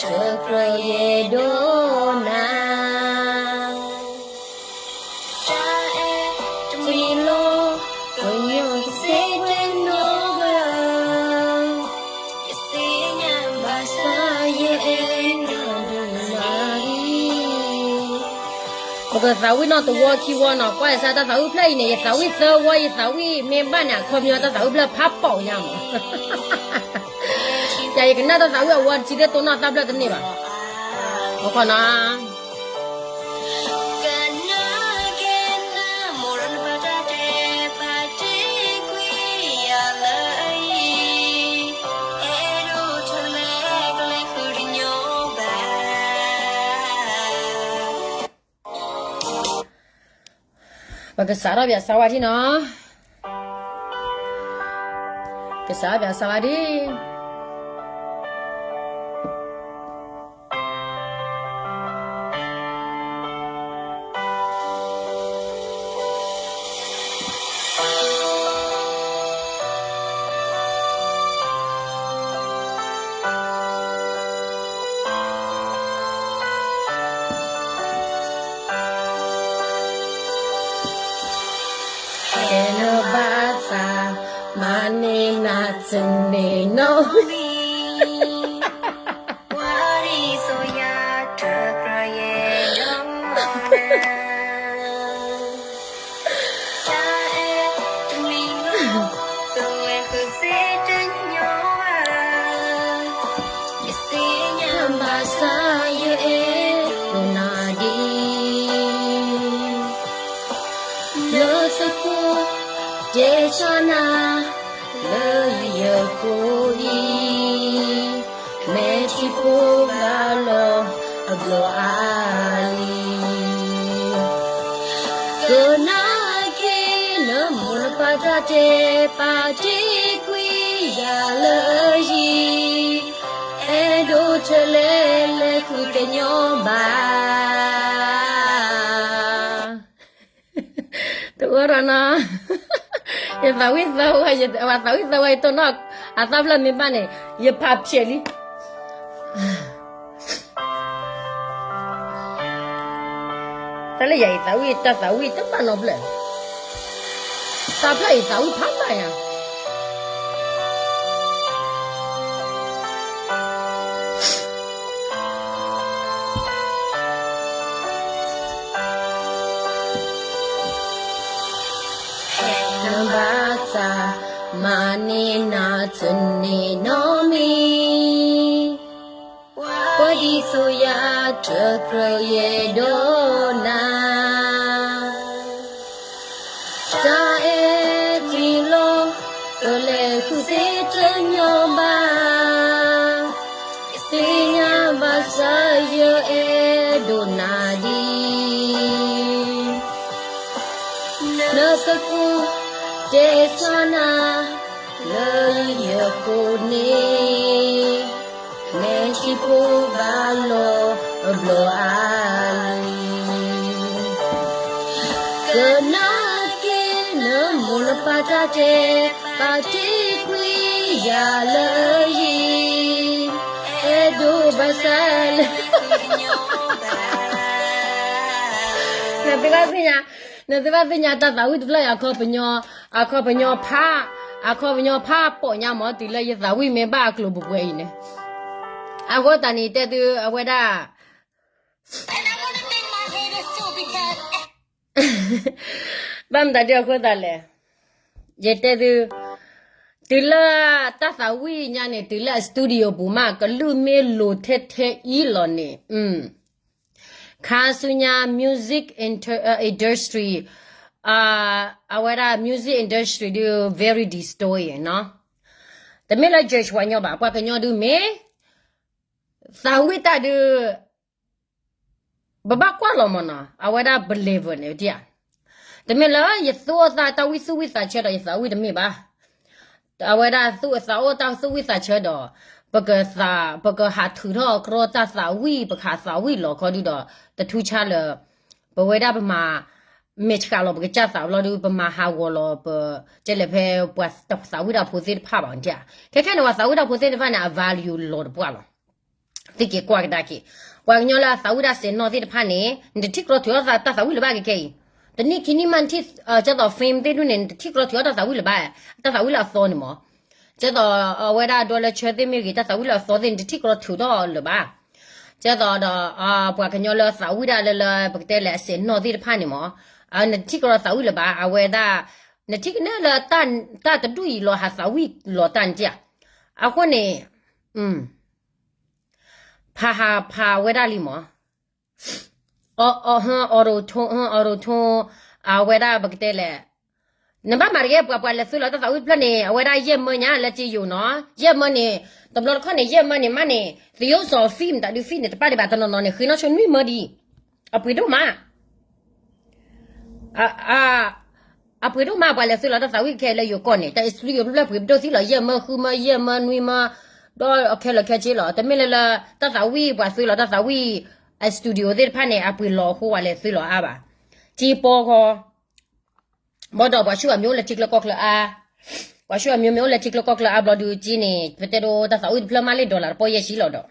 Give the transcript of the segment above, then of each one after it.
တကြၢးယဲၢ်ဒိၣ်နၤ, တၢ်အဲၣ်တမံၤလီၤ, ပယီၤကသ့တညီဘၣ်, ယသ့ၣ်ညါဘၣ်ဆၣ်ယအဲၣ်နၤဒိၣ်နၤလံ. ပကသးဝံၣ်နီၣ်တဝီခံဝီနီၤ, ကွၢ်ယစၢ်တၢ်သးဝံၣ်ဖျၢၣ်အံၤန့ၣ် ယသးဝံၣ်သၢဝီ, ယသးဝံၣ်မ့ၢ်ဘၣ်န့ၣ် အခီပညီတၢ်သးဝံၣ်ဖျၢၣ်ဖးပိာ်ညါမး. ယၤယကနၣ်တၢ်သးဝံၣ်အဝီတဆံသ့ၣ်တိၢ်နီၣ်သၣ်ဖျၢၣ်တန့ၢ်ဘၣ်. အဃိနီၤ ပကစးထီၣ်ပၠးစါဝါဒံနီၤ, ကစးထီၣ်ပၠးစါဝါဒံ. ဟဲနဘၣ်သး, မၤန့ၢ်နၤတန့ၢ်နီတမံၤ, ဝါဒ်သိးယၤတကြၢးယဲၢ်ဒိၣ်နၤ, တၢ်အဲၣ်တမံၤလီၤ, ပဝဲဃုသ့တညီဘၣ်, ယသ့ၣ်ညါဘၣ်ဆၣ်ယအဲၣ်ဒိၣ်နၤဒံး. လၢသကိးတဲဆါနၤ လၢယဃိအံၤ, မဲာ်ထံဖိဘၣ်လီၤအဘျီအါလံ. ကနၣ်က့ၤနမိၢ်နပၢ်တၢ်တဲ ပာ်တ့ၢ်ကွံာ်ယၤလၢယံၤ, အဲၣ်ဒိးထဲလဲၣ်လဲၤဃုတညီဘၣ်. တအိၣ်ဒီးနီၤ, ယသးဝံၣ်သၢဝဲ, ယသးဝံၣ်သၢဝဲ ယတိၢ်နီၣ်အသၣ်ဖျၢၣ်မ့ၢ်ဘၣ်န့ၣ် ယဖးဖျဲးလံ. တၢ်လၢယၤအံၤသးဝံၣ် တၢ်သးဝံၣ်တဘၣ်နီတဖျၢၣ်, သၣ်ဖျၢၣ်အံၤသးဝံၣ်ဖးဘၣ်ယၤ. ဟဲနဘၣ်သး, မၤန့ၢ်နၤတန့ၢ်နီတမံၤ, ဝါဒ်သိးယၤတကြၢးယဲၢ်ဒိၣ်နၤ. တၢ်အဲၣ်တမံၤလီၤ, ပလဲၤဃုသ့တညီဘၣ်, သ့ၣ်ညါဘၣ်ဆၣ်ယအဲၣ်ဒိၣ်နၤဒံး. နသကိးတဲဆါနၤ လၢယဃိန့ၣ်, မဲာ်ထံဖိဘၣ်လီၤအဘျီအါလံ. ကနၣ်က့ၤနမိၢ်နပၢ်တၢ်တဲ, ပာ်တ့ၢ်ကွံာ်ယၤလၢယံၤ, အဲၣ်ဒိးဘၣ်ဆၣ်လၢ နသုဘၣ်သ့ၣ်ညါ, နသုဘၣ်သ့ၣ်ညါတၢ်သးဝံၣ်တဖျၢၣ်အံၤ အခီပညီ, အခီပညီဖး, အခီပညီဖးပိာ်ညါမး တုၤလၢယသးဝံၣ်မ့ၢ်ဘၣ်အကျိၤပပှဲၤအံၤန့ၣ်, အဃိသတးန့ၣ် တဲသုအဝဲဒၣ် ဘၣ်မတၤဒ်အဃိသတးလဲၣ်, ယတဲသု, တုၤလၢတၢ်သးဝံၣ်ညါန့ၣ် တုၤလၢအ studio ပူၤမး ကလုၢ်မ့ၢ်လိၤထဲထဲအံၤလီၤန့ၣ်, ခါဆူညါ music inter-, industry, အဝဲဒၣ် music industry ဒုး very destroy နီၤ. တမ့ၢ်လၢ judge ပှၤကညီဘၣ်, ပှၤကညီဒုးမ့ၢ် သးဝံၣ်တၢ်ဒုး ပဘၣ်ကွၢ်လီၤမးနီၤ, အဝဲဒၣ်ပ level န့ၣ် တမ့ၢ်လၢယသူၣ်အိၣ်သးတၢ်ဝံၣ်သူၣ်ဝံၣ်သးဆၢဒီးယသးဝံၣ်တမ့ၢ်ဘၣ်. အဝဲဒၣ်သူၣ်အိၣ်သးအိၣ်တၢ်သူၣ်ဝံၣ်သးဆၢဒီး ပကသး, ပကဟးထုးထီၣ်ကြီတၢ်သးဝံၣ်, ပကဟးသးဝံၣ်လီၤခီဒုဒီး တထူဆါလၢ ပဝဲဒၣ်ပမၤ မဲာ်ဆှးလီၤပကစၢ်သးဘျီဒု ပမၤဟးဂီၤလီၤပ ကဲလဲၣ်ဖဲပှၤသးဝံၣ်တၢ်ဖိသ့ၣ်တဖၣ်ဘၣ်ဧါ. ခဲခဲန့ၣ် ပှၤသးဝံၣ်တၢ်ဖိသ့ၣ်တဖၣ်န့ၣ် အ value လီၤတပှၢ်လီၤ. သုက့ၤကွၢ်ကဒါက့ၤ, ပှၤကညီလၢအသးဝံၣ်တၢ်စဲးနီၣ်သ့ၣ်တဖၣ်န့ၣ် နတထံၣ်ကြီထီၣ်တၢ်သးဝံၣ်လၢၤဘၣ်ခဲခဲအံၤ, တနံၣ်ခံနံၣ်မးနထံၣ်, ကဲသိး film သ့ၣ်ဒူၣ်န့ၣ် နတထံၣ်ကြီထီၣ်တၢ်သးဝံၣ်လၢၤဘၣ်, တၢ်သးဝံၣ်လၢအသီန့ၣ်မး, ကဲသိး အဝဲဒၣ်ဒိလၢဆၢသ့ၣ်မ့ၢ်ဂ့ၤ တၢ်သးဝံၣ်လၢအသီသ့ၣ် နတထံၣ်ကြီထီၣ်တၢ်လၢၤဘၣ်, ကဲသိးဒီး ပှၤကညီလၢသးဝံၣ်ဒၣ်လၢလၢ ပကတဲလဲၣ်အစဲးနီၣ်သ့ၣ်တဖၣ်န့ၣ်မး, နတထံၣ်ကြီထီၣ်သးဝံၣ်လၢၤဘၣ်, အဝဲဒၣ် နထံၣ်ကနဲလၢ တၢ်တဒူၣ်အံၤလီၤ ဟးသးဝံၣ်လီၤတၢ်နထံၣ်ဧါ, အဃိန့ၣ် ဖးဟးဖးဝဲဒၣ်လံမး, အီ auto tune, auto tune, အဝဲဒၣ်ပကတဲလဲၣ်, နဘၣ်မၤတက့ၢ် ပှၤပှၤလဲၤသုးလီၤတၢ်သးဝံၣ်တဖျၢၣ်န့ၣ် အဝဲဒၣ်ယဲၢ်မၢညါလၢက့ယိာ်နီၤ, ယဲၢ်မၢန့ၣ်, တဘျီတခီၣ်န့ၣ် ယဲၢ်မၢန့ၣ်မးန့ၣ် သယိၣ်စီၤ film တၢ်ဒုး film န့ၣ် တပၣ်ဒံးဘၣ် တနီၤနီၤန့ၣ် ဃ့နီၣ်ဆိနွံမၢဒံး, အပှ့ၤဒိၣ်မး အပှ့ၤဒိၣ်မး ပှၤလဲၤသုးလီၤတၢ်သးဝံၣ်ခဲလၢယိၤကီၢ်န့ၣ် တၢ် studio ဖျၢၣ်ပှ့ၤဒိၣ်သံလီၤ ယဲၢ်မၢဃုမၢ ယဲၢ်မၢနွံမၢ, ဒီးခဲလၢာ်ခဲဆ့လီၤ တမ့ၢ်လၢလၢ တၢ်သးဝံၣ် ပှၤသုးလီၤတၢ်သးဝံၣ် studio သ့ၣ်တဖၣ်န့ၣ် အပှ့ၤလီၤအဃိ ပှၤလဲၤသုးလီၤအါဘၣ်, က့ပီဃီ ဘၣ်ဒီးပှၤဆူၣ်အမျိုးလဲၤထံကျၢၤကီၢ်ကျၢၤအါ, ပှၤဆူၣ်အမျိုးမ့ၢ်အိၣ်လဲၤထံကျၢၤကီၢ်ကျၢၤအါဘျီဒုးက့န့ၣ် ပတဲဒိတၢ်သးဝံၣ်တဖျၢၣ်မးလၢ dollar တပီၢ်ယဲၢ်ဆံလီၤဒီး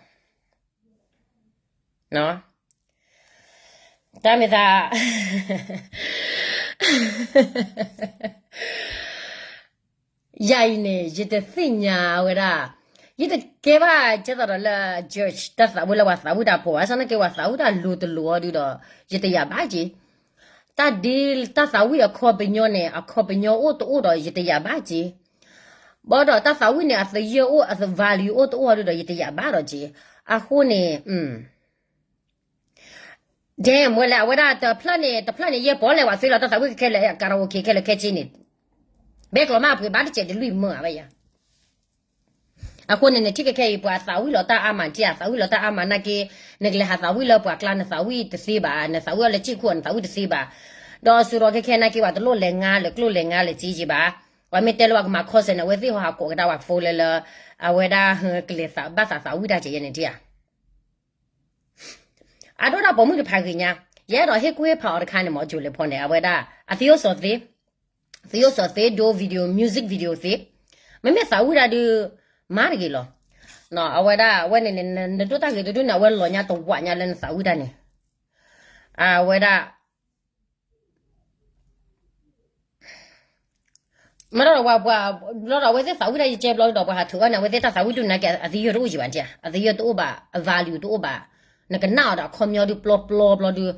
တၢ်မ့ၢ်သး ယၤအံၤန့ၣ် ယတသ့ၣ်ညါဝဲဒၣ်, ယတကဲဘၣ်ကဲသိးဒီးလၢ judge တၢ်သးဝံၣ်လၢပှၤသးဝံၣ်တၢ်ဖိဘၣ်, ဘၣ်ဆၣ်သနာ်က့ ပှၤသးဝံၣ်တၢ်လိၤတလိၤအီၤဒုးဒီး ယတယာ်ဘၣ်က့ၤ, တၢ်ဒ်တၢ်သးဝံၣ်အခီပညီန့ၣ် အခီပညီအိၣ်တအိၣ်ဒီး ယတယာ်ဘၣ်က့ၤ, ဘၣ်ဒီးတၢ်သးဝံၣ်န့ၣ် အသယၢၢ်အိၣ် အ value အိၣ်တအိၣ်အီၤဒုးဒီး ယတယာ်ဘၣ်ဒီးက့ၤ, အဃိန့ၣ် damn ဝဲလဲၣ် အဝဲဒၣ်တဖျၢၣ်န့ၣ် တဖျၢၣ်န့ၣ် ယဲၢ်ပီၢ်လဲၣ် ပှၤသုးလီၤတၢ်သးဝံၣ်ခဲလၢာ် karaoke ခဲလၢာ်ခဲဆ့န့ၣ်, ဘဲကျိးမးအပှ့ၤဘၣ်တစဲးတလွံၢ်မၢဘၣ်ယၤ, အဃိန့ၣ် နထံၣ်ခဲခဲအံၤ ပှၤသးဝံၣ်လီၤတၢ်အါမးနထံၣ်ဧါ, သးဝံၣ်လီၤတၢ်အါမးနာ်က့, နကလဲၤဟးသးဝံၣ်လၢပှၤကျါ နသးဝံၣ်တသ့ဘၣ်, နသးဝံၣ်အီၤလၢကံၢ်ခိၣ် နသးဝံၣ်တသ့ဘၣ်, ဒီးစူးထီၣ်ခဲခဲနာ်က့ ပှၤတလိၣ်လဲၤငါလၢကျိၣ်လဲၤငါလၢစ့က့ၤဘၣ်, ပှၤမ့ၢ်တဲလၢပှၤကမၤ concert န့ၣ် အဝဲသ့ၣ်ဟီဟးကိးကဒါပှၤ phone လၢလၢ, အဝဲဒၣ်ကလဲၤဘၣ်သးသးဝံၣ်တၢ်ကဲယဲန့ၣ်ထံၣ်ဧါ အဒိၣ်တၢ်ပိာ်မုၣ်တဖးဂ့ၤညါ, ယအဲၣ်ဒိးဟ့ၣ်ကူၣ်ဟ့ၣ်ဖးအီၤတခါန့ၣ်မး ကၠိၤလဲၤဖီန့ၣ် အဝဲဒၣ် အသယိၣ်စီၤသ့, သယိၣ်စီၤသ့ဒိ video, music video သ့, မ့မ့ၢ်သးဝံၣ်ဒၣ်ဒုး မၤတဂ့ၤလီၤ, အဝဲဒၣ် အဝဲန့ၣ်န့ၣ် နဒိၣ်တၢ်ဂ့ၤတဒုန့ၣ် အဝဲလီၤညါတဝးညါလၢနသးဝံၣ်တၢ်န့ၣ်, အဝဲဒၣ် မ့ၢ်ဒီးပှၤ ဘျီဒီးအဝဲသ့ၣ်သးဝံၣ်တၢ်ယကဲဘျီဒီး ပှၤဟးထုးအီၤန့ၣ် အဝဲသ့ၣ်တၢ်သးဝံၣ်ဒုးနာ်က့ အသယၢၢ်တအိၣ်ယံၤဘၣ်နထံၣ်ဧါ, အသယၢၢ်တအိၣ်ဘၣ်, အ value တအိၣ်ဘၣ်, နကနၣ်အီၤဒီးအခီပညီဒုးပျီပျီဘျီဒုး,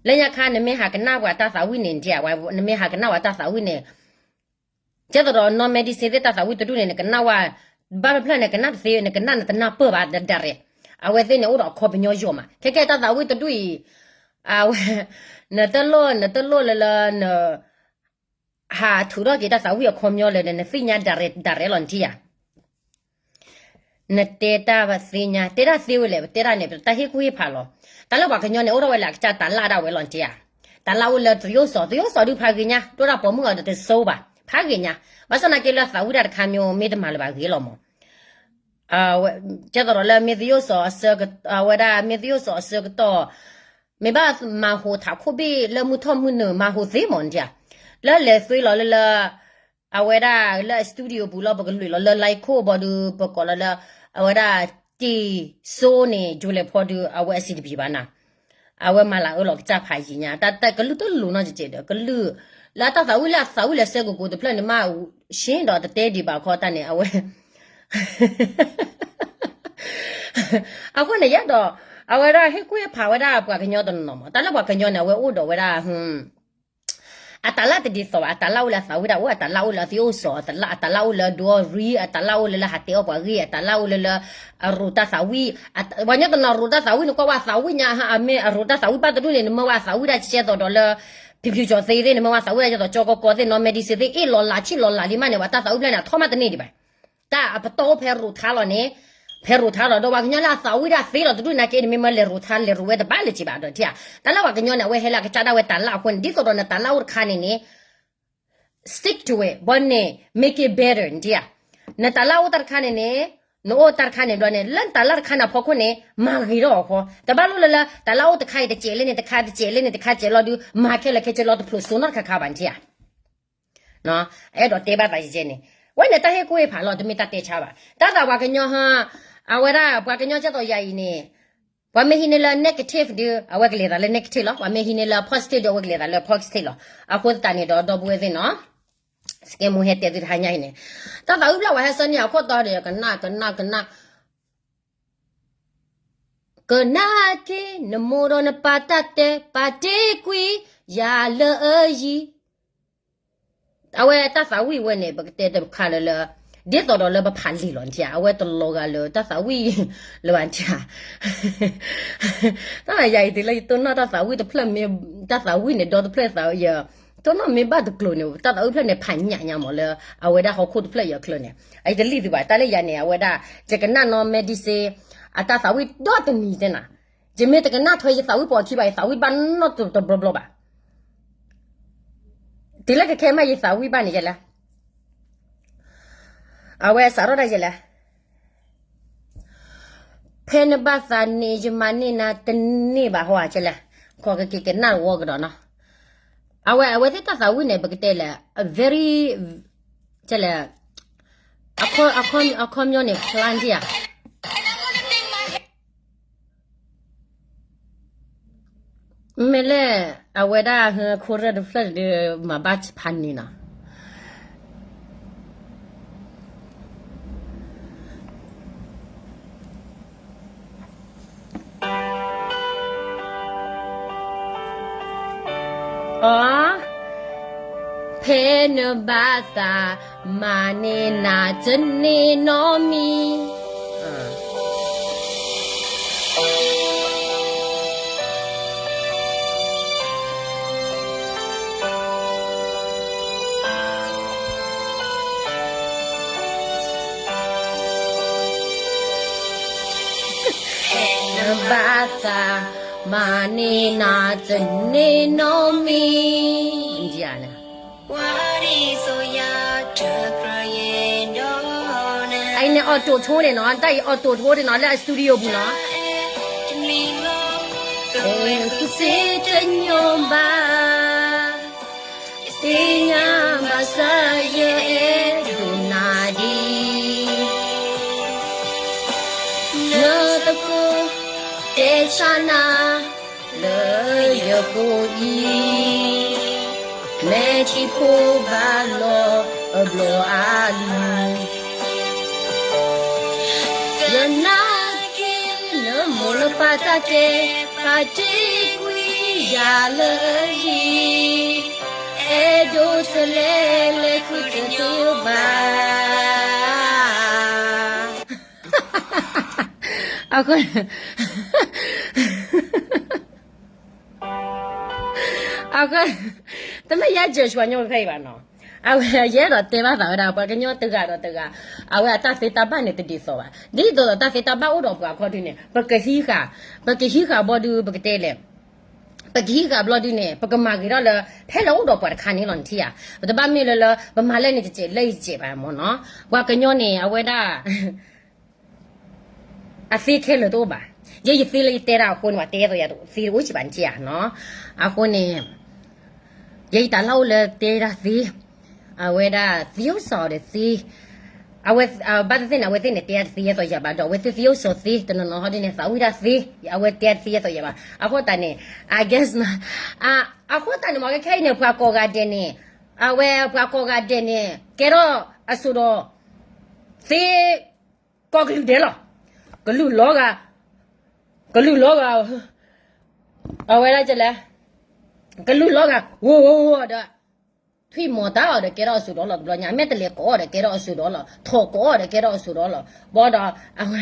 လၢညါခါ နမ့ၢ်ဟးကနၣ်ပှၤတၢ်သးဝံၣ်န့ၣ် နထံၣ်ဧါ, နမ့ၢ်ဟးကနၣ်ပှၤတၢ်သးဝံၣ်န့ၣ် ကဲသိးဒီး နီၢ်မဲဒံစ့သ့ၣ်တၢ်သးဝံၣ်တဒူၣ်န့ၣ် နကနၣ်ဝဲ, ဘၣ်တဖျၢၣ်န့ၣ် ကနၣ်တသ့ နကနၣ်နတနၢ်ပၢၢ်ဘၣ် direct, အဝဲသ့ၣ်န့ၣ် အိၣ်ဒီးအခီပညီယိာ်မး, ခဲကဲတၢ်သးဝံၣ်တဒူၣ်အံၤ, အဝဲ, နတလိၣ် နတလိၣ်လၢလၢ န ဟးထုးထီၣ်က့ၤတၢ်သးဝံၣ်အခီပညီလၢ နသ့ၣ်ညါ direct direct လီၤနထံၣ်ဧါ, နတဲတၢ်သ့ၣ်ညါ တဲတၢ်သ့ဝဲလဲၣ် ပတဲတၢ်န့ၣ် ပတၢ်ဟ့ၣ်ကူၣ်ဟ့ၣ်ဖးလီၤ, တၢ်လၢပှၤကညီန့ၣ် အိၣ်ထီၣ်ဝဲလၢအကစၢ်တၢ်လၢ်ဒၣ်ဝဲလီၤနထံၣ်ဧါ, တၢ်လၢ်အိၣ်လၢသယိၣ်စီၤ သယိၣ်စီၤဒုးဖးဂ့ၤညါ ဒိၣ်တၢ်ပိာ်မုၣ်အီၤဒီးတစိဘၣ် ဖးဂ့ၤညါ, ဘၣ်ဆၣ်သနာ်က့လၢသးဝံၣ်တၢ်တခါမ့ၢ်မ့ၢ်တမၤလၢၤဘၣ်ဂ့ၤလီၤမး ကဲသိးဒီးလၢမ့ၢ်သယိၣ်စီၤအဆၢကတီၢ်, အဝဲဒၣ်မ့ၢ်သယိၣ်စီၤအဆၢကတီၢ်, မ့ၢ်ဘၣ်မၤဟူးထးခိၣ်ဘ့ၣ်လၢမုၢ်ထီၣ်မုၢ်နုာ်မၤဟူးသ့မးနထံၣ်ဧါ, လၢလဲၤသွ့လီၤလၢလၢ, အဝဲဒၣ်လၢအ studio ပူၤလီၤ ပကလွံၢ်လီၤလၢ လဲခိၣ်ဘီဒုး ပကိးလီၤလၢ, အဝဲဒၣ်တ့ၢ်စိန့ၣ် ကၠိလဲၤဖီဒုး အဝဲအစံးတပံၤဘၣ်နၤ, အဝဲမၤလၤအၢလီၤကစၢ်ဖးယံာ်ညါ တၢ်ကလုၢ်တလိၤနီတစဲးဒီး ကလုၢ်, လၢတၢ်သးဝံၣ်လၢအသးဝံၣ်လၢဆၢကိၣ်ကိၣ်တဖျၢၣ်န့ၣ်မး, ရှ့ဒီးတတဲဒံးဘၣ်ခီတၢ်န့ၣ် အဝဲ အဃိန့ၣ်ယဲဒီး, အဝဲဒၣ်ဟ့ၣ်ကူၣ်ဟ့ၣ်ဖးဝဲဒၣ်ပှၤကညီတနီၤနီၤမး တၢ်လၢပှၤကညီန့ၣ် အဝဲအိၣ်ဒီးဝဲဒၣ် အတၢ်လၢတဒ်သိးဘၣ် အတၢ်လၢအိၣ်လၢအသးဝံၣ်ဒၣ်အိၣ် အတၢ်လၢအိၣ်လၢအသယိၣ်စီၤ အတၢ်လၢအိၣ်လၢအဒိအရံ အတၢ်လၢအိၣ်လၢလၢဟးတဲအီၣ်ပှၤဂ့ၢ် အတၢ်လၢအိၣ်လၢလၢ, အရိးတၢ်သးဝံၣ်, ပှၤကညီတနီၤရိးတၢ်သးဝံၣ်န့ၣ် ကွၢ်ဝဲသးဝံၣ်ညါ အမ့ၢ်အရိးတၢ်သးဝံၣ်ဘၣ်တဒူၣ်န့ၣ် နမ့ၢ်ဝဲသးဝံၣ်ဒၣ်ကဲသိးဒီးလၢ, ဖံဖုကၠီၤသ့သ့ၣ် နမ့ၢ်ဝဲသးဝံၣ်ဒၣ်ကဲသိးကၠီကီကီသ့ၣ် နီၢ်မဲဒံစ့သ့ၣ် အ့ၣ်လီၤလးဆံၣ်လီၤလးလံမးန့ၣ် ပှၤတၢ်သးဝံၣ်ဖျၢၣ်န့ၣ် အထီၣ်မးတန့ၢ်ဒံးဘၣ် တၢ်အပတီၢ်အိၣ်ဖဲရိးထါလီၤန့ၣ်, ဖဲရိးထါလီၤ ဒီးပှၤကညီလၢအသးဝံၣ်ဒၣ်သ့လီၤတဒူၣ်နာ်က့ နမ့ၢ်မၢလဲၤရိးထါလဲၤရိးဝဲတဘၣ်လၢၤက့ဘၣ်ဒီးထံၣ်ဧါ, တၢ်လၢပှၤကညီန့ၣ် အဝဲဟဲလၢအကစၢ်ဒၣ်ဝဲတၢ်လၢအဃိန့ၣ် ဒ်သိးဒီးနတၢ်လၢအိၣ်တခါန့ၣ်န့ၣ် stick to it ဘီန့ၣ် make it better နထံၣ်ဧါ, နတၢ်လၢအိၣ်တၢ်တခါန့ၣ်န့ၣ်, နအိၣ်တၢ်တခါန့ၣ်ဘျီန့ၣ် လၢနတၢ်လၢတခါန့ၣ်အဖီခိၣ်န့ၣ် မၤဂ့ၤထီၣ်အီၤဃီ, တဘၣ်လိၣ်လၢလၢ တၢ်လၢအိၣ်တခါအံၤတစဲးလၢန့ၣ်တခါ တစဲးလၢန့ၣ်တခါစဲးလီၤဒုး မၤခဲလၢာ်ခဲဆ့လီၤတဖျိးစိနီတခါခါဘၣ်နထံၣ်ဧါ အဲၣ်ဒိးတဲဘၣ်သးယဲန့ၣ်, ဝဲန့ၣ်တၢ်ဟ့ၣ်ကူၣ်ဟ့ၣ်ဖးလီၤ တမ့ၢ်တၢ်တဲဆါဘၣ်, တၢ်သးပှၤကညီဟါ, အဝဲဒၣ်ပှၤကညီကဲသိးယၤအံၤန့ၣ်, ပှၤမ့ၢ်ဟံးန့ၢ်လၢ negative ဒီး အဝဲကလဲၤသးလၢ negative လီၤ. ပှၤမ့ၢ်ဟံးန့ၢ်လၢ positive ဒီး အဝဲကလဲၤသးလၢ positive လီၤ. အဃိသတးန့ၣ်ဒီး ဒီပုၢ်ဝဲၢ်သ့ၣ်နီၤ, စကဲမူဟဲတဲသုတဟါညါအံၤန့ၣ်, တၢ်သးဝံၣ်ဖျၢၣ်ဝဲဟဲဆၢန့ၢ်အခိၣ်တီဒီး ကနၣ် ကနၣ် ကနၣ် ကနၣ်က့ၤ နမိၢ်ဒီးနပၢ်တၢ်တဲ ပာ်တ့ၢ်ကွံာ်ယၤလၢအယံၤ, အဝဲတၢ်သးဝံၣ်ဝဲန့ၣ် ပကတဲတခါလၢလၢ, ဒ်သိးဒီးလၢပဖးလံာ်လီၤနထံၣ်ဧါ, အဝဲတလီၤဂာ်လၢတၢ်သးဝံၣ်လၢၤဘၣ်နထံၣ်ဧါ. တၢ်ယၤအံၤတုၤလၢယတိၢ်နီၣ်တၢ်သးဝံၣ်တဖျၢၣ်မ့ၢ်, တၢ်သးဝံၣ်န့ၣ်ဒီတဖျၢၣ်သးဝံၣ်ယ, တိၢ်နီၣ်မ့ၢ်ဘၣ်တကျိၤန့ၣ် တၢ်သးဝံၣ်ဖျၢၣ်န့ၣ် ဖးညၣ်ညါမးလၢ အဝဲဒၣ်ဟီၣ်ခိၣ်တဖျၢၣ်အံၤအချၢန့ၣ်, အယတလံၣ်သုဘၣ် တၢ်လၢယၤန့ၣ် အဝဲဒၣ် ယကနၣ်နီၢ် medicine အတၢ်သးဝံၣ်ဒီတနံၤတဲနၤ, ယမ့ၢ်တကနၣ်ထွဲယသးဝံၣ်ပိာ်အခံဘၣ် ယသးဝံၣ်ဘၣ်နီတဘျီဘျီဘၣ်. တုၤလၢကခဲမးယသးဝံၣ်ဘၣ်န့ၣ်ယဲလဲၣ်, အဝဲစးထီၣ်ဒၣ်ယဲလဲၣ်, ဖဲနဘၣ်သးန့ၣ် ယမၤန့ၢ်နၤတန့ၢ်ဘၣ်ဟီဧါ ကဲလဲၣ်, ကက့ၤကနၣ်ဝီကဒီးနီၤ, အဝဲ အဝဲသ့ၣ်တၢ်သးဝံၣ်န့ၣ် ပကတဲလဲၣ် very ကဲလဲၣ်, အခီပညီန့ၣ် plan ဒံဧါ မ့ၢ်လၢ အဝဲဒၣ်ဟခိၣ်ရဲၣ်တဖျၢၣ်ဒီး မၤဘၣ်ဖးန့ၣ်နီၤ. အ, ဖဲနဘၣ်သး မၤန့ၢ်နၤတန့ၢ်နီတမံၤ နဘၣ်သး မၤန့ၢ်နၤတန့ၢ်နီတမံၤ အံၤန့ၣ် auto tune န့ၣ်နီၤ, တၢ်အံၤ auto tune န့ၣ်နီၤ, လၢအ studio ပူၤနီၤ. ဃုသ့တညီဘၣ်, သ့ၣ်ညါဘၣ်ဆၣ်ယအဲၣ်ဒိးနၤဒံး, နသကိးတဲဆါနၤ လၢယကိးအံၤ, မဲာ်ထံဖိဘၣ်လီၤအဘျီအါလံ. ယနာ်က့ၤနမိၢ်နပၢ်တၢ်တဲ, ပာ်တ့ၢ်ကွံာ်ယၤလၢအယံၤ, အဲၣ်ဒိးတလဲၤလဲၤဃုတညီဘၣ်. အဃိ အဃိ တမ့ၢ်ယဲ Joshua ညီဖဲအံၤဘၣ်နီၤ, အဝဲယအဲၣ်ဒိးတဲဘၣ်သးဝဲဒၣ် ပှၤကညီတဂၤဒီးတဂၤ, အဝဲအတၢ်သ့တၢ်ဘၣ်န့ၣ်တဒ်သိးဘၣ်. ဒ်သိးဒီးတၢ်သ့တၢ်ဘၣ်အိၣ်ဒီးပှၤခီဒုန့ၣ် ပကဟံးဃာ်, ပကဟံးဃာ်ဘျီဒု ပကတဲလဲၣ်, ပကဟံးဃာ်ဘျီဒုန့ၣ် ပကမၤဂ့ၤထီၣ်လၢ ဖဲလၢအိၣ်ဒီးပှၤတခါန့ၣ်လီၤ နထံၣ်ဧါ. ပတဘၣ်မ့ၢ်လၢလၢ ပမၤလၢန့ၣ်တစဲး လၢအံၤတစဲးဘၣ်မ့ၢ်နီၤ. ပှၤကညီန့ၣ် အဝဲဒၣ် အသ့ခဲလၢာ်တအိၣ်ဘၣ်. ယဲယသ့လၢယတဲတၢ်အဃိန့ၣ် ပှၤတဲသိးယၤသ့တအိၣ်စံးဘၣ်နထံၣ်ဧါနီၤ. အဃိန့ၣ် ယဲယတၢ်လၢအိၣ်လၢတဲဒၣ်သ့, အဝဲဒၣ်သ့အိၣ်စီၤဒီးသ့, အဝဲ ဘၣ်သ့ၣ်သ့ၣ်န့ၣ် အဝဲသ့ၣ်န့ၣ်တဲဒၣ်တသ့ယဲသိးယၤဘၣ်ဒီး အဝဲသ့ၣ်သ့အိၣ်စီၤသ့ တနီၤနီၤဟီဒ်န့ၣ် သးဝံၣ်ဒၣ်သ့, အဝဲတဲဒၣ်တသ့ယဲသိးယၤဘၣ်. အဃိသတးန့ၣ် I guess မး, အဃိသတးန့ၣ် မ့ၢ်ကဲခဲအံၤန့ၣ် ပှၤကိးဂၤဒဲးန့ၣ်, အဝဲပှၤကိးဂၤဒဲးန့ၣ် ကဲထီၣ်အစိၤဒီး သ့ ကိးကလုာ်ဒဲးလီၤ. ကလုာ်လီၤဂာ်, ကလုာ်လီၤဂာ်, အဝဲဒၣ်ကလဲၣ်, ကလုာ်လီၤဂာ် ဂီၤဂီၤဂီၤဒီး ထွံၣ်မီၤတၢ်အီၤဒီး ကဲထီၣ်အစိၤဒီးလီၤတဘျီညါ, မ့ၢ်တလဲၤကိးအီၤဒီး ကဲထီၣ်အစိၤဒီးလီၤ, ထိးကိးအီၤဒီး ကဲထီၣ်အစိၤဒီးလီၤ. ဘၣ်ဒီး အဝဲ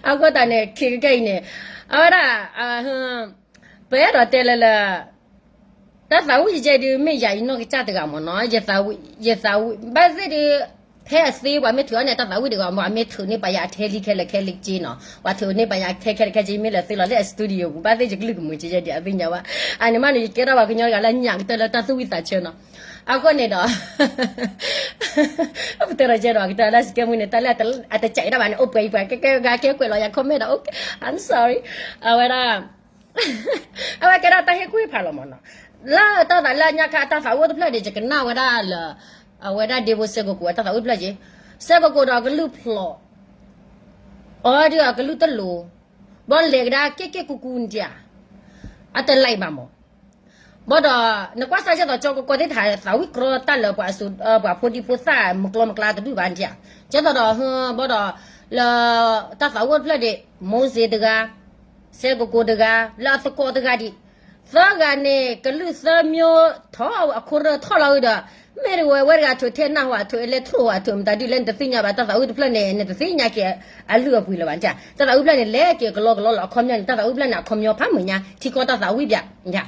အဃိသတးန့ၣ် ခဲကဲအံၤန့ၣ် အဝဲဒၣ် ပအဲၣ်ဒိးတဲလၢလၢ တၢ်သးဝံၣ်ယဲဒုး မ့ၢ်ယၤအံၤနီၢ်ကစၢ်တဂၤမ့ၢ်နီၤ, ယသးဝံၣ် ယသးဝံၣ် ဘၣ်သ့ၣ်ဒုး ဖဲအသ့ပှၤမ့ၢ်ထုးအီၤန့ၣ် တၢ်သးဝံၣ်တဂၤမ့ၢ် အမ့ၢ်ထုးန့ၢ်ပှၤယၤအထဲလံခဲလၢာ်ခဲလၢာ်က့နီၤ, ပှၤထုးန့ၢ်ပှၤယၤထဲခဲလၢာ်ခဲဆ့ မ့ၢ်လဲၤသ့လီၤလၢအ studio ပူၤ ဘၣ်သ့ၣ်ယကလုၢ်ကမုာ်ကဲယဲဒုး အသ့ၣ်ညါဘၣ်. အန့ၣ်မးန့ၣ် ယကဲထီၣ်ပှၤကညီတဂၤလၢညၣ်ကတၢၢ်လၢတၢ်သူၣ်ဝံၣ်သးဆၢနီၤ. အဃိန့ၣ်ဒီး ပတဲဒီးကဲဒီး ကတၢၢ်လၢစကဲမုၢ်န့ၣ် တၢ်လၢအတကးအံၤတၢ်ဘၣ်န့ၣ် အိၣ်ပှဲၤအံၤပှၤကဲကဲဂၤကဲကွဲးလီၤယၤ comment ဒီး I'm sorry, အဝဲဒၣ် အဝဲကဲဒၣ်တၢ်ဟ့ၣ်ကူၣ်ဟ့ၣ်ဖးလီၤမ့ၢ်နီၤ. လၢတၢ်သးလၢညါခါအတၢ်သးဝံၣ်အိၣ်တဖျၢၣ်န့ၣ် ယကနၣ်ဝဲဒၣ်လၢ အဝဲဒၣ်ဒ့ဖိစဲကိကိးအတၢ်သးဝံၣ်တဖျၢၣ်က့, စဲကိကိးဒီးကလုၢ်ဖျိး, အီဒုးအကလုၢ်တလိၤ, ဘီလဲၤကဒါကဲကဲကူကူနတဧါ, အတလဲၤဘၣ်မး. ဘၣ်ဒီး နကွၢ်စၢ်ကဲသိးကၠီကကီသ့ၣ်တဖၣ် သးဝံၣ်ကြီတၢ်လၢပှၤအစိၤ ပှၤဖိဒံဖိသၣ် မုၢ်ကျီမုၢ်ကျါတဒူၣ်ဘၣ်နတဧါ. ကဲသိးဒီး ဘၣ်ဒီး လၢ တၢ်သးဝံၣ်အိၣ်တဖျၢၣ်ဒံး မိၢ်စ့တဂၤ စဲကကိတဂၤ လၢအသကိးတဂၤဒံး သၢဂၤန့ၣ် ကလုၢ်သၢမျိုးထီၣ် အခိၣ်ရၢထီၣ်လီၤဝံၤဒီး မ့ၢ်တဝဲဝဲတဂၤထုးထဲနၢ်ဟူအထုး လဲၤထီၣ်ဟူအထုး မတၤဒုးလဲၣ် နတသ့ၣ်ညါဘၣ် တၢ်သးဝံၣ်တဖျၢၣ်န့ၣ် နတသ့ၣ်ညါက့ၤအလုၢ်အပှ့ၤလၢၤဘၣ်နတဧါ. တၢ်သးဝံၣ်ဖျၢၣ်န့ၣ် လဲၤက့ၤကလီကလီလီၤ အခီပညီန့ၣ် တၢ်သးဝံၣ်ဖျၢၣ်န့ၣ် အခီပညီဖးမုာ်ညါ ထံကီၢ်တၢ်သးဝံၣ်ဘၣ်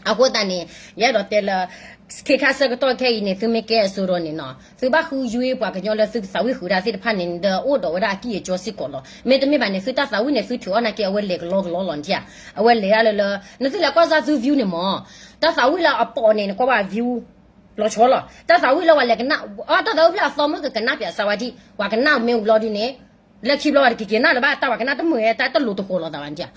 အဃိသတးန့ၣ် ယအဲၣ်ဒိးတဲလၢ ခ့ခါဆၢကတီၢ်ခဲအံၤန့ၣ် သုမ့ၢ်ကဲအစိၤဒီးန့ၣ်နီၤ သုဘၣ်ဃုယွ့ပှၤကညီလၢသုကသးဝံၣ်ဃုာ်ဒၣ်သ့ၣ်တဖၣ်န့ၣ် ဒီးအိၣ်ဒီးဝဲဒၣ်အကံၢ်အကီစ့ၢ်ကီးလီၤ. မ့တမ့ၢ်ဘၣ်န့ၣ် သုတၢ်သးဝံၣ်န့ၣ် သုထုးအီၣ်နာ်က့ အဝဲလဲၤကလီကလီလီၤနတဧါ. အဝဲလဲၤဒၣ်လၢလၢ နသုလဲၤကွၢ်စၢ်သု view န့ၣ်မး တၢ်သးဝံၣ်လၢအပိာ်န့ၣ် နကွၢ်ဘၣ် view လီၤဆီလီၤ. တၢ်သးဝံၣ်လၢပှၤလဲၤကနၣ် အတၢ်သးဝံၣ်ဖျၢၣ်အသီမုၢ်ကကနၣ်ပၠးစးဝါဒံး ပှၤကနၣ်မ့ၢ်ဘျီဒုန့ၣ် လၢခံဘျီဝဲတက့ၤက့ၤနၣ်လၢၤဘၣ် တၢ်ပှၤကနၣ်တမုာ်ဝဲ တၢ်တလိၤတဃီၤလိာ်သးဘၣ်နတဧါ.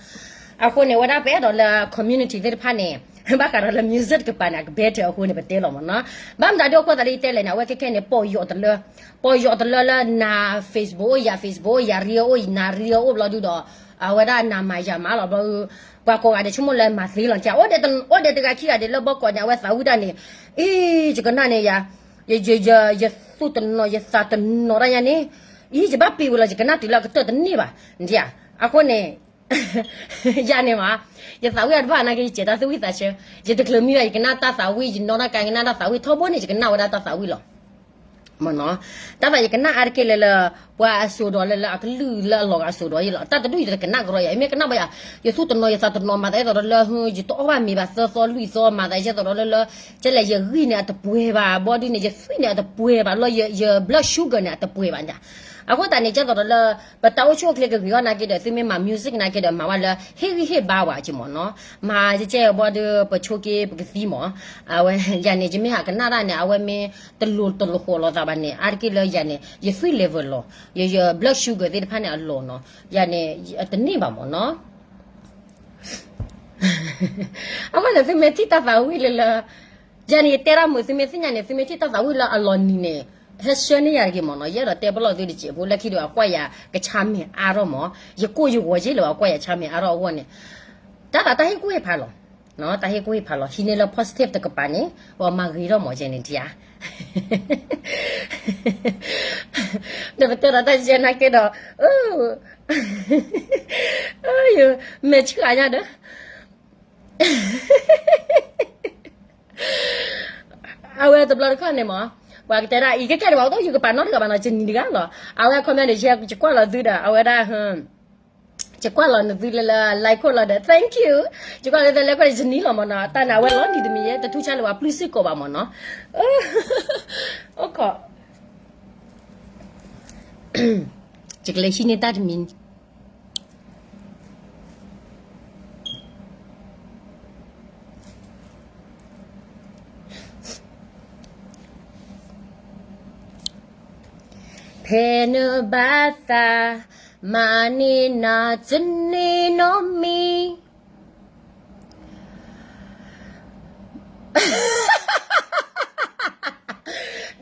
အဃိန့ၣ် ဝဲဒၣ်ပအဲၣ်ဒိးလၢ community သ့ၣ်တဖၣ်န့ၣ် ဘၣ်ဃးဒီးလၢ music တကပၤန့ၣ် အကဘဲထၢၣ်အဃိန့ၣ် ပတဲလီၤမးနီၤ. ဘၣ်မတၤဒ်အဃိသတးလၢယတဲလဲၣ်န့ၣ် အဝဲခဲခဲန့ၣ် ပိာ်ယီၤတလၢ ပိာ်ယီၤတလၢလၢနၤ Facebook အိၣ်ယၤ Facebook အိၣ်ယၤ ရံအိၣ် နၤရံအိၣ်ဘျီဒုဒီး အဝဲဒၣ်နၤမၤယၤမၤလီၤဘျီ ပှၤကိးဂၤဒဲးဆိကမိၣ်လၢမၤသ့လီၤနတဧါ. အိၣ်ဒဲးတဂၤခံဂၤဒဲးလၢဘီကီးန့ၣ် အဝဲသးဝံၣ်တၢ်န့ၣ် အံၤ ယကနၣ်န့ၣ်ယၤ ယ ယ ယ ယသူၣ်တနီၤ ယသးတနီၤတၢ်ညါန့ၣ် အံၤ ယဘၣ်ပ့ၤဝဲလီၤ ယကနၣ်တုၤလၢအကတၢၢ်တန့ၢ်ဘၣ် နတဧါ. အဃိန့ၣ် ယၤန့ၣ်မး ယသးဝံၣ်အတဘၣ်နာ်က့ ယစဲးတၢ်သူၣ်ဝံၣ်သးဆၢ ယတချုးမံဘၣ် ယကနၣ်တၢ်သးဝံၣ် ယနီၢ်တၢ်ကါ ယကနၣ်တၢ်သးဝံၣ် ထီဘိန့ၣ် ယကနၣ်ဝဲဒၣ်တၢ်သးဝံၣ်လီၤ. မ့ၢ်နီၤ တၢ်သးယကနၣ်အါတက့ၢ်လၢလၢ ပှၤအစိၤဒီးလၢလၢအကလုၢ်လၢအလီၤဂာ်အစိၤဒီးယလီၤ. တၢ်တဒူၣ်ယတကနၣ်ကရီယၤ ယမ့ၢ်ကနၣ်ဘၣ်ယၤ ယသူၣ်တနီၤ ယသးတနီၤ မၤသးအဲၣ်သိးဒီးလၢ ယတအီၣ်ဘၣ်မ့ၤဘၣ်သၢသီလွံၢ်သီ မၤသးအဲၣ်သိးဒီးလၢလၢ ကဲလဲၣ် ယဂံၢ်န့ၣ်အတပှဲၤဘၣ် ဘီဒုန့ၣ် ယသွံၣ်န့ၣ်အတပှဲၤဘၣ်လီၤ ယ blood sugar န့ၣ်အတပှဲၤဘၣ်န့ၣ်. အဃိသတးန့ၣ် ကဲသိးဒီးလၢ ပတၢ်အိၣ်ဆူၣ်အိၣ်ချ့ကဂ့ၤအီၤနာ်က့ဒီး သုမ့ၢ်မၤ music နာ်က့ဒီး မၤဝဲလၢ ဟ့ၣ်ဂံၢ်ဟ့ၣ်ဘါဝဲက့မ့ၢ်နီၤ. မၤကဲကဲဘီဒု ပဆိက့ပကသံမ့ၢ် အဝဲ ယၤန့ၣ် ယမ့ၢ်ဟးကနၣ်တၢ်န့ၣ် အဝဲမ့ၢ်တလိၤတလိၤဃီၤလိာ်သးဘၣ်န့ၣ် အါတက့ၢ်လၢယၤန့ၣ် ယသွံၣ် level လီၤ ယ ယ blood sugar သ့ၣ်တဖၣ်န့ၣ်အလီၤနီၤ ယၤန့ၣ် အတန့ၢ်ဘၣ်မ့ၢ်နီၤ. အဃိန့ၣ် သုမ့ၢ်ထံၣ်တၢ်သးဝံၣ်လၢလၢ ယၤန့ၣ် ယတဲတၢ်မုာ် သုမ့ၢ်သ့ၣ်ညါန့ၣ် သုမ့ၢ်ထံၣ်တၢ်သးဝံၣ်လၢအလီၤနံၤန့ၣ် ဟဲဆှၢန့ၢ်ယၤတဂ့ၤမ့ၢ်နီၤ. ယအဲၣ်ဒိးတဲပလီၢ်သုတစဲးဖိ လၢခံဒီးအကွၢ်ယၤကဆါမဲာ်အါထီၣ်မ့ၢ် ယကိၢ်ယဂီၤက့လၢအကွၢ်ယၤဆါမဲာ်အါထီၣ်အဂီၢ်န့ၣ် တၢ်သးတၢ်ဟ့ၣ်ကူၣ်ဟ့ၣ်ဖးလီၤ တၢ်ဟ့ၣ်ကူၣ်ဟ့ၣ်ဖးလီၤ ဟံးန့ၢ်လၢ positive တကပၤန့ၣ် ပမၤဂ့ၤထီၣ်မ့ၢ်ကဲန့ၣ်ထံဧါ ဒီးပတဲဒီးတၢ်ယဲနာ်က့ဒီး မဲာ်ဆှးညါဒီး အဝဲတဘျီတခီၣ်န့ၣ်မ့ၢ် ပှၤကတဲဒၣ်အံၤကဲကဲဒံးဘၣ် အိၣ်တယုၢ်ကပာ်နီတဂၤဘၣ်နီၤ ယနံၤတဂၤလီၤ အဝဲအခီပညီန့ၣ် ယကွၢ်လီၤသုဒီး အဝဲဒၣ် ယကွၢ်လီၤနသုလၢလၢ like ခိၣ်လီၤဒီး thank you ယကွၢ်လီၤသု like ခိၣ် ယနံၤလီၤမ့ၢ်နီၤ တၢ်န့ၣ် အဝဲလီၤနံၤတမံၤယဲ တထူၣ်ဆါလၢၤဘၣ် ပျုၢ်စ့ၢ်ကီးဘၣ်မ့ၢ်နီၤ အိၣ်ခိး ယကလဲၤဟံးန့ၢ်တၢ်တမံၤ ဖဲနဘၣ်သး မၤန့ၢ်နၤတန့ၢ်နီ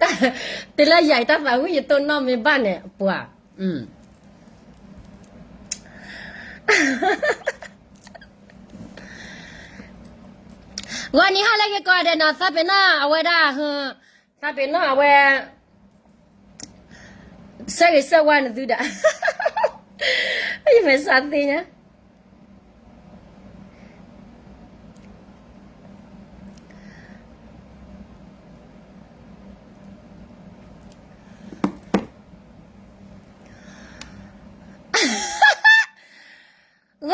တမံၤ တုၤလၢယၤအံၤတၢ်သးဝံၣ်ယတိၢ်နီၣ်မ့ၢ်ဘၣ်န့ၣ် ပှၤ ဂီၤနံၤဟါလၢဂ့ၤကိးဂၤဒဲးနီၤ သးပ့ၤနီၣ်အဝဲဒၣ် သးပ့ၤနီၣ်အဝဲ ဆၢဂ့ၤဆၢဝါနသုဒၣ် ယမဲာ်ဆှးသ့ညါ ဂီၤနံ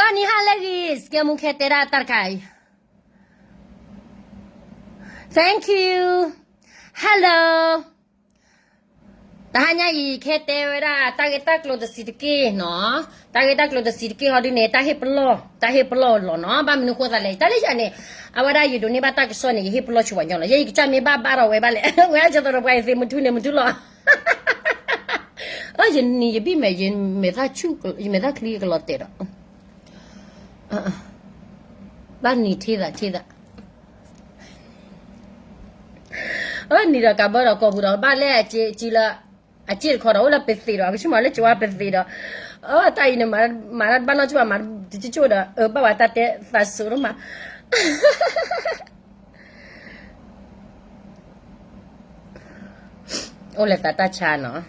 ၤဟါလၢဂ့ၤ စကဲမူခဲတဲဒၣ်တၢ်တခါအံၤ Thank you. Hello. တဟါညါအံၤ ခဲတဲဝဲဒၣ် တၢ်ဂ့ၢ်တၢ်ကျိၤတဆံးတက့ၢ်နီၤ. တၢ်ဂ့ၢ်တၢ်ကျိၤတဆံးတက့ၢ်ဟီဒုန့ၣ် တၢ်ဟ့ၣ်ပလီၢ် တၢ်ဟ့ၣ်ပလီၢ်လီၤနီၤ. ဘၣ်မနုၤဃိသးလဲၣ် တၢ်လၢယၤန့ၣ် အဝဲဒၣ်ယဒိးန့ၢ်ဘၣ်တၢ်ကစီၣ်န့ၣ် ယဟ့ၣ်ပလီၢ်ဆိပှၤညီလီၤ. ယဲယကစၢ်မ့ၢ်ဘၣ်ဘၣ်ဒီးဝဲဘၣ်လဲၣ် ဝဲအကၢ်သိးဒီးပှၤအံၤသ့ၣ်မထူန့ၣ်မထူလီၤ. အၢ ယနံၤယဘံၣ်မဲာ် ယမဲာ်သၣ်ချံကလီၤတဲာ်ဒီး ဘၣ်နံၤထံသးထံသး အၢ နံၤဒီးကးဘၢဒီးကိာ်ပူၤဒီး ဘၣ်လဲၣ်အစ့စံလၢ အစ့ၣ်တခီဒီး အိၣ်လၢပသံးဒီး အကဆိကမိၣ်လၢကဝါပသံးဒီး အတၢ်အံၤန့ၣ် မၤတၢ်တဘၣ်နီတဘျီ မၤတကၠိကၠိဒီး အဘၣ်ဝဲတၢ်တဲသးစူၤဒိၣ်မး အိၣ်လၢသးတၢ်ဆါနီၤ.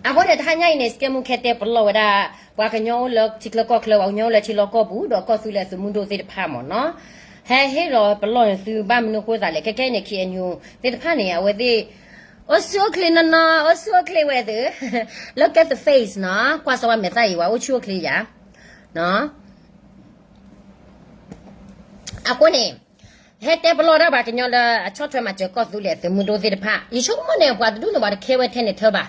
အဃိန့ၣ် တဟါညါအံၤန့ၣ် စကဲမူခဲတဲပလီၢ်ဝဲဒၣ် ပှၤကညီအိၣ်လၢထံချၢကီၢ်ချၢ ပှၤကညီအိၣ်လၢထံလီၢ်ကီၢ်ပူၤ ဒီးကီၢ်သူလ့ၤအသုးမုၢ်ဒိၣ်သ့ၣ်တဖၣ်မ့ၢ်နီၤ. ဟဲဟ့ၣ်လီၤပလီၢ်န့ၣ်သုဘၣ်မနုၤအဃိသးလဲၣ် ခဲခဲအံၤန့ၣ် ခ့ၣ်အဲၣ်ယူၣ်သ့ၣ်တဖၣ်န့ၣ် အဝဲသ့ၣ် အိၣ်ဆူၣ်အိၣ်ချ့နီၤနီၤ အိၣ်ဆူၣ်အိၣ်ချ့ဝဲသု Look at the face နီၤ ကွၢ်စၢၤဝဲမဲာ်သၣ်အံၤ ဝဲအိၣ်ဆူၣ်အိၣ်ချ့ယၤ အဃိန့ၣ် ဟဲတဲပလီၢ်ဒၣ်ပှၤကညီလၢအဆီၣ်ထွဲမၤစၢၤကီၢ်သူလ့ၤအသုးမုၢ်ဒိၣ်သ့ၣ်တဖၣ် ယဆိကမိၣ်န့ၣ် ပှၤတဒူၣ်န့ၣ် ပှၤတခဲဝဲထဲန့ၣ်ထၢဘၣ်.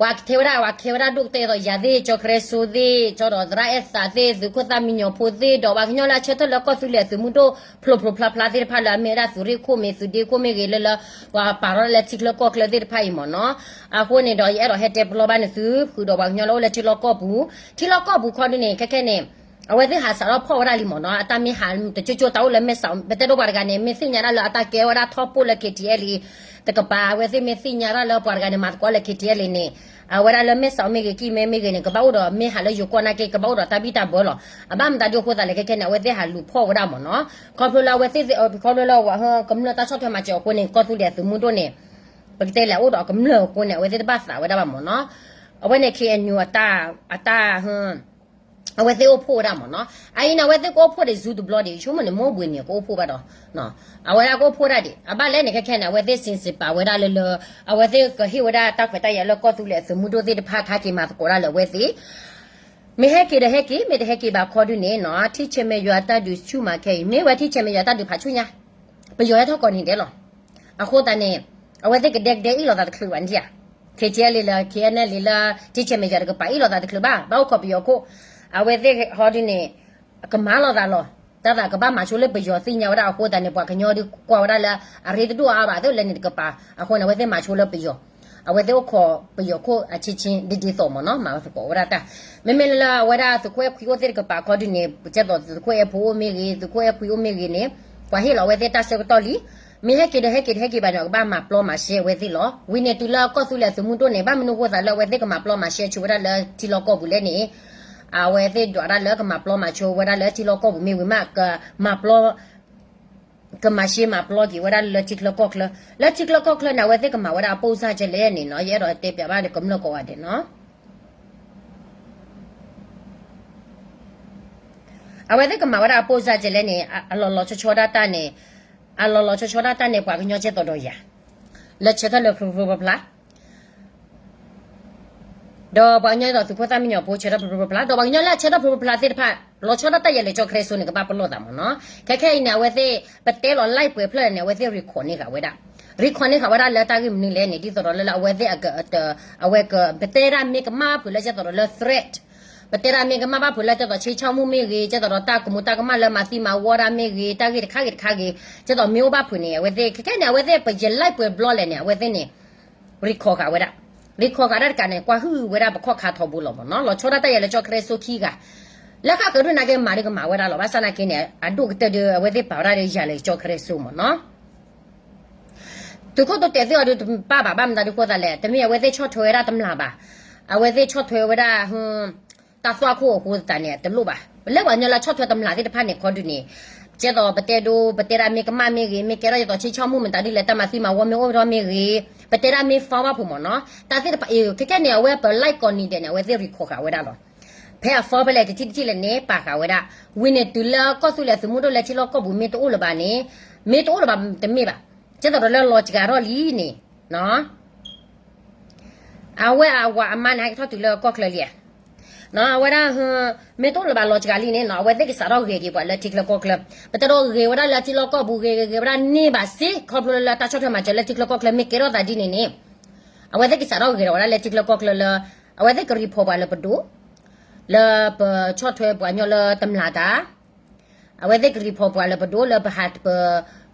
ပှၤကထဲဝဲဒၣ် ပှၤကခဲဝဲဒၣ်ဒိၣ်ကတၢၢ်သိးယၤသ့ၣ် ကၠီကရၢစိသ့ၣ် ကၠီဒီးသရၣ်အဲၣ်သးသ့ၣ် သုးခိၣ်သၣ်မံညီၤဖိသ့ၣ် ဒီးပှၤကညီလၢအဆၢထၢၣ်လၢကီၢ်သူလ့ၤအသုးမုၢ်ဒိၣ် ဖျိဖျိဖျါဖျါသ့ၣ်တဖၣ်လၢအမ့ၢ်ဝဲဒၣ်သုးရ့ၣ်ခိၣ်မ့ၢ် သုးဒ့ခိၣ်မ့ၢ်ဂ့ၤ လၢလၢ ပှၤပာ်ထီၣ်လၢထံချၢကီၢ်ချၢသ့ၣ်တဖၣ်အံၤမ့ၢ်နီၤ. အဃိန့ၣ်ဒီး ယအဲၣ်ဒိးဟဲတဲပလီၢ်ဘၣ်န့ၣ်သု ဃုာ်ဒီးပှၤကညီလၢအိၣ်လၢထံလီၢ်ကီၢ်ပူၤ ထံလီၢ်ကီၢ်ပူၤခီဒုန့ၣ် ခဲခဲန့ၣ် အဝဲသ့ၣ်ဟးစးထီၣ်ဖီၣ်ဝဲဒၣ်လံမ့ၢ်နီၤ အတၢ်မ့ၢ်ဟးတကၠိကၠိတၢ်အိၣ်လၢမဲၢ်စး ပတဲဒိပှၤတဂၤန့ၣ် မ့ၢ်သ့ၣ်ညါတၢ်လၢအတၢ်ကဲဝဲဒၣ်ထီၣ်ပိၢ်လၢ KTLA တကပၤ အဝဲသ့ၣ်မ့ၢ်သ့ၣ်ညါတၢ်လၢပှၤတဂၤန့ၣ် မၤသကိးလၢ KTLA န့ၣ် အဝဲဒၣ်လၢမဲၢ်စးမ့ၢ်ဂ့ၤ ကံၢ်မဲမ့ၢ်ဂ့ၤန့ၣ် ကဘၣ်အိၣ်ဒီးမ့ၢ်ဟးလၢယိၤကီၢ်နာ်က့ ကဘၣ်အိၣ်ဒီးတၢ်ဘံၣ်တၢ်ဘၢလီၤ. အဘၣ်မတၤဒ်အဃိသးလဲၣ် ခဲခဲန့ၣ် အဝဲသ့ၣ်ဟးလူၤဖီၣ်ဝဲဒၣ်မ့ၢ်နီၤ ခီဖျိလၢအဝဲသ့ၣ် ခီဖျိလၢ ကမျၢၢ်တၢ်ဆီၣ်ထွဲမၤစၢၤအဃိန့ၣ် ကီၢ်သူလ့ၤအသုးမုၢ်ဒိၣ်န့ၣ် ပကတဲလဲၤအိၣ်ဒီးကမျၢၢ်အဃိန့ၣ် အဝဲသ့ၣ်တဘၣ်သးဝဲဒၣ်ဘၣ်မ့ၢ်နီၤ. အဝဲန့ၣ် ခ့ၣ်အဲၣ်ယူၣ် အတၢ် အတၢ် အဝဲသ့ၣ်အိၣ်ဖှိၣ်ဝဲဒၣ်မ့ၢ်နီၤ. အအံၤန့ၣ် အဝဲသ့ၣ်ကအိၣ်ဖှိၣ်ဒီး ဇူတဘျီဒီး ယဆိကမိၣ်န့ၣ် မိၢ်ဘှံးနံၤကအိၣ်ဖှိၣ်ဘၣ်ဒီး အဝဲဒၣ်ကအိၣ်ဖှိၣ်ဒၣ်ဒံး အဘၣ်လဲၣ်န့ၣ် ခဲခဲန့ၣ် အဝဲသ့ၣ်စံးစံးပာ်ဝဲဒၣ်လၢလၢ အဝဲသ့ၣ်ကဟ့ၣ်ဝဲဒၣ်တၢ်ခွဲးတၢ်ယာ်လၢကီၢ်သူလ့ၤအသုးမုၢ်ဒိၣ်သ့ၣ်တဖၣ် ထါက့ၤမၤသကိးတၢ်လၢအဝဲသ့ၣ် မ့ၢ်ဟဲက့ၤဒီးဟဲက့ၤ မ့ၢ်တဟဲက့ၤဘၣ်ခီဒုန့ၣ်နီၤ ထံဆဲးမဲးယွၤတၢ်ဒုးဆူၣ်မၤခဲအံၤ မ့ၢ်ဝဲထံဆဲးမဲးယွၤတၢ်ဒုးဖးဆူၣ်ညါ ပယီၤဟဲထီၣ်ကိးနံၤဒဲးလီၤ. အဃိသတးန့ၣ် အဝဲသ့ၣ်ကဒဲကဒဲအ့ၣ်လိာ်သးတချုးဘၣ်န့ၣ်ဧါ KTLA လၢ KNLA လၢ ထံဆဲးမဲးယွၤတကပၤအ့ၣ်လိာ်သးတချုးဘၣ် ဘၣ်အိၣ်ခိးပယီၤခိၣ် အဝဲသ့ၣ်ဟီဒုန့ၣ် ကမၤလိာ်သးလီၤ. တၢ်သးကဘၣ်မၤဆိလၢပယီၤသ့ၣ်ညါဝဲဒၣ်အဃိသတးန့ၣ် ပှၤကညီဒုးကွၢ်ဝဲဒၣ်လၢ အရ့တဒိၣ်အါဘၣ် သိးလဲၤန့ၣ်တကပၤ အဃိန့ၣ် အဝဲသ့ၣ်မၤဆိလၢပယီၤ အဝဲသ့ၣ်အိၣ်ခိးပယီၤခိၣ်အဆ့ဆ့ဒ်ဒ်သိးမ့ၢ်နီၤ မၤသကိးဝဲဒၣ်တၢ် မ့မ့ၢ်လၢအဝဲဒၣ်သုးခိၣ်အဲၣ်ခွံအိၣ်သ့ၣ်တကပၤခီဒုန့ၣ် ကဲသိးသုးခိၣ်အဲၣ်ဖိအိၣ်မ့ၢ်ဂ့ၤ သုးခိၣ်အဲၣ်ခွံအိၣ်မ့ၢ်ဂ့ၤန့ၣ် ပှၤဟ့ၣ်လီၤအဝဲသ့ၣ်တၢ်ဆၢကတီၢ်လံ. မ့ၢ်ဟဲက့ၤဒီးဟဲက့ၤတဟဲက့ၤဘၣ်န့ၣ် ကဘၣ်မၤပျီမၤရှဲအဝဲသ့ၣ်လီၤ. ဝံၤန့ၣ်တုၤလၢကီၢ်သူလ့ၤအသုးမုၢ်ဒိၣ်န့ၣ် ဘၣ်မနုၤအဃိသးလၢအဝဲသ့ၣ်ကမၤပျီမၤရှဲဆိဝဲဒၣ်လၢထံလီၢ်ကီၢ်ပူၤလဲၣ်န့ၣ် အဝဲသ့ၣ်ဒွးဒၣ်လၢကမၤပျီမၤဆိဝဲဒၣ်လၢထံလီၢ်ကီၢ်ပူၤမ့ၢ်ဝံၤမး ကမၤပျီ ကမၤရှဲမၤပျီက့ၤဝဲဒၣ်လၢထံချၢကီၢ်ချၢ လၢထံချၢကီၢ်ချၢန့ၣ် အဝဲသ့ၣ်ကမၤဝဲဒၣ်အပိၢ်စၢ်ကလဲၣ်န့ၣ်နီၤ ယအဲၣ်ဒိးတဲပၠးဘၣ်ဒီးကမျၢၢ်ကိးဂၤဒဲးနီၤ အဝဲသ့ၣ်ကမၤဝဲဒၣ်အပိၢ်စၢ်ကလဲၣ်န့ၣ် အလီၤလီၤဆီဆီဒၣ်တၢ်န့ၣ် အလီၤလီၤဆီဆီဒၣ်တၢ်န့ၣ် ပှၤကညီကဲသိးဒီးယၤ လၢဆၢထၢၣ်လၢဖျိဖျိဖျါဖျါ ဒီးပှၤကညီဒ်သိးသုးခိၣ်သၣ်မံညီၤဖိဆၢထၢၣ်ဖျိဖျိဖျါဖျါ ဒီးပှၤကညီလၢအဆၢထၢၣ်ဖျိဖျိဖျါဖျါသ့ၣ်တဖၣ် လီၤဆီဒၣ်တၢ်ယဲလၢကၠီၣ်ကရၢစိန့ၣ် ကဘၣ်ပလီၢ်သးမ့ၢ်နီၤ. ခဲခဲအံၤန့ၣ် အဝဲသ့ၣ် ပတဲလီၤ live ပှဲၤဖျၢၣ်န့ၣ် အဝဲသ့ၣ် record န့ၢ်ဃာ်ဝဲဒၣ် record န့ၢ်ဃာ်ဝဲဒၣ်လၢတၢ်ဂ့ၢ်မနုၤလဲၣ်န့ၣ် ဒ်သိးဒီးလၢလၢအဝဲသ့ၣ် အဝဲက ပတဲဒၣ်မ့ၢ်ကမၣ်ဘၣ်ဖုးလၢကဲသိးဒီးလၢ threat ပတဲဒၣ်မ့ၢ်ကမၣ်ဘၣ်ဖုးလၢကဲသိးဆ့ဆီမုၢ်မ့ၢ်ဂ့ၤ ကဲသိးဒီးတၢ်ကမူၤတၢ်ကမၣ်လၢမၤသံမၤဝီဒၣ်မ့ၢ်ဂ့ၤ တၢ်ဂ့ၢ်တခါဂ့ၤတခါဂ့ၤ ကဲသိးမ့ၢ်အိၣ်ဘၣ်ဖုးန့ၣ် အဝဲသ့ၣ် ခဲခဲန့ၣ် အဝဲသ့ၣ် ပယဲ live ပှဲၤဘျီလဲၣ်န့ၣ် အဝဲသ့ၣ်န့ၣ် record ဃာ်ဝဲဒၣ် record ဃာ်ဒၣ်တကးန့ၣ် ကွၢ်ဟုၣ်ဝဲဒၣ်ပခီၣ်ခါထီဘိလီၤမ့ၢ်နီၤ လီၤဆီဒၣ်တၢ်ယဲလၢကၠီၣ်ကရၢစိခံဂၤ လၢဃၣ်ဃၢၤဒုးနာ်က့မၤဒုးကမၤဝဲဒၣ်လီၤ ဘၣ်ဆၣ်နာ်က့န့ၣ် အဒိၣ်ကတၢၢ်ဒုး အဝဲသ့ၣ်ပာ်ဝဲဒၣ်ဒီးယၤလၢကၠီၣ်ကရၢစိမ့ၢ်နီၤ သုးခိၣ်ဒိတဲာ်သ့ၣ်အီၤဒုးတပၣ်ဘၣ် ဘၣ်မတၤဒုးဃိသးလဲၣ် တမ့ၢ်အဝဲသ့ၣ်ဆီၣ်ထွဲဝဲဒၣ်တမျၢ်ဘၣ် အဝဲသ့ၣ်ဆီၣ်ထွဲဝဲဒၣ် တၢ်သွၣ်ခိၣ်အဃိသတးန့ၣ် တလိၣ်ဘၣ် လၢပှၤကညီလၢဆီၣ်ထွဲတမျၢ်သ့ၣ်တဖၣ်န့ၣ်ခီဒုးန့ၣ် ကဲသိးပတဲဒိ ပတဲဒၣ်မ့ၢ်ကမၣ်မ့ၢ်ဂ့ၤ မ့ၢ်ကဲထီၣ်ဒ်သိးဆ့ဆီမုၢ်မတၤဒ်လဲၣ် တၢ်မၤသံမၤဝီမ့ၢ်အိၣ်ထီၣ်မ့ၢ်ဂ့ၤ ပတဲဒၣ်မ့ၢ်ဖီဘၣ်ဖုးမ့ၢ်နီၤ တၢ်သ့ၣ်တဖၣ်အံၤ ခဲခဲန့ၣ် အဝဲပ live ကိးနံၤဒဲးန့ၣ် အဝဲသ့ၣ် record ဃာ်ဝဲဒၣ်လီၤ ဖဲအဖီဖဲလဲၣ်တထံၣ်တထံၣ်လဲၣ်န့ၣ် ပာ်ဃာ်ဝဲဒၣ် ဝံၤန့ၣ်တုၤလၢကီၢ်သူလ့ၤသုးမုၢ်ဒိၣ်လၢထံလီၢ်ကီၢ်ပူၤမ့ၢ်တအိၣ်လၢၤဘၣ်န့ၣ် မ့ၢ်တအိၣ်လၢၤဘၣ်တမ့ၢ်ဘၣ် ကဲသိးဒီးလၢလီၤစှၤထီၣ်လံန့ၣ် အဝဲအဝၤအမါန့ၣ် ဟဲက့ၤထီၣ်တုၤလၢကီၢ်ချၢလံဧါ အဝဲဒၣ် မ့ၢ်တအိၣ်လၢၤဘၣ်လီၤစှၤလံန့ၣ်နီၤ အဝဲသ့ၣ်ကစးထီၣ်ဂ့ၤက့ၤပှၤလၢထံချၢကီၢ်ချၢ ပတဲဒီးဂ့ၤဝဲဒၣ်လၢထံလီၢ်ကီၢ်ပူၤဂ့ၤဂ့ၤဂ့ၤဝဲဒၣ်န့ၢ်ဘၣ်စ့ၢ် ခီဖျိလၢတၢ်ဆီၣ်ထွဲမၤစၢၤလၢထံချၢကီၢ်ချၢမ့ၢ်ကဲထီၣ်သးဒ်န့ၣ်န့ၣ် အဝဲသ့ၣ်ကစးထီၣ်ဂ့ၤထီၣ်ဝဲဒၣ်လၢထံချၢကီၢ်ချၢလၢ အဝဲသ့ၣ်က report ပှၤလၢပဒိၣ် လၢပဆီၣ်ထွဲပှၤကညီလၢတမျၢ်တၢ် အဝဲသ့ၣ်က report ပှၤလၢပဒိၣ်လၢပဟး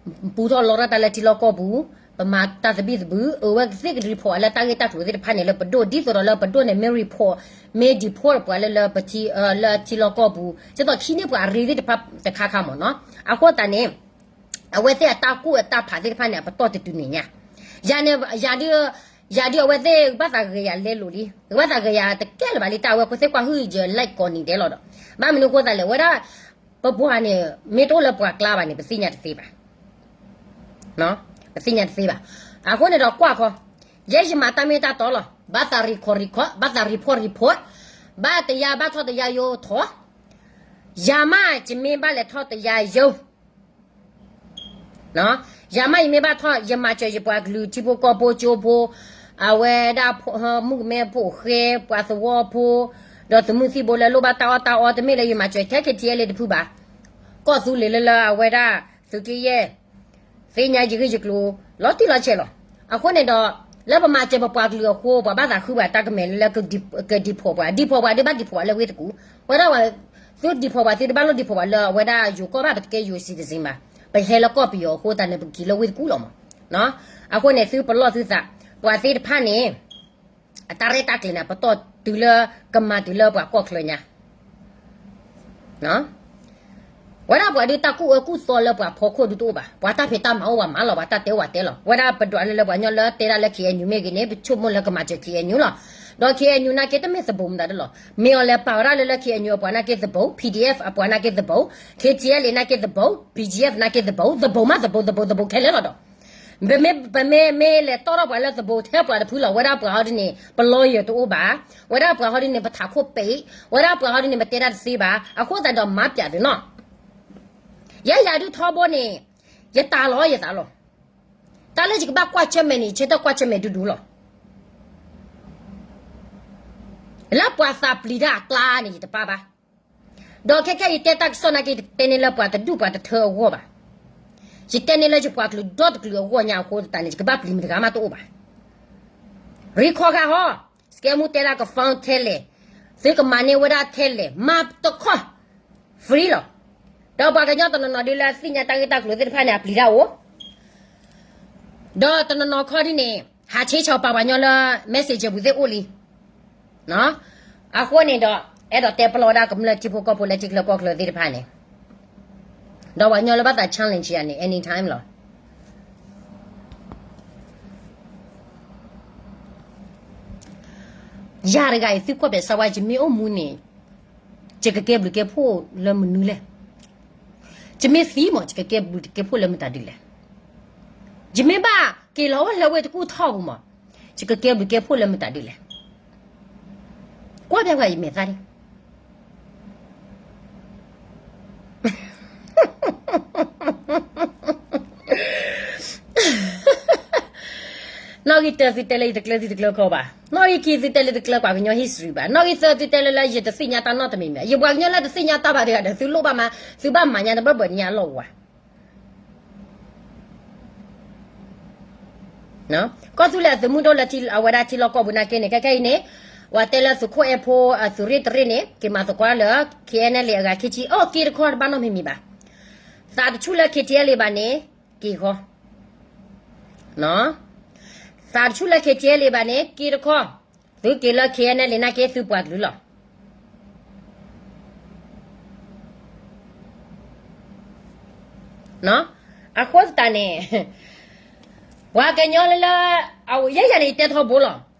ပပူထီၣ်လီထီၣ်တၢ်လၢထံလီၢ်ကီၢ်ပူၤ ပမၤတၢ်သဘံၣ်သဘုၣ် အဝဲသ့ၣ်က report လၢတၢ်ဂ့ၢ်တၢ်ကျိၤသ့ၣ်တဖၣ်န့ၣ်လၢပဒိၣ် ဒ်သိးဒီးလၢပဒိၣ်န့ၣ် မ့ၢ် report မ့ၢ် deport ပှၤလၢလၢပထံ လၢထံလီၢ်ကီၢ်ပူၤ ကဲသိးခံန့ၢ်ပှၤအရ့သ့ၣ်တဖၣ်တခါခါမ့ၢ်နီၤ အဃိသတးန့ၣ် အဝဲသ့ၣ်အတၢ်ကူၣ်အတၢ်ဖးသ့ၣ်တဖၣ်န့ၣ် အပတီၢ်တတုၤန့ၣ်ညါ ယၤန့ၣ် ယၤဒုး ယၤဒုးအဝဲသ့ၣ်ဘၣ်သးဂဲၤယၤလဲလိာ်လံ, ဘၣ်သးဂဲၤယၤတကဲလၢၤဘၣ်လံ, တၢ်အဝဲဃိသ့ၣ်ကွၢ်ဟုၣ်ယၤ like ကိးနံၤဒဲးလီၤဒီး, ဘၣ်မနုၤဃိသတးလဲၣ်, ဝဲဒၣ် ပပှၤန့ၣ် မ့ၢ်တအိၣ်လၢပှၤကျါဘၣ်န့ၣ် ပသ့ၣ်ညါတသ့ဘၣ်, ပသ့ၣ်ညါတသ့ဘၣ်. အဃိန့ၣ်ဒီးကွၢ်ခီ, ယဲယမၤတၢ်မ့ၢ်တၢ်တီလီၤ, ဘၣ်သး record record, ဘၣ်သး report report, ဘၣ်တယါဘၣ်ထီၣ်တယါယိထီၣ်, ယၤမးယမ့ၢ်ဘၣ်လဲၤထီၣ်တယါယိ ယၤမးယမ့ၢ်ဘၣ်ထီၣ် ယမၤစၢၤယပှၤကလုာ်ထံဖိကီၢ်ဖိကၠိဖိ, အဝဲဒၣ်မုၣ်ကမဲဖိဃဲ ပှၤသဝီဖိ, ဒီးသုးမုၢ်သံၣ်ဘိလၢလိၣ်ဘၣ်တၢ်အီၣ်တၢ်အီ, တမ့ၢ်လၢယမၤစၢၤထဲ KTLA တဖုဘၣ်, ကီၢ်သူလ့ၤလၢလၢအဝဲဒၣ် သုးက့ယဲၢ် သ့ၣ်ညါယဂ့ၢ်ယကျိၤ လီၤတံၢ်လီၤဆဲးလီၤ. အဃိန့ၣ်ဒီး လၢပမၤစၢၤပပှၤကလုာ်အဃိ ပှၤဘၣ်သးဃုပှၤတၢ်ကမဲာ်လၢလၢ ကဒံးဖီၣ်ပှၤ, ဒံးဖီၣ်ပှၤဒုးဘၣ်ဒံးဖီၣ်ပှၤလၢ ဝ့ၢ်တကူၣ်, ဝဲဒၣ် သုဒံးဖီၣ်ပှၤ သုတဘၣ်လိၣ်ဒံးဖီၣ်ပှၤလၢအဝဲဒၣ်ယိၤကီၢ်ဘၣ်, ပတကဲယိၤ citizen ဘၣ်, ပဟဲလၢကီၢ်ပယီၤအဃိသတးန့ၣ် ပက့ၤလၢဝ့ၢ်တကူၣ်လီၤမး. အဃိန့ၣ် သုပလီၢ်သုသး, ပှၤသ့ၣ်တဖၣ်န့ၣ် အတၢ်ရဲၣ်တၢ်ကျဲၤန့ၣ် ပတီၢ်တုၤလၢကမၤတုၤလၢပှၤကီၢ်ချၢညါ ဝဲဒၣ်ပှၤဒုးတၢ်ကူၣ်အၢကူၣ်သီလၢပှၤဖီခိၣ်ဒုးတအိၣ်ဘၣ်, ပှၤတၢ်ဖံးတၢ်မၤအိၣ်ပှၤမၤလီၤ, ပှၤတၢ်တဲအိၣ်ပှၤတဲလီၤ. ဝဲဒၣ်ပဒွးလၢလၢပှၤကညီလၢတဲဒၣ်လၢ KNU မ့ၢ်ဂ့ၤန့ၣ် ပဆိကမိၣ်လၢကမၤစၢၤ KNU လီၤ. ဒီး KNU နာ်က့တမ့ၢ်သဘိမတၤဒ်လီၤ. မ့ၢ်အီၤလဲၤပာ်ဝဲဒၣ်လၢလၢ KNU အပှၤနာ်က့သဘိ, PDF အပှၤနာ်က့သဘိ, KTLA နာ်က့သဘိ, BGF နာ်က့သဘိ, သဘိမးသဘိ သဘိသဘိခဲလၢာ်လီၤဒီး ပမ့ၢ်လဲၤတီၢ်ထီၣ်ပှၤလၢသဘိထဲပှၤတဖုလီၤ. ဝဲဒၣ်ပှၤဟီဒ်န့ၣ် ပလီယၢၤတအိၣ်ဘၣ်, ဝဲဒၣ်ပှၤဟီဒ်န့ၣ် ပထးခိၣ်ပဲး, ဝဲဒၣ်ပှၤဟီဒ်န့ၣ် ပတဲတၢ်တသ့ဘၣ်. အဃိသတးဒီးမၤပျးသုနီၤ. ယဲယၤဒုးထီဘိန့ၣ် ယတၢ်လီၤယသးလီၤ. တၢ်လၢယကဘၣ်ကွၢ်ဆၢၣ်မဲာ်န့ၣ် ယဆၢထၢၣ်ကွၢ်ဆၢၣ်မဲာ်ဒူဒူလီၤ. လၢပှၤသးပျံၤတၢ်အကျါန့ၣ် ယတပၢ်ဘၣ်. ဒီးခဲခဲအံၤယတဲတၢ်ကစီၣ်နာ်က့ ယတတဲန့ၢ်လၢပှၤတဒူၣ်ပှၤတထၢအဂီၢ်ဘၣ်. ယတဲန့ၢ်လၢယပှၤကလုာ်ဒီတကလုာ်အဂီၢ်ညါအဃိသတးန့ၣ် ယကဘၣ်ပျံၤမတၤတဂၤမးတအိၣ်ဘၣ်. ရံခီဂၤဟီ, စကဲမူတဲဒၣ်က phone ထဲလဲၣ်, သုကမၤန့ၢ်ဝဲဒၣ်ထဲလဲၣ် မၤတခီ free လီၤ. ဒီးပှၤကညီတနီၤနီၤဒုးလၢသ့ၣ်ညါတၢ်ဂ့ၢ်တၢ်ကျိၤသ့ၣ်တဖၣ်န့ၣ် အပျံၤတၢ်အိၣ် ဒီးတနီၤနီၤခီဒ်န့ၣ် ဟးဆ့ဆီပာ်ပှၤကညီလၢ messenger ပူၤသ့ၣ်အိၣ်လံ. အဃိန့ၣ်ဒီး အဲၣ်ဒိးတဲပလီၢ်ဝဲဒၣ်ကမျၢၢ်ထံဖိကီၢ်ဖိလၢထံချၢကီၢ်ချၢသ့ၣ်တဖၣ်န့ၣ်, ဒီးပှၤကညီလၢဘၣ်သး challenge ယၤန့ၣ် anytime လီၤ. ယၤတဂၤအံၤ သုကွၢ်ပဲာ်စၢဝါ ယမ့ၢ်အိၣ်မူန့ၣ် ယကကဲဘျုးကဲဖှိၣ်လၢမနုၤလဲၣ်. ယမ့ၢ်သံမး ယကကဲဘျုးကဲဖှိၣ်လၢမတၤဒ်လဲၣ်. ယမ့ၢ်ဘၣ်က့ၤလီၤအိၣ်လၢဝ့ၢ်တကူၣ်ထီၣ်ပူၤမး ယကကဲဘျုးကဲဖှိၣ်လၢမတၤဒ်လဲၣ်. ကွၢ်ဘၣ်ပှၤယမဲာ်သၣ်န့ၣ် နီၣ်ဂံၢ်တၢသုတဲလၢယတကျၢၤသုတကျၢၤကီၢ်ဘၣ်, နီၣ်ဂံၢ်ခံသုတဲလၢတကျၢၤပှၤကညီ history ဘၣ်, နီၣ်ဂံၢ်သၢသုတဲလၢလၢယတသ့ၣ်ညါတၢ်နီတမံၤမံၤ, ယပှၤကညီလၢတသ့ၣ်ညါတၢ်ဘၣ်တဂၤဒီး သုလိၣ်ဘၣ်မး, သုဘၣ်မၤညါတဘၢၣ်ဘၢၣ်ညါအလီၢ်ဝဲ ကီၢ်သူလ့ၤအသုးမုၢ်ဒိၣ်လၢအဝဲဒၣ်ထံလီၢ်ကီၢ်ပူၤနာ်က့န့ၣ် ခဲခဲအံၤန့ၣ် ပှၤတဲလၢသုးခိၣ်အဲၣ်ဖိ သုးရ့ၣ်တရ့ၣ်န့ၣ် က့ၤမၤသကိးလၢ KNLA အဂၤခံဆံ အိၣ်က့ၤတခီတဘၣ်နီတမံၤမံၤဘၣ်. သးတဆူၣ်လၢ KTLA ဘၣ်န့ၣ် က့ၤဃီ သးတဆူၣ်လၢ KTLA ဘၣ်န့ၣ် က့ၤတခီ, သုက့ၤလၢ KNLA နာ်က့သုပှၤကလုာ်လီၤ. အဃိသတးန့ၣ် ပှၤကညီလၢလၢ အဝဲယဲယၤန့ၣ် ယတဲထီဘိလီၤ.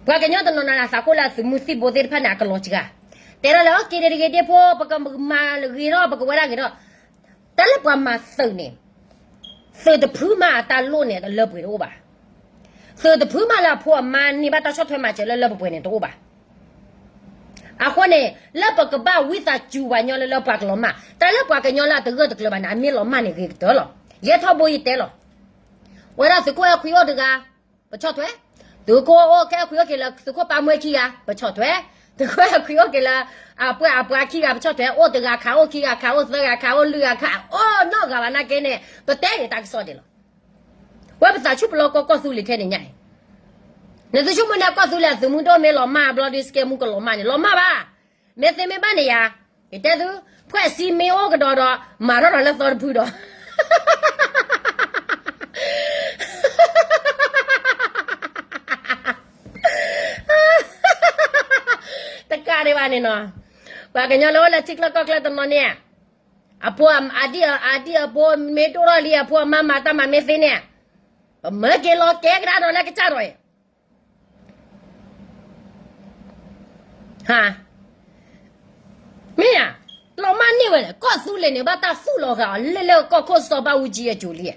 ပှၤကညီတနီၤနီၤအသးခိၣ်လၢအသုးမုၢ်သံၣ်ဘိသ့ၣ်တဖၣ်န့ၣ် အကလီၤစှၤ, တဲဒၣ်လၢ က့ၤတဂ့ၤဒ့ဖိ ပကမၤဂ့ၤထီၣ် ပကဝဲဒၣ်ဂ့ၤထီၣ်, တၢ်လၢပှၤမၤသုးန့ၣ် သုးတဖုမးအတၢ်လိၣ်န့ၣ် အလၢပှဲၤတအိၣ်ဘၣ်. သုးတဖုမးလၢအဖိအမါန့ၢ်ဘၣ်တၢ်ဆီၣ်ထွဲမၤစၢၤလၢလၢပှဲၤပှဲၤန့ၣ်တအိၣ်ဘၣ်. အဃိန့ၣ် လၢပကဘၣ်ဝံသးစူၤပှၤကညီလၢလၢပှၤကလီၤမၢ်, တၢ်လၢပှၤကညီလၢအတဂၢၢ်တကျၢၤဘၣ်န့ၣ် အမ့ၢ်လီၤမၢ်န့ၣ်ဂ့ၤကတၢၢ်လီၤ. ယဲထီဘိယတဲလီၤ. ဝဲဒၣ်သုးခိၣ်အဲၣ်ခွံအိၣ်တဂၤ, ပဆီၣ်ထွဲ, သုးခိၣ်အိၣ်ခဲအဲၣ်ခွံအိၣ်က့ၤလၢသုးခိၣ်ပၢ်မွဲခံဂၤ, ပဆီၣ်ထွဲ, သုးခိၣ်အဲၣ်ခွံအိၣ်က့ၤလၢ အပှၤအပှၤခံဂၤ ပဆီၣ်ထွဲ, အိၣ်တဂၤခးအိၣ်ခံဂၤခးအိၣ်သၢဂၤခးအိၣ်လွံၢ်ဂၤခး အိၣ်နီၢ်ဂၤဘၣ်နာ်က့န့ၣ် ပတဲန့ၣ်တၢ်ကစီၣ်ဒ်လီၤ. ဝဲပသးဆူၣ်ပလီၢ်ကီၢ်ကီၢ်သူလ့ၤထဲန့ၣ်ညါအံၤ, နသုဆူၣ်မုၢ်န့ၣ်ကီၢ်သူလ့ၤအသုးမုၢ်ဒိၣ်မ့ၢ်လီၤမၢ်ဘျီဒုး စကဲမူကလီၤမၢ်န့ၣ် လီၤမၢ်ဘၣ်. မ့ၢ်သ့မ့ၢ်ဘၣ်န့ၣ်ယၤ, ယတဲသု, ဖှဲးစံမ့ၢ်အိၣ်ကဒီးဒီး မၤထီၣ်ဒီးလၢသီတဖုဒီး တကးဒံးဘၣ်န့ၣ်နီၤ, ပှၤကညီလၢအိၣ်လၢထံချၢကီၢ်ချၢတနီၤန့ၣ်, အဖိအဒံၣ်အဖိမ့ၢ်ဒိၣ်ထီၣ်လံ အဖိအမါမၤတၢ်မၤမ့ၢ်သ့န့ၣ်, မၢက့ၤလီၤကဲကဒါဒီးလၢကစၢ်ဒီးအံၤ ဟါ, မ့ၢ်ဧါ, လီၤမၢ်န့ၢ်ဝဲလဲၣ်, ကီၢ်သူလ့ၤန့ၣ် ဘၣ်တၢ်သူၣ်လီၤဂာ်အီၤလၢလၢကီၢ်ခိၣ်စီၤဘၣ်အူကၠံအစိၤလံ,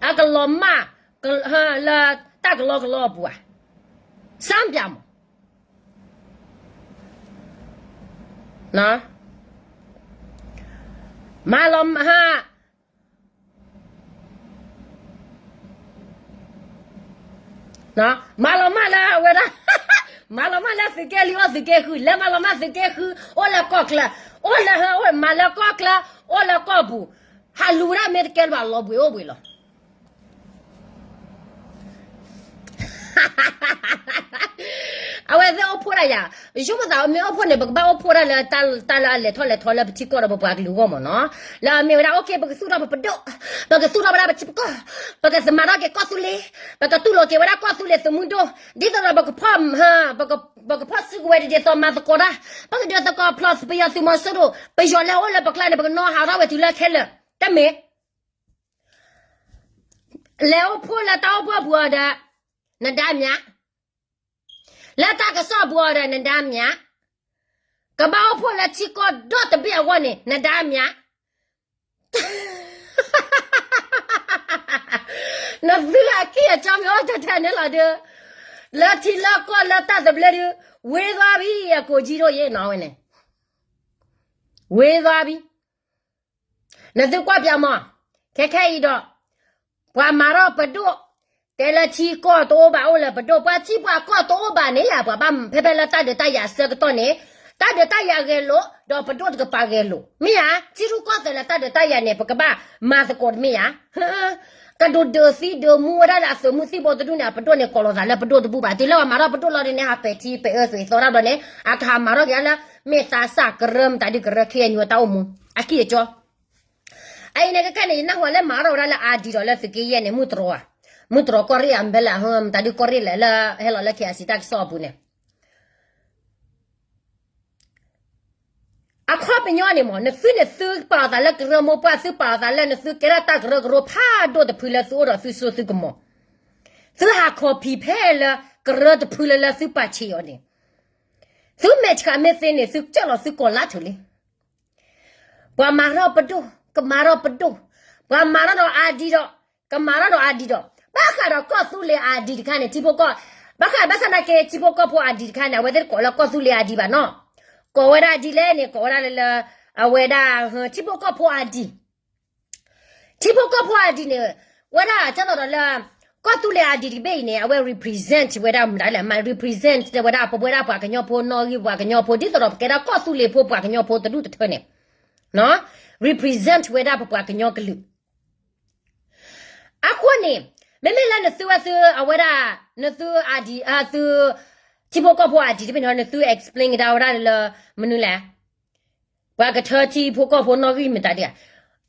အကလီၤမၢ် လၢတၢ်ကလီကလီအပူၤဧါ, စၢ်ပၠးမး မၤလီၤမၢ် မၤလီၤမၢ်လၢအဝဲဒၣ်, မၤလီၤမၢ်လၢသုးက့လွံၢ်အိၣ်သုးက့ဃု, လၢမၤလီၤမၢ်သုးက့ဃု အိၣ်လၢကီၢ်ချၢ, အိၣ်လၢဟၢအိၣ် မၤလၢကီၢ်ချၢ, အိၣ်လၢကီၢ်ပူၤ, ဟးလူၤဝဲဒၣ်မ့ၢ်တကဲလၢၤဘၣ်လီၤဘှံးအိၣ်ဘှံးလီၤ. အဝဲသ့ၣ်အိၣ်ဖှိၣ်ဒၣ်ယၤ, ယဆိကမိၣ်သးမ့ၢ်အိၣ်ဖှိၣ်န့ၣ် ပကဘၣ်အိၣ်ဖှိၣ်ဒၣ်လၢတၢ်လၢအလဲၤထီၣ်လဲၤထီလၢပထံကီၢ်ဒီးပပှၤကလုာ်အဂီၢ်မးနီၤ, လၢအမ့ၢ်ဝဲဒၣ် okay ပကသူၣ်ထီၣ်ပပဒိၣ်, ပကသူၣ်ထီၣ်ဝဲဒၣ်ပထံပကီၢ်, ပကမၤထီၣ်က့ၤကီၢ်သူလ့ၤ, ပကတူၢ်လိာ်က့ၤဝဲဒၣ်ကီၢ်သူလ့ၤသုးမုၢ်ဒိၣ်, ဒ်သိးဒီးပကဖီၣ် ပကဖီၣ်စုကဝဲၤတဒ်သိးမၤသကိးတၢ်, ပကဒုးသကိးဖျီပယီၤသုးမီၤစိရိၤ, ပယီၤလၢအအိၣ်လၢပကျါန့ၣ် ပကနီၣ်ဟးထီၣ်ဝဲတုၤလၢခဲလၢာ်, တမ့ၢ် လဲၤအိၣ်ဖှိၣ်လၢတၢ်အိၣ်ဖှိၣ်ပူၤအီၤဒီး နဒါမြး, လၢတၢ်ကစီၣ်ပူၤအီၤဒီး နဒါမြး, ကဘၣ်အိၣ်ဖှိၣ်လၢထံကီၢ်ဒီတဘ့ၣ်အဂီၢ်န့ၣ် နဒါမြး နသုလၢအကံၢ်အကၠီမ့ၢ်အိၣ်တၢ်ထဲန့ၣ်လီၤဒုး, လၢထံလၢကီၢ်လၢတၢ်သဘျ့ဒုး, ဝ့ၤသွါဘံ အကိးကံဒိၣ်ယဲနီၤဝဲန့ၣ်, ဝ့ၤသွါဘံ, နသုကွၢ်ပၠးမး, ခဲခဲအံၤဒီး, ပှၤမၤထီၣ်ပဒိၣ်, တဲလၢထံကီၢ်တအိၣ်ဘၣ်အိၣ်လၢပဒိၣ်, ပှၤထံပှၤကီၢ်တအိၣ်ဘၣ်န့ၣ်ဧါ, ပှၤဘၣ်ဖဲဖဲလၢတၢ်ဒုးတၢ်ယၤအဆၢကတီၢ်န့ၣ်, တၢ်ဒုးတၢ်ယၤဂဲၤလိာ်, ဒီးပဒိၣ်တကပၤဂဲၤလိာ်, မ့ၢ်ဧါ, ထံရူၢ်ကီၢ်သဲးလၢတၢ်ဒုးတၢ်ယၤန့ၣ် ပကဘၣ်မၤသကိးတမ့ၢ်ဧါ ကဒိးဒုးသံဒုးမူဝဲဒၣ်လၢအသုးမုၢ်သံၣ်ဘိတဒူၣ်န့ၣ် အပဒိၣ်န့ၣ် ကိးလီၤသးလၢပဒိၣ်တဘူၣ်ဘၣ်. တုၤလၢပှၤမၤထီၣ်ပဒိၣ်လီၤဒ်န့ၣ် ဟးပဲာ်ထံပဲာ်အၢသွံးသီတၢ်ဘျီန့ၣ် အကဟးမၤထီၣ်က့ၤလၢ မ့ၢ်သးစၢ်ကရၢမတၤဒုးကရၢ ခ့ၣ်အဲၣ်ယူၣ် တၢ်အိၣ်မူ အကံၢ်အကၠီ. အအံၤန့ၣ် ကဲခဲန့ၣ် ယနၢ်ဟူလၢမၤထီၣ်ဝဲဒၣ်လၢအါဒံးဒီးလၢသုးက့ယဲၢ်န့ၣ် မုၢ်တြီၤဧါ, မုၢ်တြီၤကီၢ်ရ့ၣ်အမ့ၢ်လဲၣ် မတၤဒုးကီၢ်ရ့ၣ်လဲၣ်လၢဟဲလီၤလၢ KIC တၢ်ကစီၣ်အပူၤန့ၣ် အခီပညီန့ၣ်မ့ၢ် နသုန့ၣ်သုပာ်အသးလၢကရၢမိၢ်ပှၢ် သုပာ်အသးလၢနသုကဲထီၣ်တၢ်ကရၢကရိဖးဒိၣ်တဖုလၢသုအိၣ်ဒီး သုစိသုကမီၤ, သုဟးခီဖံးဖဲလၢကရၢတဖုလၢလၢသုပာ်ဆံးအီၤန့ၣ်, သုမဲာ်ဆှးမ့ၢ်သ့န့ၣ် သုကၢၢ်လီၤသုကိးလါထုးလံ. ပှၤမၤထီၣ်ပဒိၣ် ကမၤထီၣ်ပဒိၣ်, ပှၤမၤထီၣ်ဒီးအါဒံးဒီး ကမၤထီၣ်ဒီးအါဒံးဒီး, ဘၣ်ဃးဒီးကီၢ်သူလ့ၤအါဒံးတခါန့ၣ် ထံဖိကီၢ်, ဘၣ်ဃးဘၣ်ဆၣ်သနာ်က့ ထံဖိကီၢ်ဖိအါဒံးတခါန့ၣ် အဝဲသ့ၣ်တကိးလၢကီၢ်သူလ့ၤအါဒံးဘၣ်နီၤ, ကိးဝဲဒၣ်ဒ်လဲၣ်န့ၣ် ကိးဝဲဒၣ်လၢလၢ အဝဲဒၣ် ထံဖိကီၢ်ဖိအါဒံး ထံဖိကီၢ်ဖိအါဒံးန့ၣ် ဝဲဒၣ်ကဲသိးဒီးလၢ ကီၢ်သူလ့ၤအါဒံးတဘ့ၣ်အံၤန့ၣ် အဝဲ represent ဝဲဒၣ်မတၤလဲၣ် မၤ represent ဝဲဒၣ်ပဝဲဒၣ်ပှၤကညီဖိ နီၣ်ဂံၢ်ပှၤကညီဖိ ဒ်သိးဒီးပကဲဒၣ်ကီၢ်သူလ့ၤဖိပှၤကညီဖိတဒူၣ်တထၢန့ၣ် represent ဝဲဒၣ်ပပှၤကညီကလုာ် အဃိန့ၣ် မ့မ့ၢ်လၢနသုဝဲသု အဝဲဒၣ် နသုအါဒံး သု ထံဖိကီၢ်ဖိအါဒံးတဘ့ၣ်န့ၣ် နသု explain ကဒါဝဲဒၣ်လၢ မနုၤလဲၣ် ပှၤကထၢထံဖိကီၢ်ဖိနီၣ်ဂံၢ်မတၤဒ်ဧါ.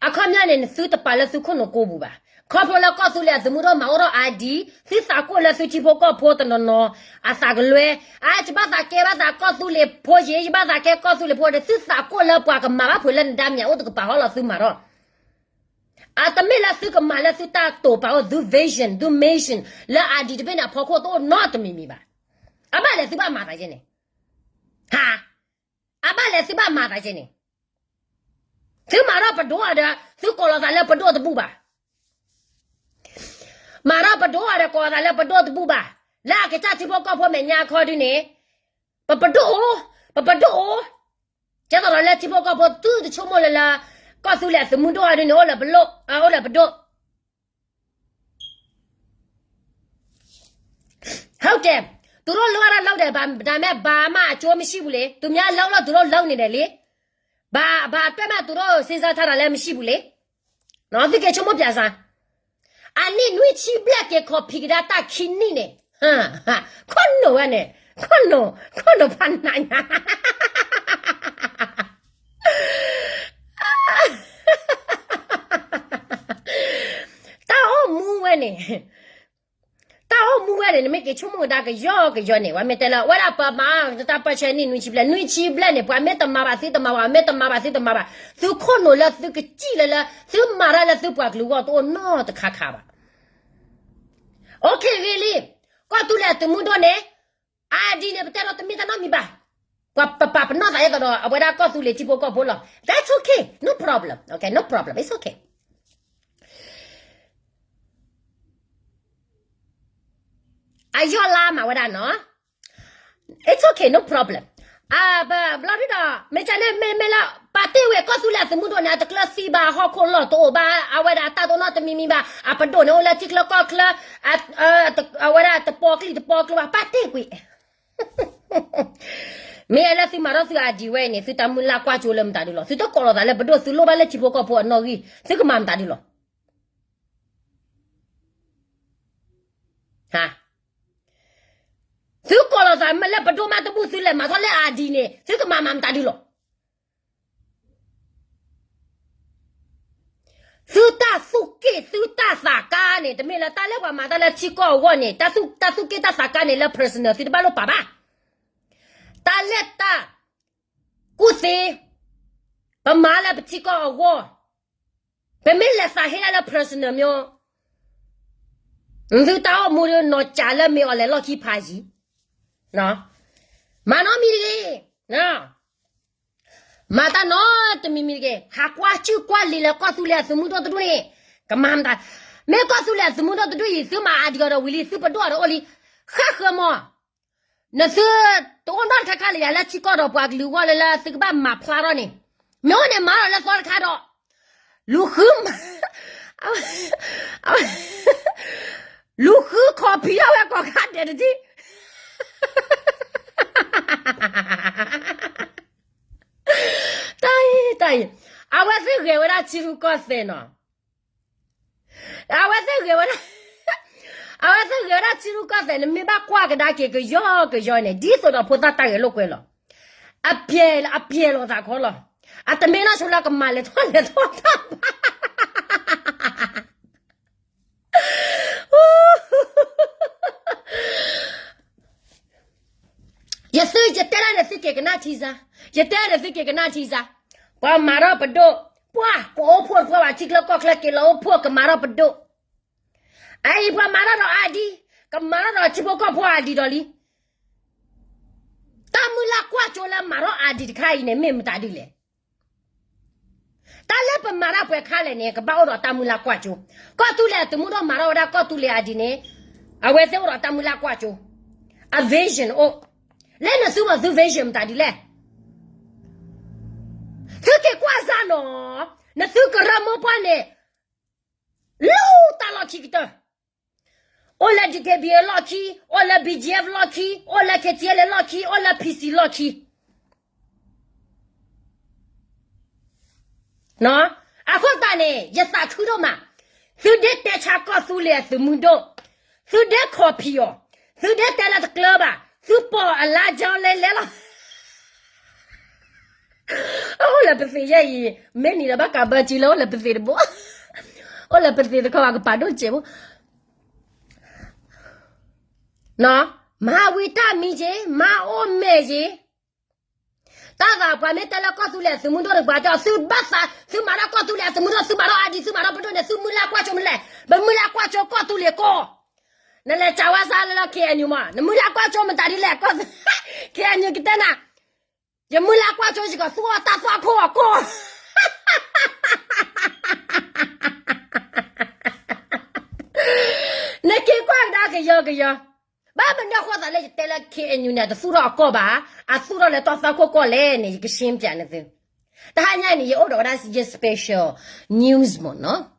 အခီပညီန့ၣ် နသုတပာ်လၢသုခိၣ်နူာ်ကိးပူၤဘၣ်. ခီဖျိလၢကီၢ်သူလ့ၤအသုးမုၢ်ဒိၣ်မၤအိၣ်ထီၣ်အါဒံး သုသးကိၢ်လၢသုထံဖိကီၢ်ဖိတနီၤနီၤ အသးကလွဲ, အါ ယဘၣ်သးကဲဘၣ်သးကီၢ်သူလ့ၤဖိယ့ၤ ယဘၣ်သးကဲကီၢ်သူလ့ၤဖိဒီး သုသးကိၢ်လၢပှၤကမၤဘၣ်ဖုးလၢနဒါမၠးအိၣ်တကပၤဟီၣ်လီၤသုမၤထီၣ် အတမ့ၢ်လၢသုကမၤလၢသုတၢ်တိာ်ပာ်အိၣ် သု vision သု mission လၢအါဒံးတဘ့ၣ်န့ၣ် အဖီခိၣ်တအိၣ်နီတမံၤမံၤဘၣ်. အဘၣ်လဲၣ်သုဘၣ်မၤသးယဲန့ၣ်, ဟါ, အဘၣ်လဲၣ်သုဘၣ်မၤသးယဲန့ၣ်, သုမၤထီၣ်ပဒိၣ်အီၤဒီး သုကိးလီၤသးလၢပဒိၣ်တဘူၣ်ဘၣ်. မၤထီၣ်ပဒိၣ်အီၤဒီးကိးလီၤသးလၢပဒိၣ်တဘူၣ်ဘၣ်. လၢအကစၢ်ထံဖိကီၢ်ဖိမဲာ်ညါအခီဒုန့ၣ်, ပပဒိၣ်အိၣ်, ပပဒိၣ်အိၣ်, ကဲသိးဒီးလၢထံဖိကီၢ်ဖိသုတဆိကမိၣ်လၢလၢ ကီၢ်သူလ့ၤအသုးမုၢ်ဒိၣ်အီၤဒုန့ၣ် အိၣ်လၢပဒိၣ်, အိၣ်လၢပဒိၣ် ဟုတ်တယ်, သူတို့လုပ်ရတာလုပ်တယ်, ဒါပေမဲ့ ဘာမှအကျိုးမရှိဘူးလေ, သူများလုပ်လို့ သူတို့လုပ်နေတယ်လေ, ဘာ ဘာအတွက်မှ သူတို့ စဉ်းစားထားတာလည်း မရှိဘူးလေ, နော်, သုက့ၤဆိကမိၣ်ပျးစၢ်, အနံၣ်နွံဆံဘျဲၣ်က့ၤခီဖံးကဒါတၢ်ခံနံၣ်န့ၣ်, ခိၣ်နူာ်ဝဲန့ၣ်, ခိၣ်နူာ်, ခိၣ်နူာ်ဖးနးညါ တၢ်အိၣ်မူဝဲန့ၣ်, တၢ်အိၣ်မူဝဲန့ၣ် နမ့ၢ်က့ၤဆိကမိၣ်ကဒါကယီကယီန့ၣ် ဝဲမ့ၢ်တဲလၢ ဝဲဒၣ်ပမၤတၢ်ပၢဆှၢနံၣ်နွံဆံဘျဲၣ်, နွံဆံဘျဲၣ်န့ၣ် ပှၤမ့ၢ်တမၤဘၣ်သုတမၤဘၣ်, မ့ၢ်တမၤဘၣ်သုတမၤဘၣ်, သုခိၣ်နူာ်လၢသုကစံၣ်လၢလၢ သုမၤတၢ်လၢသုပှၤကလုာ်အဂီၢ်တအိၣ်နီတခါခါဘၣ်. OK ဂ့ၤလံ, ကီၢ်သူလ့ၤအသုးမုၢ်ဒိၣ်န့ၣ် အဒံးန့ၣ် ပတဲဒီးတမ့ၢ်တၢ်နီတမံၤဘၣ်. ပပာ်ပနီၣ်သးအဲၣ်သိးဒီး အဝဲဒၣ်ကီၢ်သူလ့ၤထံဖိကီၢ်ဖိလီၤ. That's okay, no problem, okay, no problem, it's okay. အယီၢ်လါမးဝဲဒၣ်နီၤ, it's okay, no problem. ဘျီဒုဒီး မ့ၢ်ကန့ၣ်မ့မ့ၢ်လၢ ပာ်တ့ၢ်ဝဲကီၢ်သူလ့ၤအသုးမုၢ်ဒိၣ်န့ၣ် အတကျၢၤသံဘၣ် ဟီၣ်ခိၣ်လီၢ်တအိၣ်ဘၣ် အဝဲဒၣ်တၢ်တအိၣ်နီတမံၤမံၤဘၣ် အပဒိၣ်န့ၣ်အိၣ်လၢထံချၢကီၢ်ချၢ အဝဲဒၣ်တပီကျံၢ်တပီကျိၤဘၣ် ပာ်တ့ၢ်ကွံာ် မ့ၢ်လၢသုမၤထီၣ်သုအဒံးဝဲအံၤန့ၣ် သုတၢ်မုၢ်လၢ်ကွၢ်ကၠိလၢမတၤဒုလီၤ. သုတကိးလီၤသးလၢပဒိၣ် သုလိၣ်ဘၣ်လၢထံဖိကီၢ်ဖိအနီၣ်ဂံၢ် သုကမၤမတၤဒုလီၤ. သုကိးလီၤသးမ့ၢ်လၢပဒိၣ်မးတဘူၣ် သုလဲၤမၤထီၣ်လၢအဒံးန့ၣ် သုကမၤမၤမတၤဒုလီၤ. သုတၢ်သူၣ်က့ၣ်သုတၢ်သးကါန့ၣ် တမ့ၢ်လၢတၢ်လၢပှၤမၤတၢ်လၢထံကီၢ်အဂီၢ်န့ၣ် တၢ်သူၣ်က့ၣ်တၢ်သးကါန့ၣ်လၢ personal သုတဘၣ်လိၣ်ပာ်ဘၣ်. တၢ်လၢတၢ်ကူၣ်သ့ ပမၤလၢပထံကီၢ်အဂီၢ် ပမ့ၢ်လဲၤသးဟ့ဒၣ်လၢ personal မ့ၢ် သုတၢ်အိၣ်မူဒ်နီၢ်ကၠးလၢမ့ၢ်အီၤလဲၤလီၢ်ခံဖးယံၤ မၤနီတမံၤတဂ့ၤ, မၤတၢ်နီတမံၤမံၤတဂ့ၤ, ဟးကွၢ်စုကွၢ်လံာ်လၢကီၢ်သူလ့ၤအသုးမုၢ်ဒိၣ်တဒူၣ်န့ၣ်, ကမၤမတၤ, မ့ၢ်ကီၢ်သူလ့ၤအသုးမုၢ်ဒိၣ်တဒူၣ်အံၤ သုမၤအါဒံးအီၤဒီးဝံၤလံ သုပဒိၣ်အီၤဒီးအိၣ်လံ, ဃၣ်ဃၢမီၢ်, နသုတအိၣ်နီတခါခါလၢယၤလၢထံကီၢ်ဒီးပှၤကလုာ်အဂီၢ်လၢလၢသုကဘၣ်မၤဖျါထီၣ်န့ၣ်, မ့ၢ်အိၣ်န့ၣ်မၤထီၣ်လၢသီတခါဒီး လူၤဃုမၤ, လူၤဃုခီၣ်ဖံးထီၣ်ဝဲကိးခါဒဲးတထံၣ်, တၢ်အံၤ, တၢ်အံၤ, အဝဲသ့ၣ်ဂဲၤဝဲဒၣ်ထံရူၢ်ကီၢ်သဲးနီၤ, အဝဲသ့ၣ်ဂဲၤဝဲဒၣ်, အဝဲသ့ၣ်ဂဲၤဝဲဒၣ်ထံရူၢ်ကီၢ်သဲး နမ့ၢ်ဘၣ်ကွၢ်ကဒါက့ၤကယီကယီန့ၣ် ဒ်သိးဒီးဖိသၣ်တၢ်ဂဲၤလိာ်ကွဲလီၤ, အပျဲၢ်လီၤသးခီလီၤ, အတမ့ၢ်နီၢ်ဆိလၢကမၤလဲၤထီၣ်လဲၤထီၣ်တၢ်ဘၣ် ယသု ယတဲဒၣ်န့ၣ်သုက့ၤကနၣ်ထံစါ, ယတဲန့ၣ်သုက့ၤကနၣ်ထံစါ, ပှၤမၤထီၣ်ပဒိၣ်, ပှၤကအိၣ်ဖှိၣ်တပှၢ်ဘၣ် ထံချၢကီၢ်ချၢက့ၤလီၤအိၣ်ဖှိၣ်ကမၤထီၣ်ပဒိၣ်, အအံၤပှၤမၤထီၣ်ဒီးအါဒံ, ကမၤထီၣ်ဒီးထံဖိကီၢ်ဖိအါဒံဒီးလံ, တၢ်မုၢ်လၢ်ကွၢ်ကၠိလၢမၤထီၣ်အါဒံတခါအံၤန့ၣ် မ့ၢ်မတၤဒ်လဲၣ် တၢ်လၢပမၤတၢ်ပှဲၤခါလဲၣ်န့ၣ် ကဘၣ်အိၣ်ဒီးတၢ်မုၢ်လၢ်ကွၢ်ကၠိ, ကီၢ်သူလ့ၤအသုးမုၢ်ဒိၣ်မၤထီၣ်ဝဲဒၣ်ကီၢ်သူလ့ၤအါဒံန့ၣ်, အဝဲသ့ၣ်အိၣ်ဒီးတၢ်မုၢ်လၢ်ကွၢ်ကၠိ, အ vision အိၣ်, လၢနသုဘၣ်သု vision မတၤဒ်လဲၣ်, သုက့ၤကွၢ်စၢ်နီၤ, နသုကရၢမိၢ်ပှၢ်န့ၣ်, လၢတၢ်လီၢ်ခံကတၢၢ် အိၣ်လၢ DKBA လီၢ်ခံ, အိၣ်လၢ BGF လီၢ်ခံ, အိၣ်လၢ KTLA လီၢ်ခံ, အိၣ်လၢ PC လီၢ်ခံ, အဃိသတးန့ၣ် ယသးခုဒိၣ်မး, သုဒ့တဲဆါကီၢ်သူလ့ၤအသုးမုၢ်ဒိၣ်, သုဒ့ခီၣ်ဖံးအီၤ, သုဒ့တဲလၢတကျၢၤဘၣ်, သုပိာ်အလါကၠီလဲလဲလီၤ အိၣ်လၢပသ့ၣ်ယဲၢ်အံၤ, မ့ၢ်နံၤလၢဘၣ်ကးဘၢစံလၢအိၣ်လၢပသ့ၣ်တဘိ, အိၣ်လၢပသ့ၣ်တခီဘၣ်ကပာ်ဒိၣ်စဲးဖိ, မၤဝံၤတၢ်မံက့ၤ, မၤအိၣ်မဲာ်က့ၤ, တၢ်သးပှၤမ့ၢ်တဲလၢကီၢ်သူလ့ၤသုးမုၢ်ဒိၣ်တပှၤတဲအီၤ သုဘၣ်သး, သုမၤထီၣ်ကီၢ်သူလ့ၤသုးမုၢ်ဒိၣ် သုမၤထီၣ်အါဒံ သုမၤထီၣ်ပဒိၣ်န့ၣ် သုမုၢ်လၢ်ကွၢ်ကၠိမနုၤလဲၣ်, ပမုၢ်လၢ်ကွၢ်ကၠိကီၢ်သူလ့ၤကီၢ်, နလဲၤစးဝါစါလၢ KNU မး နမုၢ်လၢ်ကွၢ်ကၠိမတၤဒ်လဲၣ်, KNU ကတဲနၤ, ယမုၢ်လၢ်ကွၢ်ကၠိယကသူၣ်အီၣ်တၢ်သွၣ်ခိၣ်အကီၢ် နက့ၤကွၢ်ကဒါကယီကယီ, ဘၣ်မနုၤအဃိသးလၢယတဲလၢ KNU န့ၣ် အတသူၣ်ထီၣ်အကီၢ်ဘၣ်, အသူၣ်ထီၣ်လၢတၢ်သွၣ်ခိၣ်ကီၢ်လဲၣ်န့ၣ် ယကရှင်းပြနသု, တဟါညါအံၤန့ၣ် ယအိၣ်ဒီးဝဲဒၣ်ယ special news မ့ၢ်နီၤ,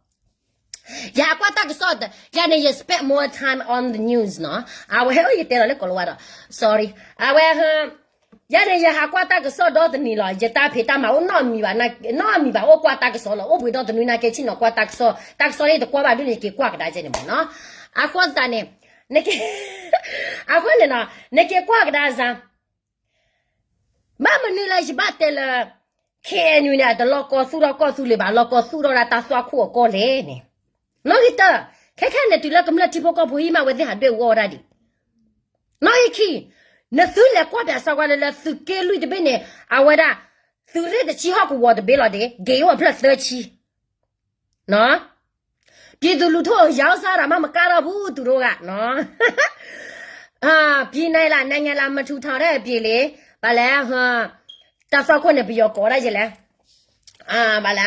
ယဟးကွၢ်တၢ်ကစီၣ်, ယၤန့ၣ် ယ spend more time on the news နီၤ, အဝဲ ယတဲလီၤလၢကိးလၤဝါဒီး sorry, အဝဲ ယၤန့ၣ် ယဟးကွၢ်တၢ်ကစီၣ်ဒီတနံၤလီၤ, ယတၢ်ဖံးတၢ်မၤအိၣ်နီတမံၤဘၣ်, နီတမံၤဘၣ် အိၣ်ကွၢ်တၢ်ကစီၣ်လီၤ, အိၣ်ဘှံးဒီတနွံနာ်က့ ဆ့ၣ်နီၤကွၢ်တၢ်ကစီၣ်, တၢ်ကစီၣ်လၢယတကွၢ်ဘၣ်ဒ်န့ၣ် ယက့ၤကွၢ်ကဒါကဲန့ၣ်မ့ၢ်နီၤ, အဃိသတးန့ၣ်, အဃိန့ၣ်နီၤ, နက့ၤကွၢ်ကဒါစါ, ဘၣ်မနုၤလၢယဘၣ်တဲလၢ KNU န့ၣ် အတလီၢ်ကီၢ်သူၣ်ထီၣ်ကီၢ်သူလ့ၤဘၣ်, လီၢ်ကီၢ်သူၣ်ထီၣ်ဒၣ်တၢ်သွၣ်ခိၣ်အကီၢ်လဲၣ်န့ၣ်, နီၣ်ဂံၢ်တၢ, ခဲခဲန့ၣ်တုၤလၢကမျၢၢ်ထံဖိကီၢ်ဖိဟံးမး အဝဲသ့ၣ်ဟးဒွဲၣ်အူအီၣ်ဝဲဒၣ်ဒံး, နီၣ်ဂံၢ်ခံ, နသုလဲၤကွၢ်ပၠးစၢၤကွၢ်လၢလၢသုးက့လွံၢ်တဘ့ၣ်န့ၣ်, အဝဲဒၣ်, သုးရ့ၣ်တဆံဟီၣ်ကဝီၤတဘ့ၣ်လီၤဒံး, က့ၤအိၣ်အဖျၢၣ်သၢဆံ နီၤ, ပြည်သူလူထု ရောင်းစားတာမှ မကထီၣ်ဘူး သူတို့ကနော်. ပြည်နယ်လား နိုင်ငံလား မထူထောင်တဲ့အပြင်လေ ဘာလဲ တၢ်သီၣ်ခိၣ်န့ၣ် ပယီၤကိးဒၣ်ယလဲၣ် ဘာလဲ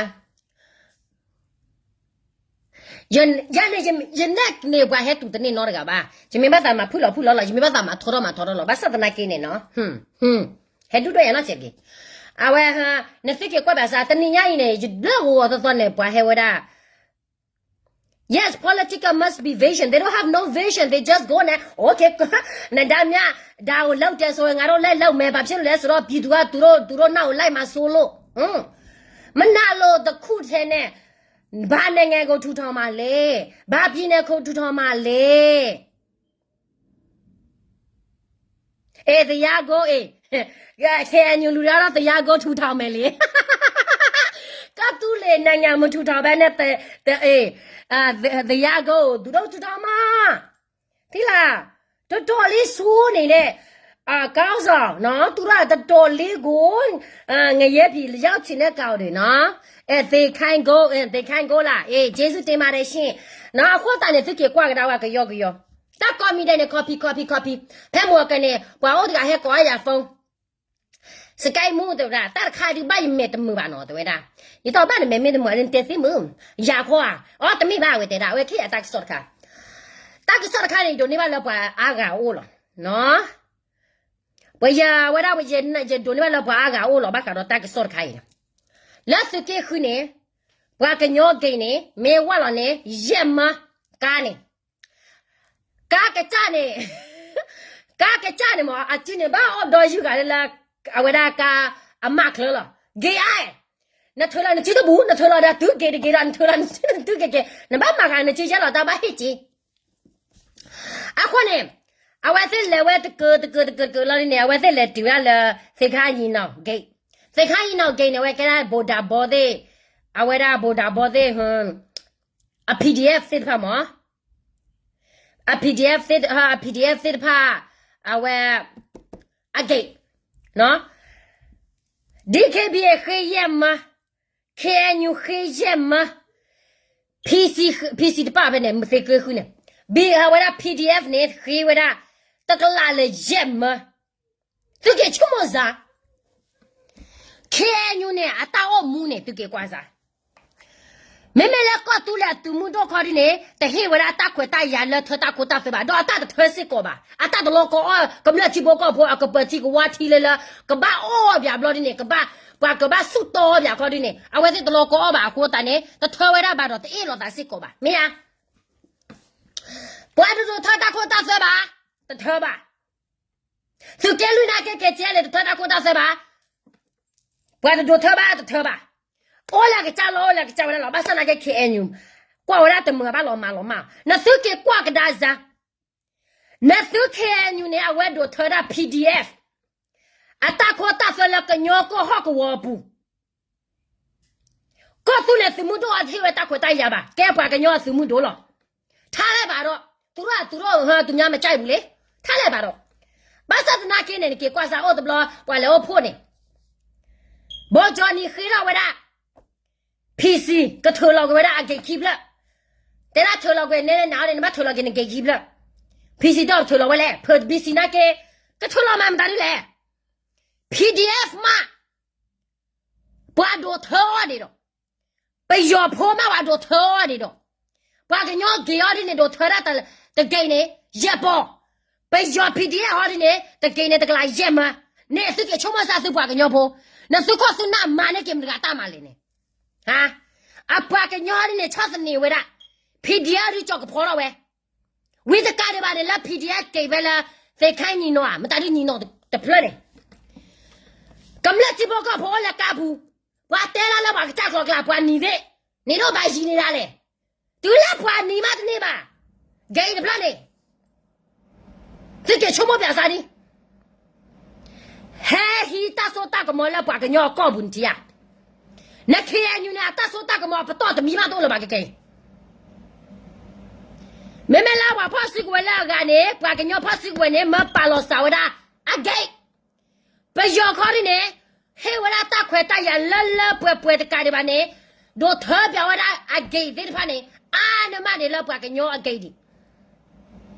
ယဲန့ၣ် ယနဲၣ်န့ၢ်ပှၤဟဲတူၢ်တန့ၢ်နီတဂၤဘၣ်. ယမ့ၢ်ဘၣ်သးမၤဖုၣ်လီၤဖုၣ်လီၤလီၤ ယမ့ၢ်ဘၣ်သးမၤထီထီၣ်မၤထီထီၣ်လီၤ ဘၣ်ဆၣ်သနာ်က့န့ၣ်နီၤ ဟဲဒုၣ်ဒွဲၣ်ယၤနီတစဲးက့ၤ အဝဲ နသုက့ၤကွၢ်ဘၣ်ဆၣ် တနံၤညါအံၤန့ၣ် ယဘျၢဂီၤအသီသီန့ၣ် ပှၤဟဲဝဲဒၣ် Yes, political must be vision. They don't have no vision. They just go နဲ့ okay နဒါမြဒါကိုလုပ်တယ်ဆိုရင် ငါတို့လည်းလုပ်မယ် ဘာဖြစ်လို့လဲဆိုတော့ ပြည်သူက သူတို့ သူတို့နောက်ကို လိုက်မှာစိုးလို့ မနာလိုတစ်ခုထဲနဲ့ ဘာနိုင်ငံကိုထူထောင်မှာလဲ ဘာပြည်နယ်ကိုထူထောင်မှာလဲ အဲ သရားကုန်း အဲ ခဲအံၤညူလူရတော့ သရားကုန်းထူထောင်မယ်လေ ကတူလေ နိုင်ငံမထူထောင်ဘဲနဲ့ အဲ သရားကုန်း သူတို့ထူထောင်မှာ ထံၣ်လၢ တတီၤလံဆူန့ၣ်လဲၣ် အကောင်းဆောင်နော် သူတို့က တတီၤလံကို ငရဲပြည်ရောက်ချင်တဲ့ကောင်တွေနော် အဲ သခင်ကို အဲ သခင်ကိုလား အဲ ကျေးဇူးတင်ပါတယ်ရှင် နော် အဃိသတးန့ၣ် သုက့ၤကွၢ်ကဒါဝဲကယီကယီ တၢ် comment န့ၣ် copy copy copy ဖဲမုၢ်ကန့ၣ် ပှၤအိၣ်တဂၤဟဲကိးအယၤ phone စကဲမူ တဲဝဲဒၣ် တၢ်တခါဒုးဘၣ်ယမဲာ်တမုာ်ဘၣ်နီၤ တဲဝဲဒၣ် ယတီၢ်ဘၣ်နမဲာ်မ့ၢ်တမုာ် အဒုးတဲသ့မုာ် ယၤခီဧါ အီ တမ့ၢ်ဘၣ် အဝဲတဲဒၣ် အဝဲခဲအံၤအတၢ်ကစီၣ်တခါ တၢ်ကစီၣ်တခါန့ၣ် ယဒိးန့ၢ်ဘၣ်လၢပှၤအါဂၤအအိၣ်လီၤ ပယဝဲဒၣ် ယဒိးန့ၢ်ဘၣ်လၢပှၤအါဂၤအအိၣ်လီၤ ဘၣ်ဃးဒီးတၢ်ကစီၣ်တခါအံၤ လၢသုးက့ဃုန့ၣ် ပှၤကညီ gate န့ၣ် မ့ၢ်ဝဲလီၤန့ၣ် ယဲၢ်မၢ ကါန့ၣ် ကါကစၢ်န့ၣ် ကါကစၢ်န့ၣ်မ့ၢ် အစုန့ၣ် ဘၣ်အီၣ်ဒီးယုၢ်ဂၤလၢ အဝဲဒၣ်ကါ အမးချၢလီၤ gate အါ နထုးလီၤနစုတဘူး နထုးလီၤဒီးတုၤ gate တ gate ဒီး နထုးလီၤနစုတဘူး တုၤ gate gate နဘၣ်မၤဃာ်နစုယဲၢ်လီၤ တၢ်ဘၣ်ဟ့ၣ်က့ၤ အဃိန့ၣ် အဝဲသ့ၣ်လဲၤဝဲတကၢၤတကၢၤတကၢၤတကၢၤလီၤန့ၣ် အဝဲသ့ၣ်လဲၤတုၤဝဲဒၣ်လၢ သ့ၣ်ခါယံၤနီၣ် gate သ့ၣ်ခါယံၤနီၣ် gate န့ၣ် အဝဲကဲဒၣ် ဗိုလ်တၢ်ဘီသ့ၣ် အဝဲဒၣ် ဗိုလ်တၢ်ဘီသ့ၣ် အ PDF သ့ၣ်တဖၣ်မ့ၢ် အ PDF သ့ၣ် အ PDF သ့ၣ်တဖၣ် အဝဲ အ gate နီၣ် DKBA ဃ့ယဲၢ်မၢ KNU ဃ့ယဲၢ်မၢ PC PC တပၣ်ဖဲန့ၣ် မ့ၢ်သ့က့ဃုန့ၣ် ဘံအဝဲဒၣ် PDF န့ၣ် ဃ့ဝဲဒၣ် တကလးလၢယဲၢ်မၢ သုက့ၤဆိကမိၣ်စၢ် KNU န့ၣ် အတၢ်အိၣ်မူန့ၣ် သုက့ၤကွၢ်စၢ် မ့မ့ၢ်လၢကီၢ်သူလ့ၤအသုးမုၢ်ဒိၣ်ခီဒ်န့ၣ် တဟ့ၣ်ဝဲဒၣ်တၢ်ခွဲးတၢ်ယာ်လၢထၢတၢ်ခိတၢ်သွဲဘၣ် ဒီးအတၢ်တထၢစ့ၢ်ကီးဘၣ် အတၢ်တလီၤကီအီၣ် ကမျၢၢ်ထံဖိကီၢ်ဖိ အကပၢၤထံကဝါထံလၢလၢ ကဘၣ်အီၣ်ဘၣ်ဘျီဒ်န့ၣ် ကဘၣ် ပှၤကဘၣ်ဆူၣ်တီဘၣ်ခီဒ်န့ၣ် အဝဲသ့ၣ်တလီၤကီအီၣ်ဘၣ်အဃိသတးန့ၣ် တထၢဝဲဒၣ်ဘၣ်ဒီး တအ့ၣ်လိာ်သးစ့ၢ်ကီးဘၣ် မ့ၢ်ဧါ ပှၤတဒိးထၢတၢ်ခိတၢ်သွဲဘၣ် တထၢဘၣ် သုးက့လွံၢ်နာ်က့ KTLA န့ၣ် တထၢတၢ်ခိတၢ်သွဲဘၣ် ပှၤတဒိးထၢဘၣ် တထၢဘၣ် အိၣ်လၢကစၢ်လီၤ အိၣ်လၢကစၢ်ဝဲဒၣ်လီၤ ဘၣ်ဆၣ်နာ်က့ KNU ကွၢ်ဝဲဒၣ်တမုာ်ဘၣ်လီၤမးလီၤမး နသုက့ၤကွၢ်ကဒါစၢ် နသု KNU န့ၣ် အဝဲဒိးထၢဒၣ် PDF အတၢ်ခိတၢ်သွဲလၢကညီကီၢ်ဟီၣ်ကဝီၤအပူၤ ကီၢ်သူလ့ၤသုးမုၢ်ဒိၣ်အတဟ့ၣ်ဝဲတၢ်ခွဲးတၢ်ယာ်ဘၣ် ကဲပှၤကညီအသုးမုၢ်ဒိၣ်လီၤ ထါလဲၣ်ဘၣ်ဒီး သူတို့ သူတို့ သူများမကြိုက်ဘူးလေ ထါလဲၣ်ဘၣ်ဒီး ဘၣ်ဆၣ်သနာ်က့န့ၣ် နက့ၤကွၢ်စၢ်အိၣ်တဘျီ ပှၤလဲၤအိၣ်ဖှိၣ်န့ၣ် ဘိကၠီနံၤဃ့ထီၣ်ဝဲဒၣ် PC ကထုးလီၤကွံာ်ဝဲဒၣ်အ gate ခံဖျၢၣ် တဲဒၣ်ထုးလီၤကွံာ်န့ၣ် နၤန့ၣ် နဘၣ်ထုးလီၤက့ၤန gate ခံဖျၢၣ် PC ဒီးထုးလီၤဝဲလဲၣ် ဖု PC နာ်က့ ကထုးလီၤမၤမတၤဒ်လဲၣ် PDF မး ပှၤဒိးထၢအီၤန့ၣ်ဒီး ပယီၤဖိမး ပှၤဒိးထၢအီၤန့ၣ်ဒီး ပှၤကညီက့ၤအီၤဒ်န့ၣ် ဒိးထၢဒၣ်တ gate န့ၣ် ယဲၢ်ပီၢ် ပယီၤ PDF အီၤဒ်န့ၣ် တ gate န့ၣ် တကလးယဲၢ်မၢ န့ၣ်သုက့ၤဆိကမိၣ်စၢ်သုပှၤကညီဖိ နသုခိၣ်သုနၢ်မၤန့ၢ်က့ၤမတၤတဂၤတၢ်မၤလဲၣ်န့ၣ် အပှၤကညီဒ်န့ၣ် ဆီၣ်သနံးဝဲဒၣ် PDF ဒ်ကၠီကဖီထီၣ်ဝဲ ဝံတကးဒံးဘၣ်န့ၣ် လၢ PDF က့ၤဖဲလၢ သ့ၣ်ခါညံၤနီၣ်ဧါ မတၤဒ်ညံၤနီၣ်တဖျၢၣ်န့ၣ် ကမျၢၢ်ထံဖိကီၢ်ဖိအိၣ်လၢကါပူၤ ပှၤတဲလၢလၢပှၤကစၢ်ကျီကျါ ပှၤနံၤသ့ၣ် န့ၣ်ဒိၣ်ဘၣ်ယံၤန့ၢ်ဒၣ်လဲၣ် တုၤလၢပှၤနံၤမးတန့ၢ်ဘၣ် ကဲအံၤတဖျၢၣ်န့ၣ် သုက့ၤဆိကမိၣ်ပၠးစၢ်ဒ် ဟဲဟံးတၢ်စိတၢ်ကမီၤလၢပှၤကညီအကီၢ်ပူၤနထံၣ်ဧါ န KNU န့ၣ် အတၢ်စိတၢ်ကမီၤအပတီၢ်တမံၤဘၣ်တအိၣ်လၢၤဘၣ်ကကဲအံၤ မ့မ့ၢ်လၢပှၤဖီၣ်စုကဝဲၤလၢအဂၤန့ၣ် ပှၤကညီဖီၣ်စုကဝဲၤန့ၣ် မၢပာ်လီၤစးဝဲဒၣ် အ gate ပယီၤခီဒ်န့ၣ် ဟ့ၣ်ဝဲဒၣ်တၢ်ခွဲးတၢ်ယာ်လၢလၢပှဲၤပှဲၤတကးဒံးဘၣ်န့ၣ် ဒိးထၢပၠးဝဲဒၣ်အ gate သ့ၣ်တဖၣ်န့ၣ် အါန့ၢ်မးဒံးလၢပှၤကညီအကဲဒံး,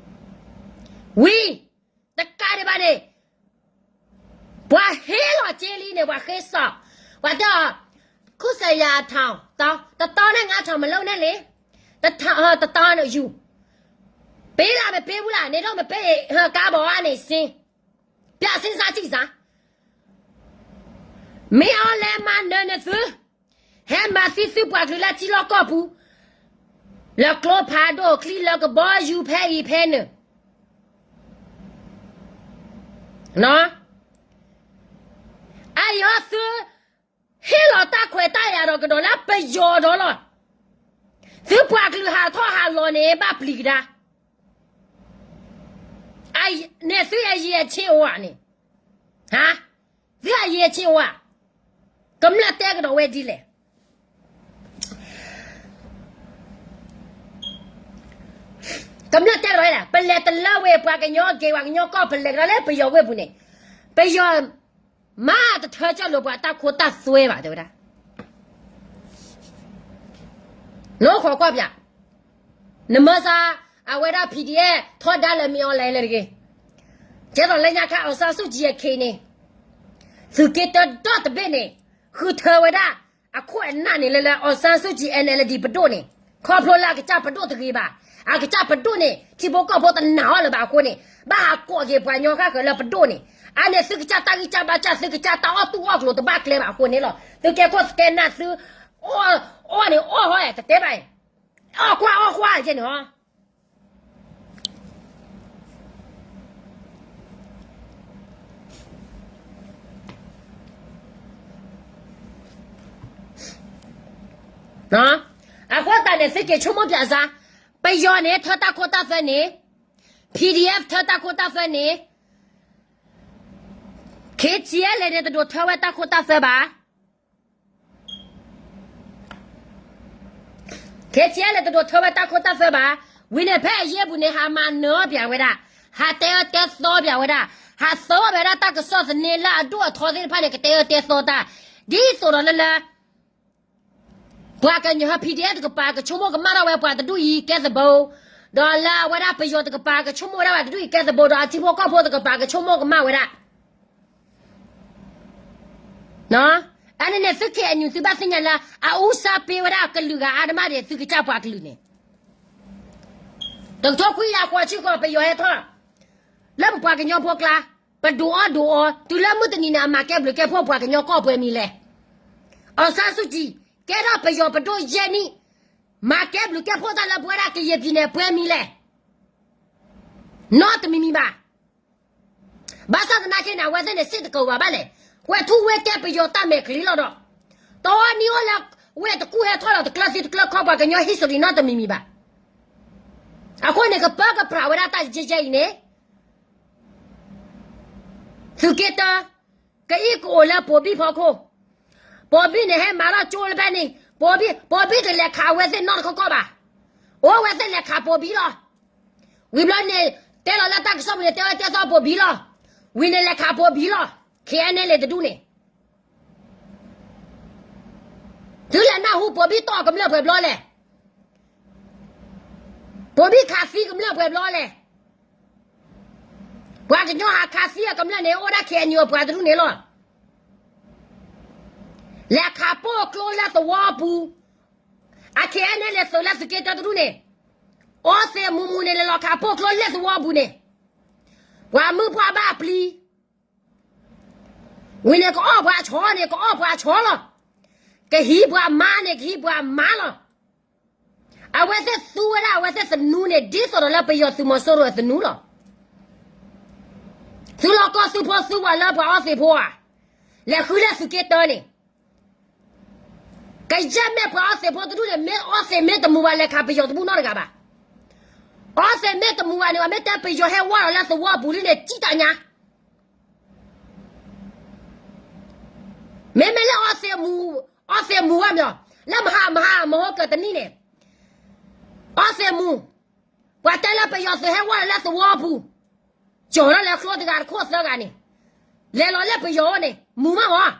ဝံၤ, တကးဒံးဘၣ်န့ၣ်, ပှၤဟ့လီၤစ့လံန့ၣ် ပှၤဃ့စီၣ်, ပှၤတဲအီၤ, ခုစယၤထီၣ်, တတီန့ၢ်ငါထီၣ်မလိၣ်န့ၣ်လံ, တတီန့ၢ်ယူၤ, ပ့လၢမ့ၢ်ပ့ဘူးလၢ်န့ၣ်ဒီးမ့ၢ်ပ့, ကါဘီအါန့ၣ်စ့, ပျးစ့စါစံၣ်စါ မ့ၢ်အီၤလဲၤမၤနၢၤနသု, ဟဲမၤသံသုပှၤကလုာ်လၢထံလီၢ်ကီၢ်ပူၤ, လၢကျိဖးဒိၣ်ချံလၢကဘီယူၤဖဲအံၤဖဲနုာ်, အအံၤဟီသု, ဟ့ၣ်လီၤတၢ်ခွဲးတၢ်ယာ်ဒီးကဒီးလၢပယီၤဒီးလီၤ, သုပှၤကလုာ်ဟးထီၣ်ဟးလီၤန့ၣ် ဘၣ်ပျံၤကဒါ, န့ၣ်သုအယံၤအဆ့အိၣ်ဧါန့ၣ်, သုအယံၤအဆ့အိၣ်ဧါ, ကမျၢၢ်တဲကဒီးဝဲဒ်လဲၣ် ကမျၢၢ်တဲကဒီးဝဲဒၣ် ပလဲၤတလၢဝဲပှၤကညီက့ၤ ပှၤကညီကီၢ် ပလဲၤကဒီးလၢပယီၤဝ့ၢ်ပူၤန့ၣ်, ပယီၤမၤတထၢကၢၢ်လိာ် ပှၤတၢ်ခိတၢ်သွဲဘၣ် တဲဝဲဒၣ်, နအိၣ်ခိးကွၢ်ပၠး, နမၢစါ, အဝဲဒၣ် PDF ထီဒါလၢ မင်းအောင်လှိုင် လၢတဂ့ၤ, ကဲသိးလၢညါခါ အောင်ဆန်းစုကြည် အခံန့ၣ်, သုးက့တၢဒီတဘ့ၣ်န့ၣ်, ဃုထၢဝဲဒၣ်, အခိၣ်အနၢ်န့ၣ်လၢလၢ အောင်ဆန်းစုကြည် NLD ပဒိၣ်န့ၣ်, ခီဖျိလၢအကစၢ်ပဒိၣ်တဂ့ၤဘၣ်, အကစၢ်ပဒိၣ်န့ၣ် ထံဖိကီၢ်ဖိတနာ်အီၤလၢၤဘၣ်အဃိန့ၣ်, ဘၣ်ဟးကိးက့ၤပှၤကညီဃၣ်ဃၢၤလၢပဒိၣ်န့ၣ်, အန့ၣ်သုကစၢ်တၢ်ဂံၢ်စၢ်ဘါစၢ် သုကစၢ်တၢ်အီၣ်သူၣ်အီၣ်ကျိၤတဘၣ်ကျဲဘၣ်အဃိန့ၣ်လီၤ. သုကဲခိၣ်သကဲနၢ်သု, အီၣ်န့ၣ်အီၣ်ဟီ, တတဲဘၣ်, အီၣ်ကွၢ်အီၣ်ကွၢ်ကဲန့ၣ်ဟီ အဃိသတးန့ၣ် သုက့ၤဆိကမိၣ်ပၠးစါ, ပယီၤန့ၣ် ထၢတၢ်ခိတၢ်သွဲန့ၣ်, PDF ထၢတၢ်ခိတၢ်သွဲန့ၣ်, KTLA န့ၣ် တဒိးထၢဝဲတၢ်ခိတၢ်သွဲဘၣ်. KTLA န့ၣ် တဒိးထၢဝဲတၢ်ခိတၢ်သွဲဘၣ်. ဝံၤန့ၣ် ဖဲအယ့ၢ်ပူၤန့ၣ် ဟးမၤနၢၤအီၣ်ပၠးဝဲဒၣ်, ဟးတဲအၢတဲသီပၠးဝဲဒၣ်, ဟးသၢအီၣ်ပၠးဝဲဒၣ်တၢ်ကစီၣ်သန့လၢအဒိၣ်အထီသ့ၣ်တဖၣ်န့ၣ် ကတဲအၢတဲသီတၢ်, ဒ်သိးဒီးလၢလၢ ပှၤကညီ PDF တကပၤ ကဆိကမိၣ်ကမၣ်ထီၣ်ဝဲပှၤတဒူၣ်အံၤကဲသဘိ, ဒီးလၢအဝဲဒၣ်ပယီၤတကပၤ ကဆိကမိၣ်ဝဲဒၣ်ပှၤတဒူၣ်အံၤကဲသဘိ ဒီးအထံဖိကီၢ်ဖိတကပၤ ကဆိကမိၣ်ကမၣ်ဝဲဒၣ် အန့ၣ်န့ၣ် သု KNU သုဘၣ်သ့ၣ်ညါလၢ အအူစၢ်ပ့ဝဲဒၣ်ကလုာ်ဂၤအါတမၣ်ဒီး သုကစၢ်ပှၤကလုာ်န့ၣ်, တကထိခွံကယၤဃိးဆံဃိး ပယီၤဟဲထီၣ် လၢပပှၤကညီဖိကျါ, ပဒုးအီၣ်ဒုးအီ, တုၤလၢမုၢ်တနံၤန့ၣ် အမၤကဲဘျုးကဲဖှိၣ်ပှၤကညီကီၢ်ပှဲၤမံၤလဲၣ်. အောင်ဆန်းစုကြည် ကဲထီၣ်ပယီၤပဒိၣ်ယဲၢ်နံၣ်, မၤကဲဘျုးကဲဖှိၣ်တၢ်လၢပဝဲဒၣ်ကယဲၢ်ပံၤန့ၣ် ပှဲၤမံၤလဲၣ်. နီတမံၤမံၤဘၣ်. ဘၣ်ဆၣ်သနာ်က့န့ၣ် အဝဲသ့ၣ်န့ၣ် စ့ၣ်တကဝၤဘၣ်လဲၣ်, ကွဲးထူဝဲကဲပယီၤတၢ်မဲာ်ချံလီၤဒီး, တနံၤအိၣ်လၢ ဝဲတကူၣ်ဟဲထီၣ်ဒီးတကျၢၤသံတကျၢၤခီပှၤကညီ history နီတမံၤမံၤဘၣ်. အဃိန့ၣ် ကပၢကပြးဝဲဒၣ်တၢ်ယဲၢ်ယဲၢ်အံၤန့ၣ် သုးက့တၢ ကအံၣ်ကအိၣ်လၢပိာ်ဘံၣ်ဖီခိၣ်, ပိာ်ဘံၣ်န့ၣ် ဟဲမၤထီၣ်ကၠိလၢဖဲန့ၣ်, ပိာ်ဘံၣ် ပိာ်ဘံၣ်တလဲၤခးဝဲသ့ၣ်နီတခီကီၢ်ဘၣ်. အိၣ်ဝဲသ့ၣ်လဲၤခးပိာ်ဘံၣ်လီၤ. ဝံၤဘျီန့ၣ် တဲလီၤလၢတၢ်ကစီၣ်ပူၤန့ၣ် တဲဝဲတဲသီပိာ်ဘံၣ်လီၤ. ဝံၤန့ၣ်လဲၤခးပိာ်ဘံၣ်လီၤ. KNLA တဒူၣ်န့ၣ် သုလဲၤနၢ်ဟူပိာ်ဘံၣ်တီၢ်ကမျၢၢ်ပှဲၤဘျီလဲၣ်. ပိာ်ဘံၣ်ခးသံကမျၢၢ်ပှဲၤဘျီလဲၣ်. ပှၤကညီဟးခးသံအကမျၢၢ်န့ၣ် အိၣ်ဒၣ် KNU အပှၤတဒူၣ်န့ၣ်လီၤ. လဲၤခးပိာ်ကျိလၢသဝီပူၤ, အ KNLA သုးလၢသုးက့တၢတဒူၣ်န့ၣ်, အီသံးမူးမူးန့ၣ် လဲၤလီၤခးပိာ်ကျိလၢသဝီပူၤန့ၣ်, ပှၤမုၢ်ပှၢ်ဘၣ်အပျံၤ ဝံၤန့ၣ် ကအီၣ်ပှၤဆီန့ၣ် ကအီၣ်ပှၤဆီလီၤ. ကဟံးပှၤမါန့ၣ် ကဟံးပှၤမါလီၤ. အဝဲသ့ၣ်သူဝဲဒၣ် အဝဲသ့ၣ်သနူန့ၣ် ဒ်သိးဒီးလၢပယီၤသုးမီၤစိရိၤအသနူလီၤ. သုလီၢ်ကီၢ်သုးဖိသုဝဲလၢပှၤအီသံးဖိဧါ, လဲၤဃုလၢသုးက့တၢန့ၣ် ကယဲၢ်မ့ၢ်ပှၤအီသံးဖိတဒူၣ်န့ၣ် မ့ၢ်အီသံးမ့ၢ်တမူၤဘၣ် လဲၤခးပယီၤတဘူၣ်နီတဂၤဘၣ်. အီသံးမ့ၢ်တမူၤဘၣ်န့ၣ် မ့ၢ်တဲပယီၤဟဲဝါလီၤလၢသဝီပူၤလံန့ၣ် စံၣ်တၢ်ညါ မ့မ့ၢ်လၢအီသံးမူၤ, အီသံးမူၤဝဲမ့ၢ်, လၢမဟါမဟါမဟိကတနံၣ်န့ၣ်, အီသံးမူၤ, ပှၤတဲလၢပယီၤသုးဟဲဝါလီၤလၢသဝီပူၤ, ကၠီၤထီၣ်လၢကျိတဂၤတခိၣ်သၢဂၤန့ၣ်, လဲၤလီၤလၢပယီၤအအိၣ်န့ၣ် မူၤမးမး,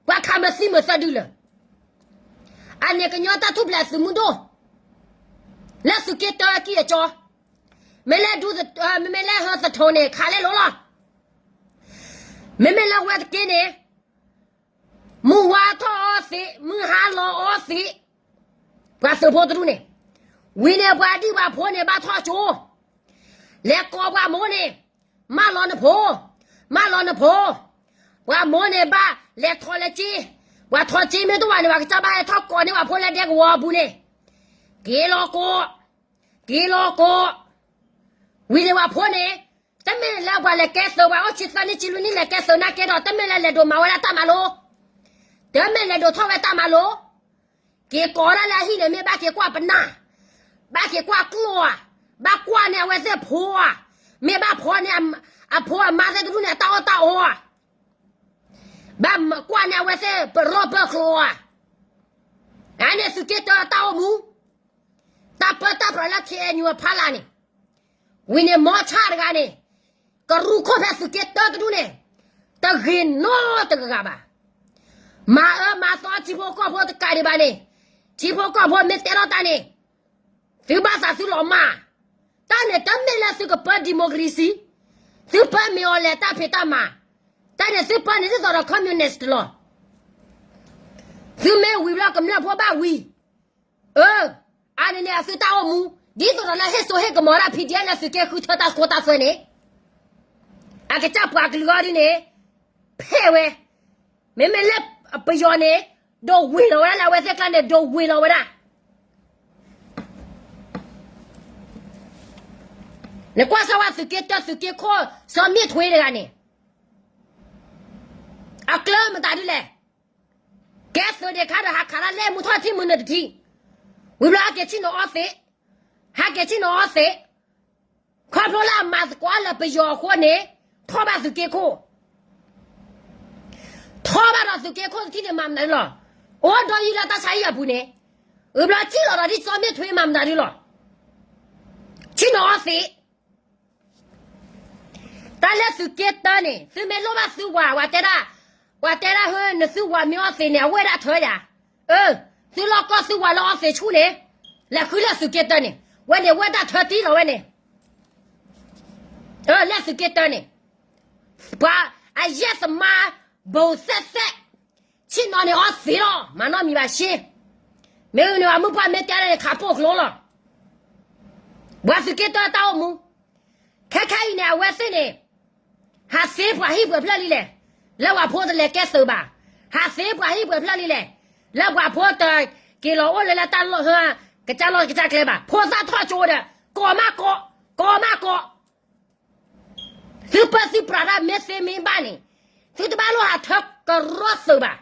ပှၤခးမၤသံမၤသၢဒုလၢာ် အန့ၣ်ကညီတၢ်ထူၣ်ဖျဲးသုးမုၢ်ဒိၣ်, လၢသုးက့တၢကံၢ်အကၠီ, မ့ၢ်လၢဒူ, မ့မ့ၢ်လၢဟၢသထိးန့ၣ် ခးလဲလိာ်လီၤ. မ့မ့ၢ်လၢဝဲတက့ၢ်န့ၣ်, မုၢ်ဝါထီၣ်အီသံး, မုၢ်ဟါလီၤအီသံး, ပှၤသုးဖိတဒူၣ်န့ၣ်, ဝံၤန့ၣ်ပှၤဒံၣ်ပှၤဖိန့ၣ်ဘၣ်ထီၣ်ကၠိ, လဲၤကိးပှၤမိၢ်န့ၣ်, မၢလီၤနဖိ, မၢလီၤနဖိ, ပှၤမိၢ်န့ၣ်ဘၣ်လဲၤထီၣ်လဲၤက့ၤ, ပှၤထီၣ်က့ၤမ့ၢ်တအိၣ်ဘၣ်န့ၣ် ပှၤကစၢ်ဘၣ်ဟဲထီၣ်ကိးန့ၢ်ပှၤဖိလၢဒဲကဝီၤအပူၤန့ၣ်, က့ၤလီၤကိး, က့ၤလီၤကိး, ဝံၤန့ၣ်ပှၤဖိန့ၣ်, တမ့ၢ်လၢပှၤလဲၤကဲသုး ပှၤအိၣ်ဆံသၢနံၣ်ဆံလွံၢ်နံၣ်လဲၤကဲသုးနာ်က့ဒီး တမ့ၢ်လၢလဲၤဒိးမၤဝဲဒၣ်တၢ်မၤလိ, တမ့ၢ်လဲၤဒိးထီၣ်ဝဲတၢ်မၤလိ, က့ၤကိးဒၣ်လၢအဟံၣ်န့ၣ် မ့ၢ်ဘၣ်က့ၤကွၢ်ပနၢ်, ဘၣ်က့ၤကွၢ်ကျိၣ်ဧါ, ဘၣ်ကွၢ်န့ၢ်အဝဲသ့ၣ်ဖိဧါ, မ့ၢ်ဘၣ်ဖီန့ၢ် အဖိအမါသ့ၣ်တဒူၣ်န့ၣ် အတၢ်အီၣ်တၢ်အီဧါ, ဘၣ်ကွၢ်န့ၢ်အဝဲသ့ၣ်ပရီၣ်ပၢၢ်ကျိၤဧါ, အန့ၣ်သုးက့တၢတၢ်အိၣ်မူ, တၢ်ပၢတၢ်ပြးလၢ ခ့ၣ်အဲၣ်ယူၣ် အဖီလာ်န့ၣ်, ဝံၤန့ၣ် မီၤဆၣ်တဂၤန့ၣ်, ကရူၢ်ခိၣ်ဖဲသုးက့တၢတဒူၣ်န့ၣ်, တဂ့ၤနီတဂၤဘၣ်. မၤအၢမၤသီထံဖိကီၢ်ဖိတကးဒံးဘၣ်န့ၣ်, ထံဖိကီၢ်ဖိမ့ၢ်တဲထီၣ်တၢ်န့ၣ်, သုဘၣ်သးသုလီၤမၢ်, တၢ်န့ၣ်တမ့ၢ်လၢသုကပၢ democracy, သုပၢမ့ၢ်အီၤလဲၤတၢ်ဖံးတၢ်မၤ, တၢ်န့ၣ်သုပၢန့ၣ်ဒ်သိးဒီး communist လီၤ. သုမ့ၢ်ဝံၤဘျီကမျၢၢ်ဖိဘၣ်ဝံၤ, အၢ, အန့ၣ်န့ၣ်အသုတၢ်အိၣ်မူ, ဒ်သိးဒီးလၢဟ့ၣ်စိဟ့ၣ်ကမီၤဒၣ် ဖံးဒံးလၢသုးက့ဃုထၢတၢ်ခိတၢ်သွဲန့ၣ်, အကစၢ်ပှၤကလုာ်အီၤဒ်န့ၣ်, ဖဲဝဲ, မ့မ့ၢ်လၢပယီၤန့ၣ်, ဒိးဝ့ၤလီၤဝဲဒၣ်လၢအဝဲသ့ၣ်ကျါန့ၣ် ဒိးဝ့ၤလီၤဝဲဒၣ် နကွၢ်စၢ်ဝဲသုးက့တၢသုးက့ခိၣ် စီၤမ့ၣ်ထွ့တဂၤန့ၣ်, အကျၢၤမတၤဒ်လဲၣ်, ကဲသုးဒံးခါဒီးဟးခးတၢ်လၢမူထီၣ်ထံမုၢ်နုာ်တထံ, ဝံၤဘျီဟဲက့ၤဆ့ၣ်နီၤအီသံး, ဟဲက့ၤဆ့ၣ်နီၤအီသံး, ခီဖျိလၢအမၤသကိးလၢပယီၤအဃိန့ၣ်, ထီၣ်ဘၣ်သုးက့ခိၣ် ထီၣ်ဘၣ်ဒီးသုးက့ခိၣ်တထံၣ်န့ၣ်မၤမနုၤလီၤ, အိၣ်ဒီးယံၤလၢတၢ်ဆါဟံၣ်အပူၤန့ၣ်, ဝံၤဘျီစံၣ်လီၤဒီးဒ်စီၤမ့ၣ်ထွ့မၤမနုၤဒ်လီၤ, ဆ့ၣ်နီၤအီသံး တၢ်လၢသုးက့တၢန့ၣ် သုမ့ၢ်လိၣ်ဘၣ်သုဝၤ ပှၤတဲဒၣ်, ပှၤတဲဒၣ်ဟၢနသုဝၤမ့ၢ်အီသံးန့ၣ် အဝဲဒၣ်ထၢယၤ, အၢ, သုလီၢ်ကီၢ်သုဝၤလၢအီသံးဆူၣ်န့ၣ်, လဲၤဃုလၢသုးက့တၢန့ၣ်, ဝဲန့ၣ်ဝဲဒၣ်ထၢတံၢ်လီၤဝဲန့ၣ်, အၢ လၢသုးက့တၢန့ၣ်, ပှၤအယဲၢ်သမါ ဘူးသဲးသဲး, ဆ့ၣ်နီၤန့ၣ်အီသံးလီၤ မၤနီတမံၤဘၣ်ရှ့, မ့ၢ်ဂ့ၤန့ၣ် အမိၢ်ပှၢ်မ့ၢ်တဲဒၣ်န့ၣ် ခးပိာ်ကျိလီၤ, ပှၤသုးက့တၢတၢ်အိၣ်မူ ခဲခဲအံၤန့ၣ် အဝဲသ့ၣ်န့ၣ်, ဟးသ့ပှၤဟံၣ်ပှဲၤဖျၢၣ်လံလဲၣ်, လၢပှၤဖိတလဲၤကဲသုးဘၣ်, ဟးသ့ပှၤဟံၣ်ပှဲၤဖျၢၣ်လံလဲၣ်, လၢပှၤဖိတက့ၤလီၤအိၣ်လၢလၢတၢ်လီၢ်ဟၢ, ကစၢ်လီၢ်ကစၢ်ကျဲဘၣ်, ဖိသၣ်ထီၣ်ကၠိဒီး, ကိးမးကိး, ကိးမးကိး သုပၢသုပြးတၢ်မ့ၢ်သ့မ့ၢ်ဘၣ်န့ၣ်, သုတဘၣ်လိၣ်ဟးထၢကရီသုးဘၣ်,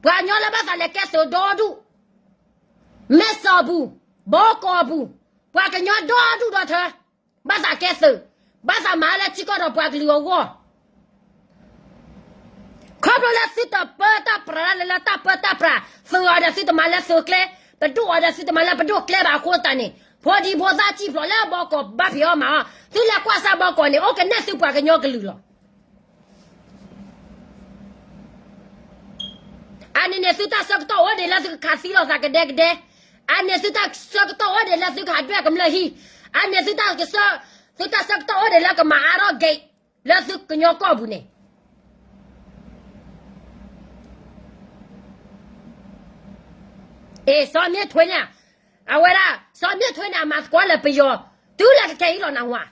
ပှၤကညီလၢဘၣ်သးလဲၤကဲသုးဒီဒူၣ်, မဲၢ်စီၤပူၤ, ဘီကီးပူၤ, ပှၤကညီဒီဒူၣ်ဒီထၢ, ဘၣ်သးကဲသုး, ဘၣ်သးမၤလၢထံကီၢ်ဒီးပှၤကလုာ်အဂီၢ် ခီဖျိလၢသုတပၢတၢ်ပြးလၢလၢတၢ်ပၢတၢ်ပြး, သုးအီၤဒီးသုတမၤလၢသုးကျဲ, ပဒိၣ်အီၤဒီးသုတမၤလၢပဒိၣ်ကျဲဘၣ်အဃိသတးန့ၣ်, ဖိဒံဖိသၣ်စံၣ်ဖျိးလၢဘီကီးဘၣ်ဖံးအီၣ်မၤအီၣ်, သုလဲၤကွၢ်စၢ်ဘီကီးန့ၣ် အိၣ်ကနဲၣ်သုပှၤကညီကလုာ်လီၤ. အန့ၣ်န့ၣ်သုတၢ်ဆၢကတီၢ်အိၣ်ဒံးလၢသုကခးသံလိာ်သးကဒဲကဒဲ, အန့ၣ်သုတၢ်ဆၢကတီၢ်အိၣ်ဒံးလၢသုကဟးဒွဲၣ်ကမျၢၢ်ဟံၣ်, အန့ၣ်သုတၢ်ဆၢ, သုတၢ်ဆၢကတီၢ်အိၣ်ဒံးလၢကမၤအါထီၣ် gate လၢသုကညီကီၢ်ပူၤန့ၣ် အ့ၣ် စီၤမ့ၢ်ထွ့န့ၣ်, အဝဲဒၣ် စီၤမ့ၢ်ထွ့န့ၣ် အမၤသကိးလၢပယီၤ, တုၤလၢကကဲအံၤလီၤနၢ်ဟူဧါ,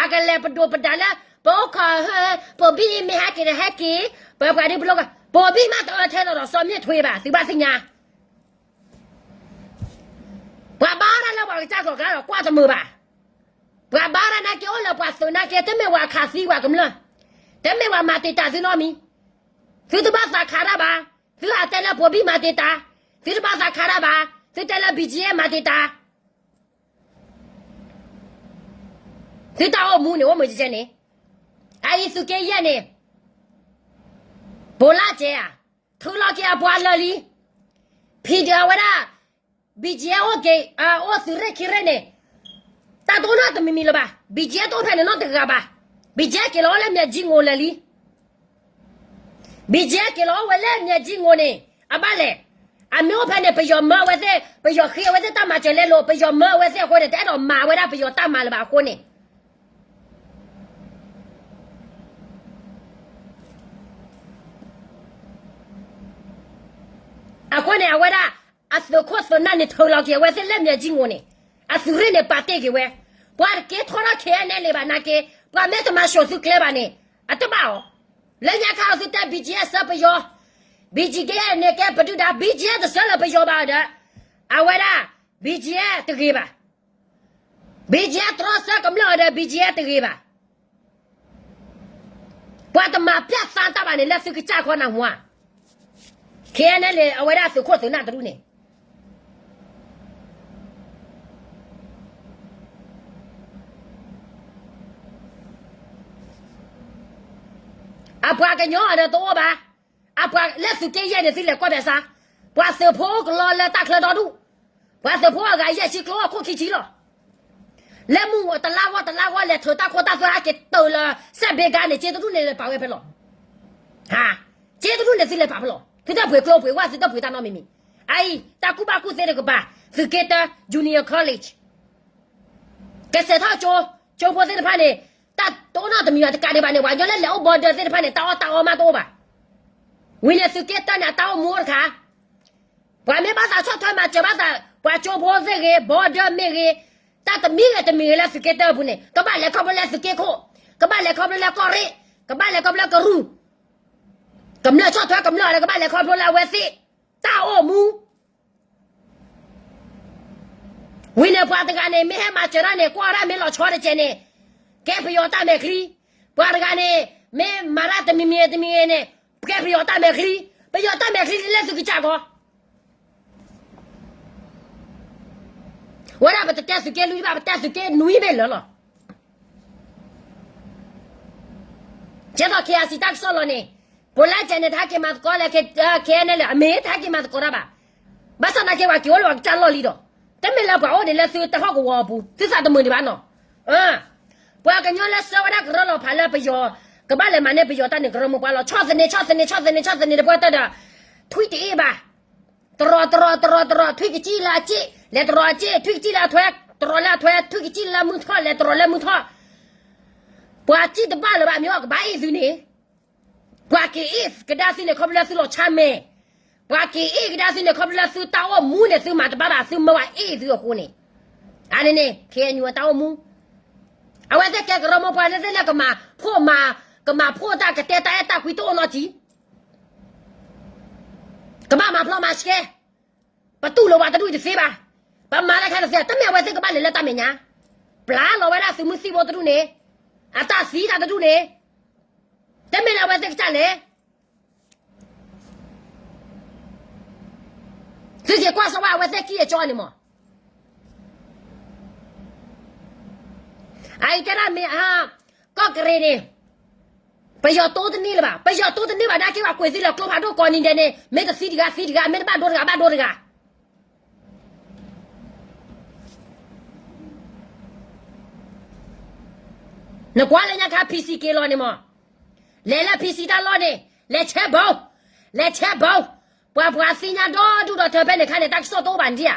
အကလဲၤပဒိၣ်ပဒၣ်လၢ ပအိၣ်ခိးဟၢ, ပိာ်ဘံၣ်မ့ၢ်ဟဲက့ၤဒီးဟဲက့ၤ, ပပှၤဒ်ပလိၣ်က, ပိာ်ဘံၣ်မးတအၢထဲသိးဒီးစီၤမ့ၢ်ထွ့ဘၣ် သုဘၣ်သ့ၣ်ညါ ပှၤဘါဒၣ်လၢပှၤကစၢ်ကျိာ်ကျါဒီးကွၢ်တမုာ်ဘၣ်. ပှၤဘါဒၣ်နာ်က့အိၣ်လၢပှၤသုးနာ်က့ တမ့ၢ်ပှၤခးသံပှၤကမျၢၢ်, တမ့ၢ်ပှၤမၤတံာ်တာ်သုနီတမံၤ, သုတဘၣ်သးခးတၢ်ဘၣ်, သုဟးတဲလၢပိာ်ဘံၣ်မၤတံာ်တာ်, သုတဘၣ်သးခးတၢ်ဘၣ်, သုတဲလၢ ဘံၣ်ကၠံၣ်အဲၣ် မၤတံာ်တာ် သုတၢ်အိၣ်မူန့ၣ် အိၣ်မုာ်ကဲကဲန့ၣ်, အအံၤသုးက့ယဲၢ်န့ၣ်, ပိာ်လၢကဲဧါ, ထုးလီၤက့ၤအပှၤလၢာ်လံ, ဖံးဒုးအဝဲဒၣ်, ဘံၣ်ကၠံၣ်အဲၣ်အိၣ်က့ၤ, အိၣ်သုးရ့ၣ်ခံရ့ၣ်န့ၣ်, တၢ်တအိၣ်နီတမံၤမံၤလၢၤဘၣ်, ဘံၣ်ကၠံၣ်အဲၣ်တအိၣ်ဖဲန့ၣ်နီတဂၤဘၣ်, ဘံၣ်ကၠံၣ်အဲၣ်က့ၤလီၤအိၣ်လၢမၠဲၣ်ကၠံငိၣ်လၢာ်လံ ဘံၣ်ကၠံၣ်အဲၣ်က့ၤလီၤအိၣ်ဝဲလၢမၠဲၣ်ကၠံငိၣ်န့ၣ်, အဘၣ်လဲၣ်, အမ့ၢ်အိၣ်ဖဲန့ၣ် ပယီၤမၢအဝဲသ့ၣ်, ပယီၤဃ့အဝဲသ့ၣ်တၢ်မၤစၢၤလဲလိာ်, ပယီၤမၢအဝဲသ့ၣ်အဃိန့ၣ် တအဲၣ်ဒိးမၤဝဲဒၣ်ပယီၤတၢ်မၤလၢၤဘၣ်အဃိန့ၣ် အဃိန့ၣ် အဝဲဒၣ် အသုးခိၣ်သုးနၢ်န့ၣ် ထုးလီၤက့ၤအဝဲသ့ၣ်လၢမဲာ်ကံၢ်ငိၣ်န့ၣ်, အသုးရ့ၣ်န့ၣ် ပာ်တ့ၢ်က့ၤဝဲ, ပှၤတက့ၤထီထီၣ် ခဲအံၤန့ၣ်လံဘၣ် နာ်က့, ပှၤမ့ၢ်တမၤဆှိးသုကျဲဘၣ်န့ၣ် အတဘၣ်အီၤ, လၢညါခါအီၤသုတဲ ဘံၣ်ကၠံအၣ် ဆှၢပယီၤ, ဘံၣ်ကၠံအၣ်န့ၣ် ကဲပဒုၣ်ဒါ, ဘံၣ်ကၠံအၣ်တဆှၢလၢပယီၤဘၣ်ဒီး, အဝဲဒၣ် ဘံၣ်ကၠံအၣ်တဂ့ၤဘၣ်, ဘံၣ်ကၠံအၣ်တြီဆၢကမျၢၢ်အီၤဒီး ဘံၣ်ကၠံအၣ်တဂ့ၤဘၣ်. ပှၤတမၤပျဲၢ်သါတၢ်ဘၣ်န့ၣ် လၢသုကစၢ်ခီနၢ်မူဧါ, ခဲအံၤန့ၣ်လံ အဝဲဒၣ်သုးခိၣ်သုးနၢ်တဒူၣ်န့ၣ် အပှၤကညီအီၤဒီးတအိၣ်ဘၣ်, အပှၤလၢသုးက့ယဲၢ်န့ၣ် သုလဲၤကွၢ်ဘၣ်ဆါ, ပှၤသုးဖိအိၣ်ကလီလၢတၢ်ချၢဒီဒူၣ်, ပှၤသုးဖိအဂၤယဲၢ်ဆံကျိ အခိၣ်ခံဆံလီၤ. လၢမုၢ်တလါဂီၢ်တလါဂီၢ် လဲၤထုးတၢ်ခိတၢ်သွဲအက့ၤတုၤလၢ စဲးဘ့ကါန့ၣ် က့တဒူၣ်န့ၣ်လဲၤပာ်ဝဲဖဲလီၤ. က့တဒူၣ်န့ၣ်သုလဲၤပာ်ဖဲလီၤ. သုတပှ့ၤကျိပှ့ၤဝဲ သုတပှ့ၤတၢ်နီတမံၤမံၤ. အအံၤ တၢ်ကူၣ်ဘၣ်ကူၣ်သ့တကပၤ, သုးက့တၢ Junior College ကစဲးထီၣ်ကၠိ, ကၠိဖိသ့ၣ်တဖၣ်န့ၣ် တၢ်တအိၣ်နီတမံၤဘၣ် တကးဒံးဘၣ်န့ၣ် ပှၤကညီလၢလဲၤအိၣ် border သ့ၣ်တဖၣ်န့ၣ် တၢ်အီၣ်တၢ်အီမးတအိၣ်ဘၣ်. ဝံၤန့ၣ်သုးက့တၢန့ၣ် အတၢ်အိၣ်မူအိၣ်တခါ, ပှၤမ့ၢ်ဘၣ်သးဆီၣ်ထွဲမၤစၢၤဘၣ်သး ပှၤကၠိဖိသ့ၣ်ဂ့ၤ border မ့ၢ်ဂ့ၤ, တၢ်တမံၤဂ့ၤတမံၤဂ့ၤလၢသုးက့တၢအပူၤန့ၣ် ကဘၣ်လဲၤခီဖျိလၢသုးက့ခိၣ်, ကဘၣ်လဲၤခီဖျိလၢကီၢ်ရ့ၣ်, ကဘၣ်လဲၤခီဖျိလၢကရူၢ်, ကမျၢၢ်ဆီၣ်ထွဲကမျၢၢ်ဒီး ကဘၣ်လဲၤခီဖျိလၢအဝဲသ့ၣ် တၢ်အိၣ်မူ ဝံၤန့ၣ်ပှၤတဂၤန့ၣ် မ့ၢ်ဟဲမၤစၢၤတၢ်န့ၣ် ကွၢ်ဒၣ်မ့ၢ်လီၤဆီတကဲးန့ၣ် ကဲပယီၤတၢ်မဲာ်ချံ, ပှၤတဂၤန့ၣ် မ့ၢ်မၤတၢ်တမံၤမံၤတမံၤဂ့ၤန့ၣ် ကဲပယီၤတၢ်မဲာ်ချံ, ပယီၤတၢ်မဲာ်ချံလၢသုကစၢ်ဂီၢ် ဝဲဒၣ်ပတတဲသုးက့လွံၢ်ဘၣ် ပတဲသုးက့နွံမ့ၢ်လၢာ်လီၤ. ကဲသိး KIC တၢ်ကစီၣ်လီၤန့ၣ် ပိၤလၢကဲန့ၣ် တဟဲက့ၤမၤသကိးလၢ ခဲအံၤန့ၣ်လၢ အမ့ၢ်တဟဲက့ၤမၤသကိးတၢ်ဘၣ်. ဘၣ်ဆၣ်သနာ်က့ ပှၤက့ၤအိၣ်လၢပှၤကစၢ်လီၢ်လံဒီး တမ့ၢ်လၢပှၤအိၣ်န့ၣ်လၢသုတၢ်ဟီၣ်ကဝီၤအပူၤ သုသးတမုာ်ဒံးဘၣ်နီၤ. ပှၤကညီလၢဆှၢဝဲဒၣ်ကရၢလီၤဖးလၢပယီၤ ကဘၣ်လဲၤမၤန့ၢ်ပယီၤတၢ်န့ၣ် ကရၢမိၢ်ပှၢ်လီၤ. ဆီၣ်သနံး ဆီၣ်သနံး ဆီၣ်သနံး ဆီၣ်သနံးတပှၢ်တၢၢ်ဒီး ထွံၣ်တအ့ၣ်ဘၣ် တရီးတရီးတရီးတရီး ထွံၣ်ကစံၣ်လၢအစ့ၣ် လဲၤတရီးအစ့ၣ် ထွံၣ်ကစံၣ်လၢအထွဲ တရီးလၢအထွဲ ထွံၣ်ကစံၣ်လၢမုၢ်ထီၣ် လဲၤတရီးလၢမုၢ်ထီၣ်. ပှၤစံၣ်တဘၣ်လၢၤဘၣ် မ့ၢ်အီၣ်ကဘၣ်အ့ၣ်သုန့ၣ် ပှၤက့ၤအ့ၣ်ကဒါသုန့ၣ် ခီဖျိလၢသုလီၤဆါမဲာ်, ပှၤက့ၤအ့ၣ်ကဒါသုန့ၣ် ခီဖျိလၢသုတၢ်အိၣ်မူန့ၣ် သုမၤတဘၣ်ဘၣ် သုမၢဝဲအ့ၣ်သုအဃိန့ၣ်, အန့ၣ်န့ၣ် KNU တၢ်အိၣ်မူ, အဝဲသ့ၣ်ကဲကရၢမိၢ်ပှၢ်သ့ၣ်သ့ၣ်လၢကမၤဖှိၣ်မၤ, ကမၤဖှိၣ်တၢ်ကတဲတၢ်အဲၣ်တၢ်ကွံတအိၣ်နီတံၢ် ကဘၣ်မၤဖျီမၤဆှဲ, ပတူၢ်လိာ်ပှၤတဒူၣ်တသ့ဘၣ်, ပမၤလၢခဲတသ့ တမ့ၢ်အဝဲသ့ၣ်ကဘၣ်လဲၤလၢတၢ်မဲာ်ညါ, ပျၢ်လီၤဝဲဒၣ်သုးမုၢ်သံၣ်ဘိတဒူၣ်န့ၣ်, အတၢ်သံတၢ်တဒူၣ်န့ၣ်, တမ့ၢ်လၢအဝဲသ့ၣ်ကစၢ်လဲၤ သုက့ၤကွၢ်စၢၤဝဲအဝဲသ့ၣ်ကံၢ်အကၠီန့ၣ်မး, အအံၤတဲဒၣ်မ့ၢ်, ကီၢ်ကရ့ၣ်န့ၣ်, ပယီၤတိတန့ၢ်လၢၤဘၣ်, ပယီၤတိတန့ၢ်ဘၣ်နာ်က့ ပှၤကွဲးသံလၢကျိဖးဒိၣ်ကိးနံၤဒဲးန့ၣ် မ့ၢ်တသံတဂၤသံတဂၤ မ့ၢ်တဘၣ်ဒိတဂၤဘၣ်ဒိတဂၤ နကွၢ်လၢညါခါ PC က့ၤလီၤန့ၣ်မး, လဲၤလၢ PC တၢ်လီၢ်န့ၣ် လဲၤဆဲးဘီ, လဲၤဆဲးဘီ, ပှၤပှၤသ့ၣ်ညါဒီဒူၣ်ဒီထၢဖဲန့ၣ်ခါန့ၣ် တၢ်ကစီၣ်တအိၣ်ဘၣ်နဒံဧါ,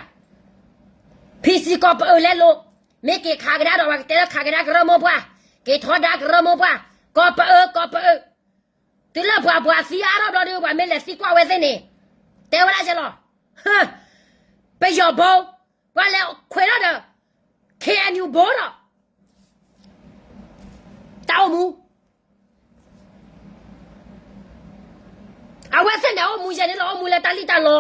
PC ကီးပအၢလဲလိာ်, မ့ၢ်က့ၤခးကဒါဒီးပှၤကတဲလၢခးကဒါကရၢမိၢ်ပှၢ်, က့ၤထီဒါကရၢမိၢ်ပှၢ်, ကီးပအၢ ကီးပအၢ, တုၤလၢပှၤပှၤသံအါထီၣ်ဘျီဒီး ပှၤမ့ၢ်လဲၤသံကွၢ်ဝဲသ့ၣ်န့ၣ်, တဲဝဲဒၣ်ကဲလီၤ, ပယီၤဘီ, ပှၤလဲၤခွဲးထီၣ်ဒီး KNU ဘီဒီး တၢ်အိၣ်မူ အဝဲသ့ၣ်န့ၣ် အိၣ်မူယဲၢ်န့ၣ်လီၤ အိၣ်မူလၢတၢ်လံၣ်တၢ်လီ,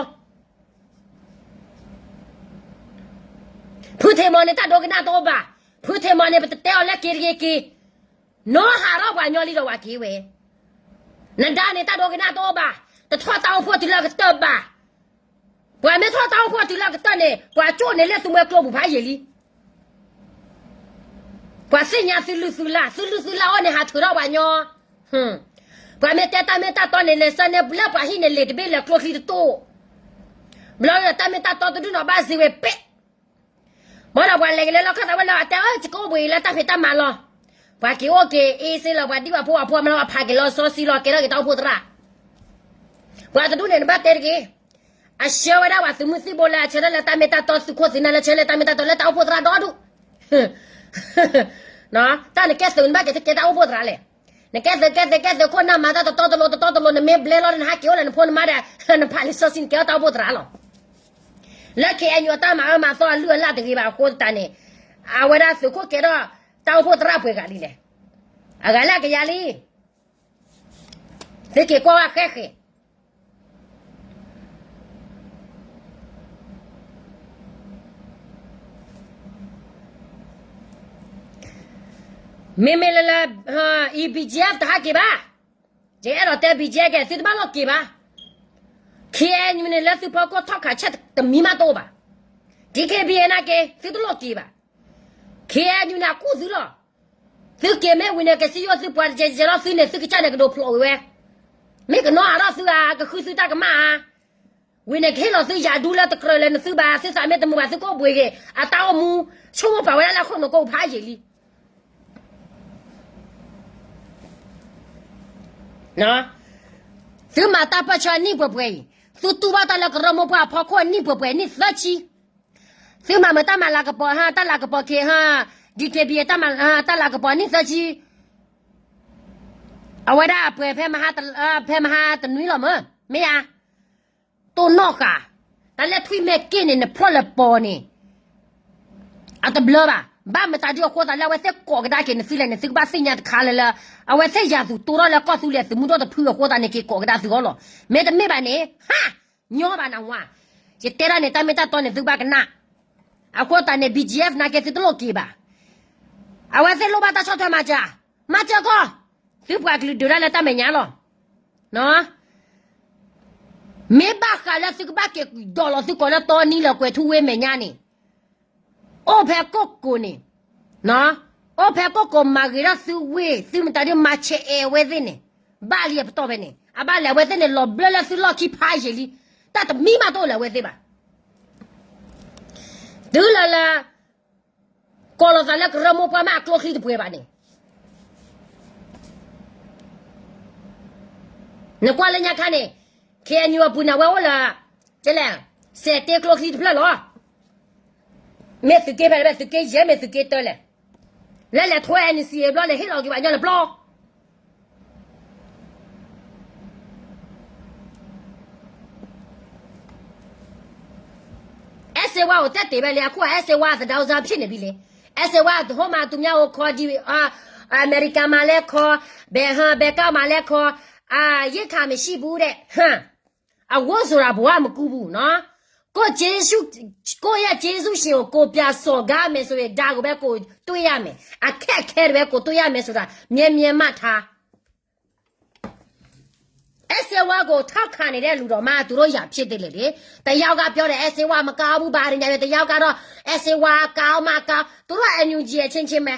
ဖုထံးမီၤန့ၣ် တၢ်ဒိကနၣ်တအိၣ်ဘၣ်, ဖုထံးမီၤန့ၣ် ပတတဲအီၤလၢက့ၤတဂ့ၤက့ၤ, နီၢ်ဟးထီၣ်ပှၤညီလံဒီးဝၤက့ၤဝဲ, နဒါန့ၣ် တၢ်ဒိကနၣ်တအိၣ်ဘၣ်, တထီၣ်တၢ်အိၣ်ဖှိၣ်တုၤလၢကတၢၢ်ဘၣ် ပှၤမ့ၢ်ထီၣ်တၢ်အိၣ်ဖှိၣ်တုၤလၢကတၢၢ်န့ၣ် ပှၤကၠိၣ်န့ၢ်လၢသုးမွဲကျိပူၤဖးယံာ်လံ, ပှၤသ့ၣ်ညါသုလုၢ်သုလၢ်, သုလုၢ်သုလၢ်အီၤန့ၣ် ဟးထုးထီၣ်ပှၤညီ, ပှၤမ့ၢ်တဲတၢ်မ့ၢ်တၢ်တီန့ၣ် လဲၤဆၢန့ၢ်လၢပှၤဟံၣ်န့ၣ် လံာ်တဘ့ၣ်လၢကျိချံတတိၢ်, ဘျီဒီးတၢ်မ့ၢ်တၢ်တီတဒူၣ်နီၤ ဘၣ်စံးဝဲပ့ၣ် ဘၣ်ဒီးပှၤလဲၤက့ၤလၢလီၢ်ခၢၣ်သးဝဲလၢ အတဲအၢ ယကအိၣ်ဘှံးလၢတၢ်ဖံးတၢ်မၤလီၤ, ပှၤက့ၤအိၣ်က့ၤအ့စ့လီၤ ပှၤဒံၣ်ပှၤဖိပှၤဖိမၤလီၤ ပှၤဖးက့ၤလီၤစီဆှံလီၤ ကဲထီၣ်က့ၤတၢ်အိၣ်ဖှိၣ်သရၣ်, ပှၤတဒူၣ်န့ၣ် နဘၣ်တဲတဂ့ၤ, အဆှၢဝဲဒၣ်ပှၤသုးမုၢ်သံၣ်ဘိလၢအဆၢထၢၣ်လၢတၢ်မ့ၢ်တၢ်တီ သုးခိၣ်သုးနၢ်လၢဆၢထၢၣ်လၢတၢ်မ့ၢ်တၢ်တီလၢတၢ်အိၣ်ဖှိၣ်သရၣ်ဒီဒူၣ်, တၢ်နကဲသုးနဘၣ်က့ၤသုကဲတၢ်အိၣ်ဖှိၣ်သရၣ်လဲၣ်, နကဲသုးကဲသုးကဲသုးခိၣ်နၢ်မၤတၢ်တတီတလိၤတတီတလိၤ နမ့ၢ်ဘျဲလီၤနဟးက့ၤအိၣ်လၢနဖိနမါဒီး နဖးလံာ်စီဆှံနကဲအီၣ်တၢ်အိၣ်ဖှိၣ်သရၣ်လီၤ. လၢ K N U အတၢ်မၤအၢမၤသီအလုၢ်အလၢ်တဂ့ၤဘၣ်အဃိသတးန့ၣ်, အဝဲဒၣ်သုးခိၣ်ကဲထီၣ်တၢ်အိၣ်ဖှိၣ်သရၣ်ပှဲၤဂၤလံလဲၣ်, အဂၤလၢအကယၤလံ, သုက့ၤကွၢ်ဝဲဃဲဃဲ မ့မ့ၢ်လၢလၢ အံၤ B G F တဟးက့ၤဘၣ်, ယအဲၣ်ဒိးတဲ B G F က့ၤ သုတဘၣ်လိၣ်က့ၤဘၣ်, K N U န့ၣ်လၢသုဖီခိၣ်ထီၣ်ခးဆဲးတမံၤမးတအိၣ်ဘၣ်, D K B A နာ်က့ၤ သုတလိၣ်က့ၤဘၣ်, K N U န့ၣ်အကူၣ်သုလီၤ, သုက့ၤမ့ၢ်ဝံၤန့ၣ် ကစံယိၣ်သုပှၤတကဲးကဲးလီၤ သုန့ၣ် သုကစၢ်န့ၣ်ကဒိးဖျိးဝံၤဝဲ, မ့ၢ်ကနီၤအါထီၣ်သုဧါ ကဃုသုတၢ်ကမၣ်ဧါ ဝံၤန့ၣ် ကဟ့ၣ်လီၤသုယၤဒူလၢတကြၢးလၢနသုဘၣ် သုသးမ့ၢ်တမုာ်ဘၣ် သုကအိၣ်ဘှံးက့ၤ အတၢ်အိၣ်မူ ဆိကမိၣ်ပာ်ဝဲဒၣ်လၢခိၣ်နူာ်ကိးဖးယံာ်လံ. သုမၤတၢ်ပၢၢ်ဆၢအနံၣ်ပှဲၤပှဲၤအံၤ, သုတူၢ်ဘၣ်တၢ်လၢကရၢမိၢ်ပှၢ်အဖီခိၣ်အနံၣ်ပှဲၤပှဲၤ နံၣ်သၢဆံ, သုမၤမုာ်တၢ်မၤလၤကပီၤ တၢ်လၤကပီၤက့ၤ D K B A တၢ်လၤကပီၤနံၣ်သၢဆံ, အဝဲဒၣ်အပှဲၤ ဖဲမဟါတနွံလီၤမ့ၢ် မ့ၢ်ဧါ တိၢ်နီၣ်ဃာ်, တၢ်လၢထွံၣ်မဲာ်က့ၣ်န့ၣ် နဖျီၣ်လၢပီၤန့ၣ် အတဘျၢဘၣ်. ဘၣ်မတၤဒုအဃိသးလၢအဝဲသ့ၣ်ကိးကဒါက့ၤနသုလဲၣ်န့ၣ် သုကဘၣ်သ့ၣ်ညါတခါလၢလၢ အဝဲသ့ၣ်ယၤသူၣ်တိၢ်ထီၣ်လၢကီၢ်သူလ့ၤသုးမုၢ်ဒိၣ်တဖုအဃိသတးန့ၣ် က့ၤကိးကဒါသုဂီၢ်လီၤ. မ့တမ့ၢ်ဘၣ်န့ၣ် ဟါ, ညီဘၣ်နဝါ, ယတဲဒၣ်န့ၣ် တၢ်မ့ၢ်တၢ်တီန့ၣ် သုကဘၣ်ကနၣ်. အဃိသတးန့ၣ် B G F နာ်က့သုတလိၣ်က့ၤဘၣ်. အဝဲသ့ၣ်လိၣ်ဘၣ်တၢ်ဆီၣ်ထွဲမၤစၢၤ, မၤစၢၤကီၢ်, သုပှၤကလုာ်ဒုးတၢ်လၢတၢ်မဲာ်ညါလီၤ. မ့ၢ်ဘၣ်ဃးလၢသုကဘၣ်က့ၤဒိးလီၤသုကိးလၢတီနံလၢကွဲၤထူဝ့မဲာ်ညါန့ၣ်, အိၣ်ဖဲကိၣ်ကိၤန့ၣ်, အိၣ်ဖဲကိၣ်ကိၤမၤဂ့ၤထီၣ်သုဝ့ၢ် သုမတၤဒုးမၤဆဲးအဲၣ်အဝဲသ့ၣ်န့ၣ်, ဘၣ်လံအပတီၢ်ဖဲန့ၣ် အဘၣ်လဲၣ် အဝဲသ့ၣ်န့ၣ် လီၤဘျၢလၢသုလီၢ်ခံဖးယံာ်လံ. တၢ်တမံၤမးတအိၣ်လၢအဝဲသ့ၣ်ဘၣ်. တုၤလၢလၢ ကိးလီၤသးလၢကရၢမိၢ်ပှၢ်မးအကျိချံတပှဲၤဘၣ်န့ၣ်, နကွၢ်လၢညါခါန့ၣ် K N U အပူၤန့ၣ် အဝဲအိၣ်လၢ ကဲလဲၣ်, စဲးတ့ကျိချံတဖျၢၣ်လီၤ. မ့ၢ်သုးက့ဖဲလဲၣ် မ့ၢ်သုးက့ယဲၢ် မ့ၢ်သုးက့တၢလဲၣ်, လၢလဲၤထိ N C A ဘျီလဲၤဟ့ၣ်လီၤက့ၤဘၣ်ညီလၢပျီ အဲၣ်စ့ဝါအိၣ်တဲတ့ၢ်ဝဲလံ အခု အဲၣ်စ့ဝါသဒါအိၣ်စၢဖျ့ၣ်န့ၣ်ဘံလံ. အဲၣ်စ့ဝါတဟိမၤသူများအိၣ်ခီဒံး, အမဲရကၤမၤလဲၣ်ခီ, ဘဲဟၢဘဲကီမၤလဲၣ်ခီ, ရိက္ခာမရှိဘူးတဲ့, အဝတ်ဆိုတာ ဘဝမကူဘူးနော်. ကိုယ့်ကျေးဇူး, ကိုယ့်ရဲ့ကျေးဇူးရှင်ကို ကိုယ်ပြန်စော်ကားမယ်ဆိုရင် ဒါကိုပဲ ကိုယ်တွေ့ရမယ်. အခက်အခဲတွေပဲ ကိုယ်တွေ့ရမယ်ဆိုတာ မြဲမြဲမှတ်ထား. အဲၣ်စ့ဝါကို ထောက်ခံနေတဲ့လူတောင်မှ သူတို့ ရန်ဖြစ်သေးတယ်လေ. တယောက်ကပြောတယ် အဲၣ်စ့ဝါ မကောင်းဘူး ဘာညာ တယောက်ကတော့ အဲၣ်စ့ဝါ ကောင်းမှ ကောင်း, သူတို့ NUG အချင်းချင်းပဲ.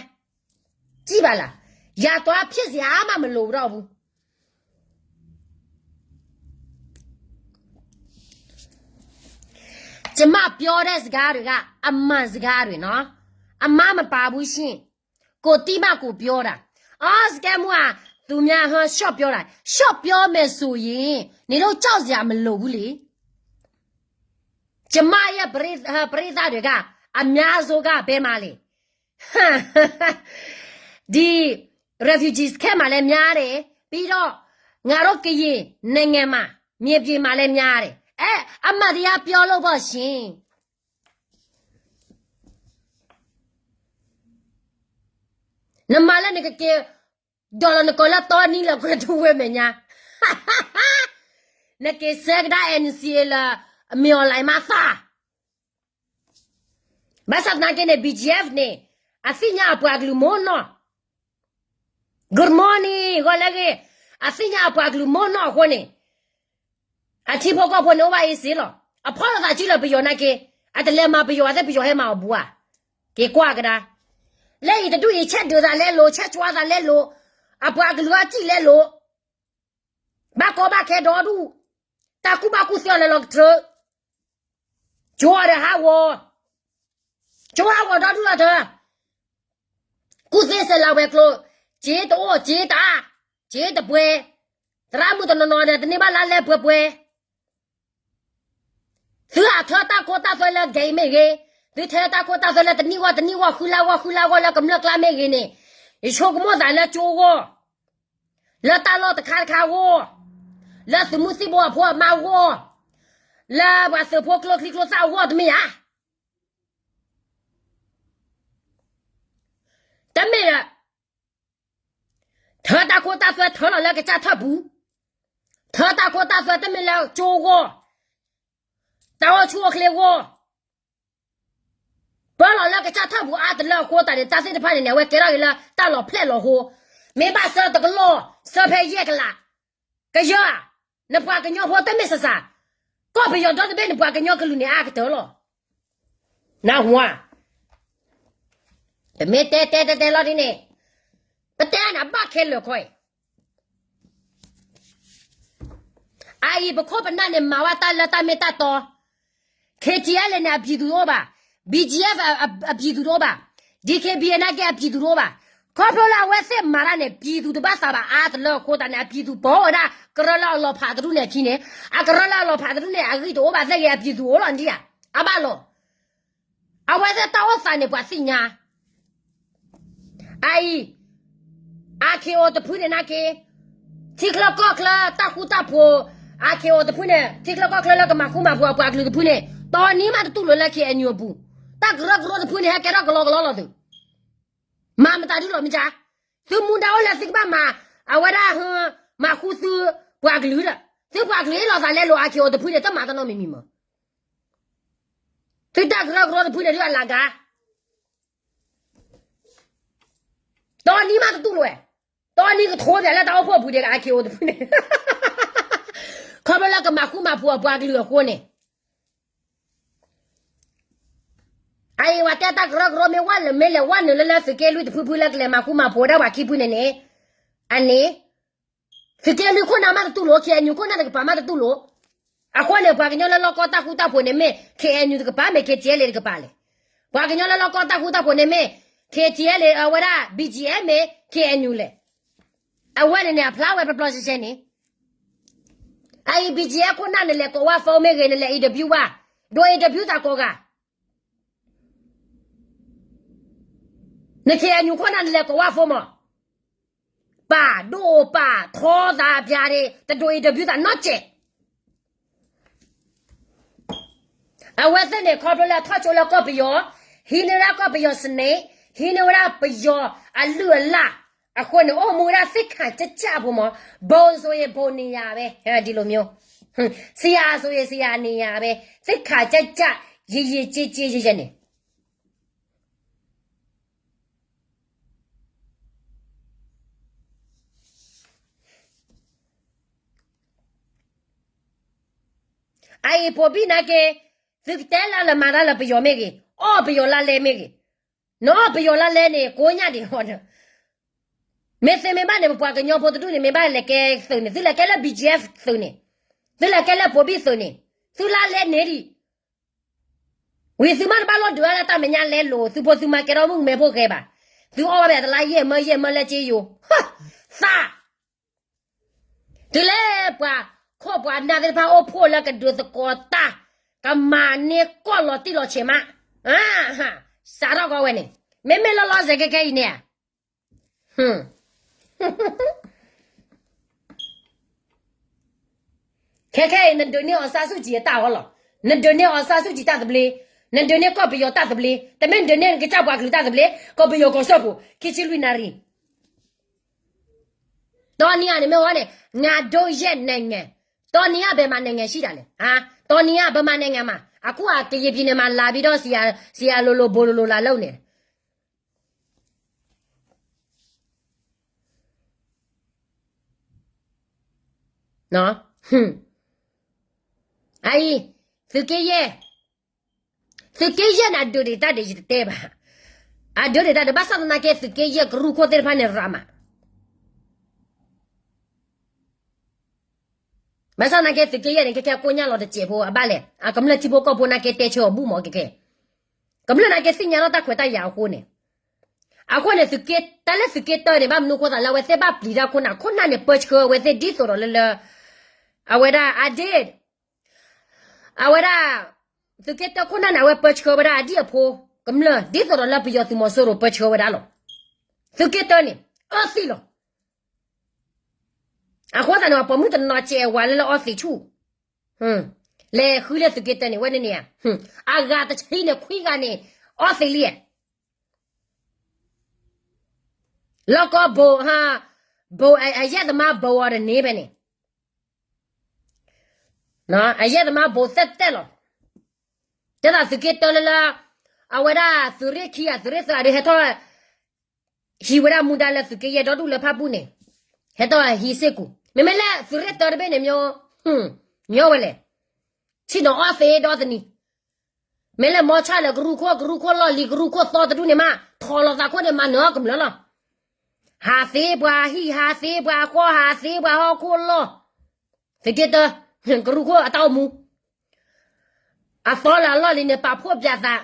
ကြည့်ပါလား. ရန်သွားဖြစ်စရာမှ မလိုတော့ဘူး. ကျမပြောတဲ့စကားတွေက အမှန်စကားတွေနော်. အမှားမပါဘူးရှင်. ကိုယ်သိမှ ကိုယ်ပြောတာ. အော် စကဲမူက သူများဟော ရှော့ပြောတာ. ရှော့ပြောမယ်ဆိုရင် နင်တို့ကြောက်စရာမလိုဘူးလေ. ကျမရဲ့ပရိသတ်တွေက အများဆုံးက ဘယ်မှာလဲ. ဒီ refugees camp မှာလည်းများတယ်. ပြီးတော့ ငါတို့ကရင်နိုင်ငံမှာ မြေပြင်မှာလည်းများတယ်. အဲ အမှန်တရားပြောလို့ပေါ့ရှင်. နမၤလၢနကက့ၤ ဒိးလီၤနကိးလၢတီနံၤလၢကွဲၤထူဝ့မဲာ်ညါ, နက့ၤဆဲကဒါ NCA လၢ မင်းအောင်လှိုင် မၤသး. ဘၣ်ဆၣ်သနာ်က့န့ၣ် BGF န့ၣ် အသ့ၣ်ညါအပှၤကလုာ်မ့ၢ်နီၢ် Good morning ဂီၤလၢအဂ့ၤ, အသ့ၣ်ညါအပှၤကလုာ်မ့ၢ်နီၢ်အဃိန့ၣ်, အထံဖိကီၢ်ဖိန့ၣ် အိၣ်ဘၣ်အ့ၣ်စ့လီၤ. အဖီၣ်လိာ်သးစုလၢပယီၤနာ်က့, အတလဲၤမၤပယီၤသ့ၣ် ပယီၤဟဲမၤအီၤဘူးဧါ. က့ၤကွၢ်ကဒါ. လၢအံၤတဒူၣ်အံၤ ဆဲးဒုးသးလဲလိာ်, ဆဲးကွၢ်သးလဲလိာ်, အပှၤကလုာ်အီထံလဲလိာ်, ဘၣ်ကီဘၣ်ခဲဒီဒူၣ်, တၢ်ကူၣ်ဘၣ်ကူၣ်သ့အီၤလၢလီၤကတြၢ, ကၠိဒီးဟးဂီၤ, ကၠိဟးဂီၤဒီဒူၣ်လီၤတၢ်, ကူၣ်သ့စဲးလၤဝဲၤကျိၤ, စ့တအိၣ်, စ့တအါ, စ့တပှဲၤ, သရၣ်မုၣ်တနီၤနီၤဒီး တန့ၢ်ဘၣ်လါလဲပှဲၤပှဲၤ. သုဟးထၢတၢ်ခိတၢ်သွဲလၢ gay မ့ၢ်ဂ့ၤ, သုထၢတၢ်ခိတၢ်သွဲလၢတနံၣ်ဂီၢ်တနံၣ်ဂီၢ် ဃုလါဂီၢ်ဃုလါဂီၢ်လၢကမျၢၢ်ကျါမ့ၢ်ဂ့ၤန့ၣ်, ယဆိကမိၣ်သးလၢကၠိဂီၢ်, လၢတၢ်လီၢ်တခါတခါဂီၢ်, လၢသုးမုၢ်သံၣ်ဘိအဖိအမါဂီၢ်, လၢပှၤသုးဖိကျိချံကျိသၣ်အဂီၢ်တမ့ၢ်ဧါ. တမ့ၢ်ဒီး ထၢတၢ်ခိတၢ်သွဲထၢလီၤလၢကစၢ်ထၢၣ်ပူၤ, ထၢတၢ်ခိတၢ်သွဲတမ့ၢ်လၢကၠိဂီၢ်, တၢ်အိၣ်ဆူၣ်အိၣ်ချ့ဂီၢ်, ပၢလီၤလၢကစၢ်ထၢၣ်ပူၤအါတလၢအဃိသတးန့ၣ် တၢ်သ့ၣ်တဖၣ်န့ၣ်န့ၣ် အဝဲကဲထီၣ်က့ၤလၢတၢ်လီၤဖျဲၣ်လီၤဟိ, မ့ၢ်ဘၣ်ဆၢတကလီၢ် ဆၢဖဲယဲၢ်ကလး, ကယၢၤဧါ, နပှၤကညီဖိတမ့ၢ်စၢ်စၢ်, ကီၢ်ပယီၤဒီတဘ့ၣ်နပှၤကညီကလုာ်န့ၣ်အါကတၢၢ်လီၤ. နၢ်ဟူဧါ, ပမ့ၢ်တဲတဲတဲတဲလီၤဒ်န့ၣ်, ပတဲနၤဘၣ်ခဲလၢာ်ခီအံၤ အအံၤပခိၣ်ပနၢ်န့ၣ် မၤဝဲတၢ်လၢတၢ်မ့ၢ်တၢ်တီ, K T L A န့ၣ် အပြည်သူတအိၣ်ဘၣ်, B G F အပြည်သူတအိၣ်ဘၣ်, D K B A နာ်က့ အပြည်သူတအိၣ်ဘၣ်, ခီဖျိလၢအဝဲသ့ၣ်မၤတၢ်န့ၣ် ပြည်သူတဘၣ်သးဘၣ်အါတလၢအဃိသတးန့ၣ် အပြည်သူပိာ်ဝဲဒၣ် ကရၢလၢအလီၤဖးတဒူၣ်န့ၣ်အခံန့ၣ်, အကရၢလၢအလီၤဖးတဒူၣ်န့ၣ် အဂံၢ်တအိၣ်ဘၣ်သ့ၣ်ဂ့ၤ အပြည်သူအိၣ်လီၤဒံးဧါ, အဘၣ်လီၤ အဝဲသ့ၣ်တၢ်အိၣ်သးန့ၣ် ပှၤသ့ၣ်ညါ, အအံၤ, R K O တဖုန့ၣ်နာ်က့, ထံချၢကီၢ်ချၢတၢ်ဃူတၢ်ဖိး, R K O တဖုန့ၣ် ထံချၢကီၢ်ချၢလၢကမၤဃူမၤဖိးအပှၤကလုာ်တဖုန့ၣ်, တီနံၤမးတတူၢ်လိာ်လၢ K N U အပူၤ, တၢ်ကရၢကရိတဖုန့ၣ် ဟဲကဲထီၣ်ကလီကလီလီၤသုး, မၤမတၤဒုလီၤမ့ၢ်ကါ, သုမူဒါအိၣ်လၢသုကဘၣ်မၤ, အဝဲဒၣ်ဟ, မၤဃူသု, ပှၤကလုာ်ဒီး, သုပှၤကလုာ်အ့ၣ်လိာ်သးလဲလိာ် R K O တဖုန့ၣ် တမၤတနီတမံၤမံၤမး, သုတၢ်ကရၢကရိတဖုန့ၣ်ဒုအလၤကါ တီနံၤမးတတူၢ်လိာ်ဝဲ, တီနံၤကထိပၠးလၢတၢ်အိၣ်ဖှိၣ်ပူၤဒဲး R K O တဖုန့ၣ်, ခီဖျိလၢကမၤဃူမၤဖိးအပှၤကလုာ်အဃိန့ၣ်, အအံၤဝဲတဲတၢ်ကရၢကရိမ့ၢ်ဝဲလၢမ့ၢ်လဲၤဝဲနုာ်လၢလၢသုးက့လွံၢ်တဖုဖုလၢကလဲၤမၤဃူမၤဖိးဒၣ်ပှၤခံဖုန့ၣ်န့ၣ်, အန့ၣ် သုးက့လွံၢ်ခိၣ်နၢ်မးတတူၢ်လိာ် K N U ခိၣ်နၢ်တကပၤမးတတူၢ်လိာ်, အဃိန့ၣ် ပှၤကညီလၢလီၢ်ကီတၢ်ဃူတၢ်ဖိးန့ၣ်မ့ၢ် K N U တကပၤ မ့ၢ် K T L A တကပၤလဲၣ်, ပှၤကညီလၢလီၢ်ကီတၢ်ဃူတၢ်ဖိးန့ၣ်မ့ၢ် K T L A အဝဲဒၣ် B G F မ့ၢ် K N U လဲၣ်, အဝဲန့ၣ်န့ၣ် အဖျါဝဲပျီပျီဆှဲဆှဲန့ၣ်, အအံၤ B G F ခိၣ်နၢ်နလဲၤကိးဝါဖိမ့ၢ်ဂ့ၤ နလဲၤအံၤတဘျုးဝါ, ဒိးအံၤတဘျုးသးကိးဂၤ န K N U ခိၣ်နၢ်နလဲၤကိးဝါဖိမး, ပာ်ဒိၣ်ပာ်ထီသးပၠးန့ၣ် တဒိးအံၤတဘျုးသးနီတစဲး, အဝဲသ့ၣ်န့ၣ် ခီဖျိလၢအထီၣ်ကၠိလၢကီၢ်ပယီၤ, ဟံးန့ၢ်ဝဲဒၣ်ကီၢ်ပယီၤ snake, ဟံးန့ၢ်ဝဲဒၣ်ပယီၤအလုၢ်အလၢ်, အဃိန့ၣ် အိၣ်မူဝဲဒၣ်သ့ၣ်ခၣ်ကၠၢ်ကၠၢ်ဖိမး, ဘိစိၤယဘိန့ၢ်ယၤဝဲ, ဒ်လိာ်မ့ၢ်, စံယၤစိၤယစံယၤန့ၢ်ယၤဝဲ, သ့ၣ်ခၣ်ကၠၢ်ကၠၢ်, ယယံာ်ကၠ့ကၠ့ယယဲန့ၣ် အအံၤပိာ်ဘံၣ်နာ်က့, သုကတဲလၢလၢမၤတၢ်လၢပယီၤမ့ၢ်ဂ့ၤ, အီၣ်ပယီၤလါလဲမ့ၢ်ဂ့ၤ, နအီၣ်ပယီၤလါလဲန့ၣ် ကိးညၣ်ဒံးဟီဒီး, မ့ၢ်သ့မ့ၢ်ဘၣ်န့ၣ် ပပှၤကညီဖိတဒူၣ်န့ၣ် မ့ၢ်ဘၣ်လဲၤကဲသုးန့ၣ် သုလဲၤကဲလၢ B G F သုးန့ၣ်, သုလဲၤကဲလၢပိာ်ဘံၣ်သုးန့ၣ်, သုလါလဲန့ၣ်ဒံး, ဝံၤသုမ့ၢ်တဘၣ်လီၤဒုးအါလၢတၢ်မဲာ်ညါလဲလိာ် သုဖိသုမါကဲထီၣ်မုၣ်ကမဲဖိဂဲၤဘၣ်, သုအီၣ်ဘၣ်ဘၣ်တလါယဲၢ်မၢယဲၢ်မၢလၢက့ယိၤ, သး တုၤလၢပှၤခိၣ်ပှၤနၢ်သ့ၣ်တဖၣ်အိၣ်ဖှိၣ်လၢကဒုးသကိးတၢ်, ကမၤန့ၢ်ကီၢ်လီၤတံၢ်လီၤဆဲးမး, စးထီၣ်ကီဝဲန့ၣ်, မ့မ့ၢ်လီၤလီၤဆဲးခဲခဲအံၤန့ၣ်ဧါ ခဲခဲအံၤ နဒုးန့ၢ်အောင်ဆန်းစုကြည်အတၢ်အီလီၤ, နဒုးန့ၢ်အောင်ဆန်းစုကြည်တၢ်သဘျ့, နဒုးန့ၢ်ကီၢ်ပယီၤတၢ်သဘျ့, တမ့ၢ်နဒုးန့ၢ်နကစၢ်ပှၤကလုာ်တၢ်သဘျ့, ကီၢ်ပယီၤကီၢ်စၢဖှိၣ် ခံဆံလွံၢ်နၣ်ရံၣ် တီနံၤဧါန့ၣ် မ့ၢ်ဝဲန့ၣ် ငါတို့ရဲ့နိုင်ငံ, တီနံၤဧါ ဘယ်မှာနိုင်ငံရှိတာလဲ, တီနံၤဧါ ဗမာနိုင်ငံမှာ, အခုကရင်ပြည်နယ်မှာလာပြီးတော့ ဆရာ, ဆရာလိုလို ဘိုလိုလို လာလုပ်နေတယ်. အံၤ, သုးက့ယဲၢ်, သုးက့ယဲၢ်န့ၣ် အဒုးဒံးတၢ်ဒံး ယတတဲဘၣ်, အဒုးဒံးတၢ်ဒံး ဘၣ်ဆၣ်သနာ်က့ သုးက့ယဲၢ်ကရူၢ်ခိၣ်သ့ၣ်တဖၣ်န့ၣ်ရၤမး ဘၣ်ဆၣ်သနာ်က့ သုးက့ယဲၢ်န့ၣ် ခဲခဲကိညၢ်လီၤတစဲးဖိ အဘၣ်လဲၣ်, အကမျၢၢ်ထံဖိကီၢ်ဖိနာ်က့ တဲဆၢအီၤဘူၣ်မး ခဲခဲ, ကမျၢၢ်နာ်က့ သ့ၣ်ညါထီၣ်တၢ်ခွဲးတၢ်ယာ်အဃိန့ၣ်, အဃိန့ၣ် သုးက့, တၢ်လၢသုးက့တၢန့ၣ် ဘၣ်မနုၤအဃိသးလၢအဝဲသ့ၣ်ဘၣ်ပျံၤတၢ်ခိၣ်နၢ်, ခိၣ်နၢ်န့ၣ် ပၢဆှၢအဝဲသ့ၣ်ဒ်သိးဒီးလၢလၢ, အဝဲဒၣ် အဒ့ၣ် အဝဲဒၣ် သုးက့တၢခိၣ်နၢ်န့ၣ် အဝဲပၢဆှၢဝဲဒၣ်အဒံၣ်အဖိကမျၢၢ် ဒ်သိးဒီးလၢပယီၤသုးမီၤစိရိၤပၢဆှၢဝဲဒၣ်လီၤ. သုးက့တၢန့ၣ် အၢသံလီၤ. အဃိသတးန့ၣ် ပိာ်မုၣ်တနီၤစဲးဝၤလၢလၢအီသံးဆူၣ်, လဲၤဃုလၢသုးက့တၢန့ၣ် ဝဲန့ၣ်န့ၣ်ဧါ, အဂၤတဆံန့ၣ်ခွံဂၤန့ၣ် အီသံးလံဧါ. လီၢ်ကီဘိး, ဘိး, အယဲၢ်သမါဘိးအီၤတန့ၢ်ဖဲန့ၣ်, အယဲၢ်သမါဘိးသ့ၣ်တဲလီၤ. တဲဒၣ်သုးက့တၢလၢလၢ အဝဲဒၣ်သုးရ့ၣ်ခံဂၤ သုးရ့ၣ်သၢဂၤဒီး ဟဲထီၣ်ဟံးဝဲဒၣ်မူဒါလၢသုးက့ယဲၢ်ဒီဒူၣ်လၢဖၣ်ပူၣ်န့ၣ်, ဟဲထီၣ်ဟံးစ့ၢ်ကီး မ့မ့ၢ်လၢသုးရ့ၣ်တၢတဘ့ၣ်န့ၣ် မညီဝဲလဲၣ်, ဆ့ၣ်နီၤအီသံးဒီတနံၤ, မ့ၢ်လၢမီၤဆၣ်လၢကရူၢ်ခိၣ် ကရူၢ်ခိၣ်လီၢ်လံၤ ကရူၢ်ခိၣ်သီတဒူၣ်န့ၣ်မး ထီၣ်လီၤသးခိၣ်န့ၣ် မၤနၢၤအီၣ်ကမျၢၢ်လီၤ. ဟးသ့ပှၤဟံၣ် ဟးသ့ပှၤဃီ ဟးသ့ပှၤဟီၣ်ခိၣ်လီၢ်, သုးက့တၢ ကရူၢ်ခိၣ်အတၢ်အိၣ်မူ အသီလၢအလီၢ်လံၤန့ၣ် ပာ်ဖှိၣ်ပၠးသး,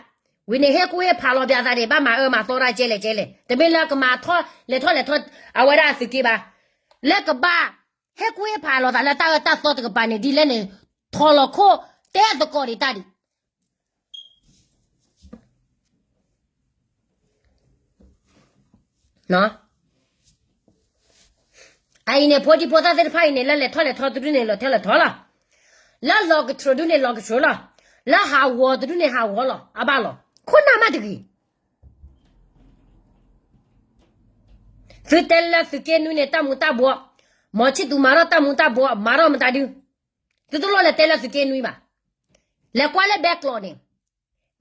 ဝံၤန့ၣ် ဟ့ၣ်ကူၣ်ဟ့ၣ်ဖးလီၤပၠးသးန့ၣ် ဘၣ်မၤအၢမၤသီတၢ်ကဲလဲၣ်ကဲလဲၣ်, တမ့ၢ်လၢကမၤထီၣ်လဲၤထီၣ်လဲၤထီၣ် အဝဲဒၣ်သုးက့ဘၣ်, လၢကဘၣ်ဟ့ၣ်ကူၣ်ဟ့ၣ်ဖးလီၤသးလၢတၢ်အၢတၢ်သီတကပၤန့ၣ် ဒ်လဲၣ်န့ၣ် ထီၣ်လီၤခိၣ်တဲသကိးဒံးတၢ်ဒံး အအံၤန့ၣ် ဖိဒံဖိသၣ်သ့ၣ်တဖၣ်အံၤန့ၣ် လၢလဲၤထီၣ်လဲၤထီတဒူၣ်န့ၣ် လဲၤထီၣ်လဲၤထီလီၤ, လၢလီၤကထြၢဒူၣ်န့ၣ် လီၤကထြၢလီၤ, လၢဟးဂီၤတဒူၣ်န့ၣ် ဟးဂီၤလီၤ အဘၣ်လီၤ ခိၣ်နၢ်မးတဂ့ၤ. သုတဲလၢသုးက့နွံန့ၣ် တၢ်မူၤတၢ်ဘှီး, မီၤဆံၣ်သူးမၤထီၣ်တၢ်မူၤတၢ်ဘှီး မၤထီၣ်မတၤဒု, သုတလိၣ်လဲၤတဲလၢသုးက့နွံဘၣ်. လဲၤကွၢ်လၢဘဲကျိးန့ၣ်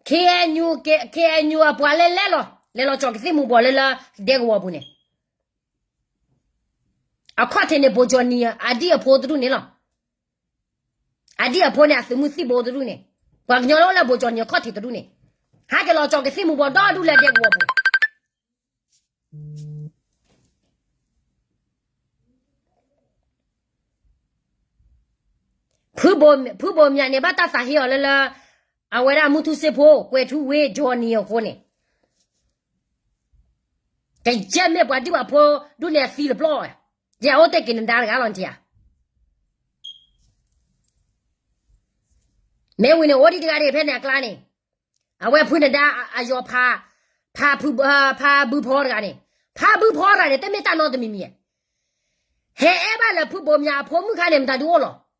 ခ့အဲၣ်ယူၣ် ခ့အဲၣ်ယူၣ်အပှၤလၢလဲၤလီၤ လဲၤလီၤကၠီၤကသံၣ်မူၤဘှီးလၢလၢဒဲကဝီၤပူၤန့ၣ်, အခီၣ်ထံးန့ၣ် ဘိးကၠီၣ်နံၤအဒံၣ်အဖိတဒူၣ်န့ၣ်လီၤ. အဒံၣ်အဖိန့ၣ် အသုးမုၢ်သံၣ်ဘိတဒူၣ်န့ၣ်, ပှၤကညီလၢအိၣ်လၢဘိးကၠီၣ်နံၤအခီၣ်ထံးတဒူၣ်န့ၣ်, ဟဲက့ၤလီၤကၠီၤကသံၣ်မူၤဘှီးဒီဒူၣ်လၢဒဲကဝီၤပူၤ ဖုဘိးမၠးန့ၣ် ဘၣ်တၢ်သးဟ့အီၤလၢလၢ အဝဲဒၣ်မုၢ်ထူၣ်စ့ၢ်ဖိ ကွဲၤထူဝ့ ကၠီၣ်နံၤအဃိန့ၣ်, ကယဲၢ်မ့ၢ်ပှၤဒံၣ်ပှၤဖိဒူၣ်န့ၣ်အသံလၢပျီၢ်, ယအိၣ်တ့ၢ်က့ၤနဒါတဂၤလီၤနထံၣ်ဧါ. မ့ၢ်ဝံၤန့ၣ် အိၣ်ဒံးတဂၤဒံးဖဲန့ၣ်အကျါန့ၣ်, အဝဲဖုနဒါအယီၤဖး, ဖးဘုဖီတဂၤန့ၣ်, ဖးဘုဖီတဂၤန့ၣ် တမ့ၢ်တၢ်နီတမံၤမံၤ, ဟဲအဲၣ်ဘၣ်လၢဖုဘိးမၠးအဖိမုၣ်ခါန့ၣ် မတၤဒုအိၣ်လီၤ.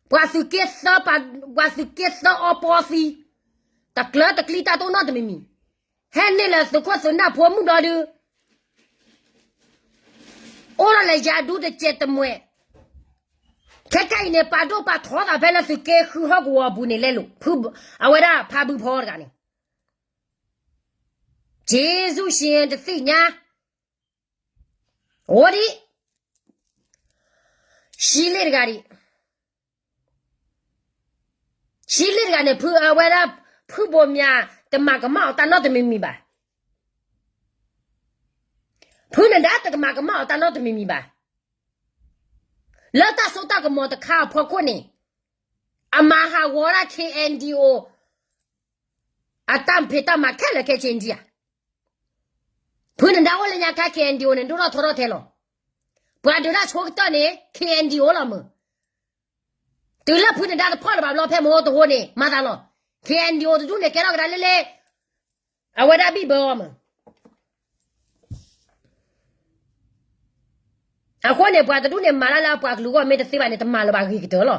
ပှၤသုးက့သၢ, ပှၤသုးက့သၢအီပီသံ, တကျၢၤတကျံတၢ်တအိၣ်နီတမံၤမံၤ, ဟဲန့ၢ်လၢသုးခိၣ်သုးနၢ်ဖိမုၣ်ဒီးဒု အိၣ်လီၤလၢယၤဒူတစဲးတမှဲး, ခဲကနံၣ်အံၤန့ၣ် ပာ်ဒိၣ်ပာ်ထီသးဖဲလၢသုးက့ဃုဟီၣ်ကဝီၤအပူၤန့ၣ်လဲၣ်လိၤ, အဝဲဒၣ်ဖးဘုဖီတဂၤန့ၣ်, က့ၤဆူၣ်ရှ့တသ့ၣ်ညါ, အိၣ်ဒံး, ဆံလ့ၣ်တဂၤဒံး ဆံလ့ၣ်တဂၤန့ၣ် ဖုအဝဲဒၣ် ဖုဘိးမၠး တမၤကမၣ်အီၤတၢ်နီတမံၤမံၤဘၣ်. ဖုနဒါတကမၤကမၣ်အီၤတၢ်နီတမံၤမံၤဘၣ်. လၢတၢ်စိတၢ်ကမီၤတခါအဖီခိၣ်န့ၣ် အမၤဟးဂီၤဒၣ် KNDO အတၢ်ဖံးတၢ်မၤခဲလၢာ်ခဲဆ့ဒံးဧါ. ဖုနဒါအိၣ်လၢညါခါ KNDO န့ၣ် ဒိၣ်ထီၣ်ထီထီၣ်ထဲလီၤ. ပှၤဒုးတၢ်ဆိကတၢၢ်န့ၣ် KNDO လီၤမုၢ်. တုၤလၢဖုနဒါတဖီၣ်လၢၤဘၣ်ဘျီ ဖဲမဟိတဟိန့ၣ် မၤသးလီၤ. KNDO တဒူၣ်န့ၣ် ကဲထီၣ်ကဒါလၢလၢ အဝဲဒၣ်ဘံၣ်ဘၢအီၤမုၢ်. အဃိန့ၣ် ပှၤတဒူၣ်န့ၣ် မၤတၢ်လၢအပှၤကလုာ်ဂီၢ်မ့ၢ်တသ့ဘၣ်န့ၣ် တမၤလၢၤဘၣ်ဂ့ၤကတၢၢ်လီၤ.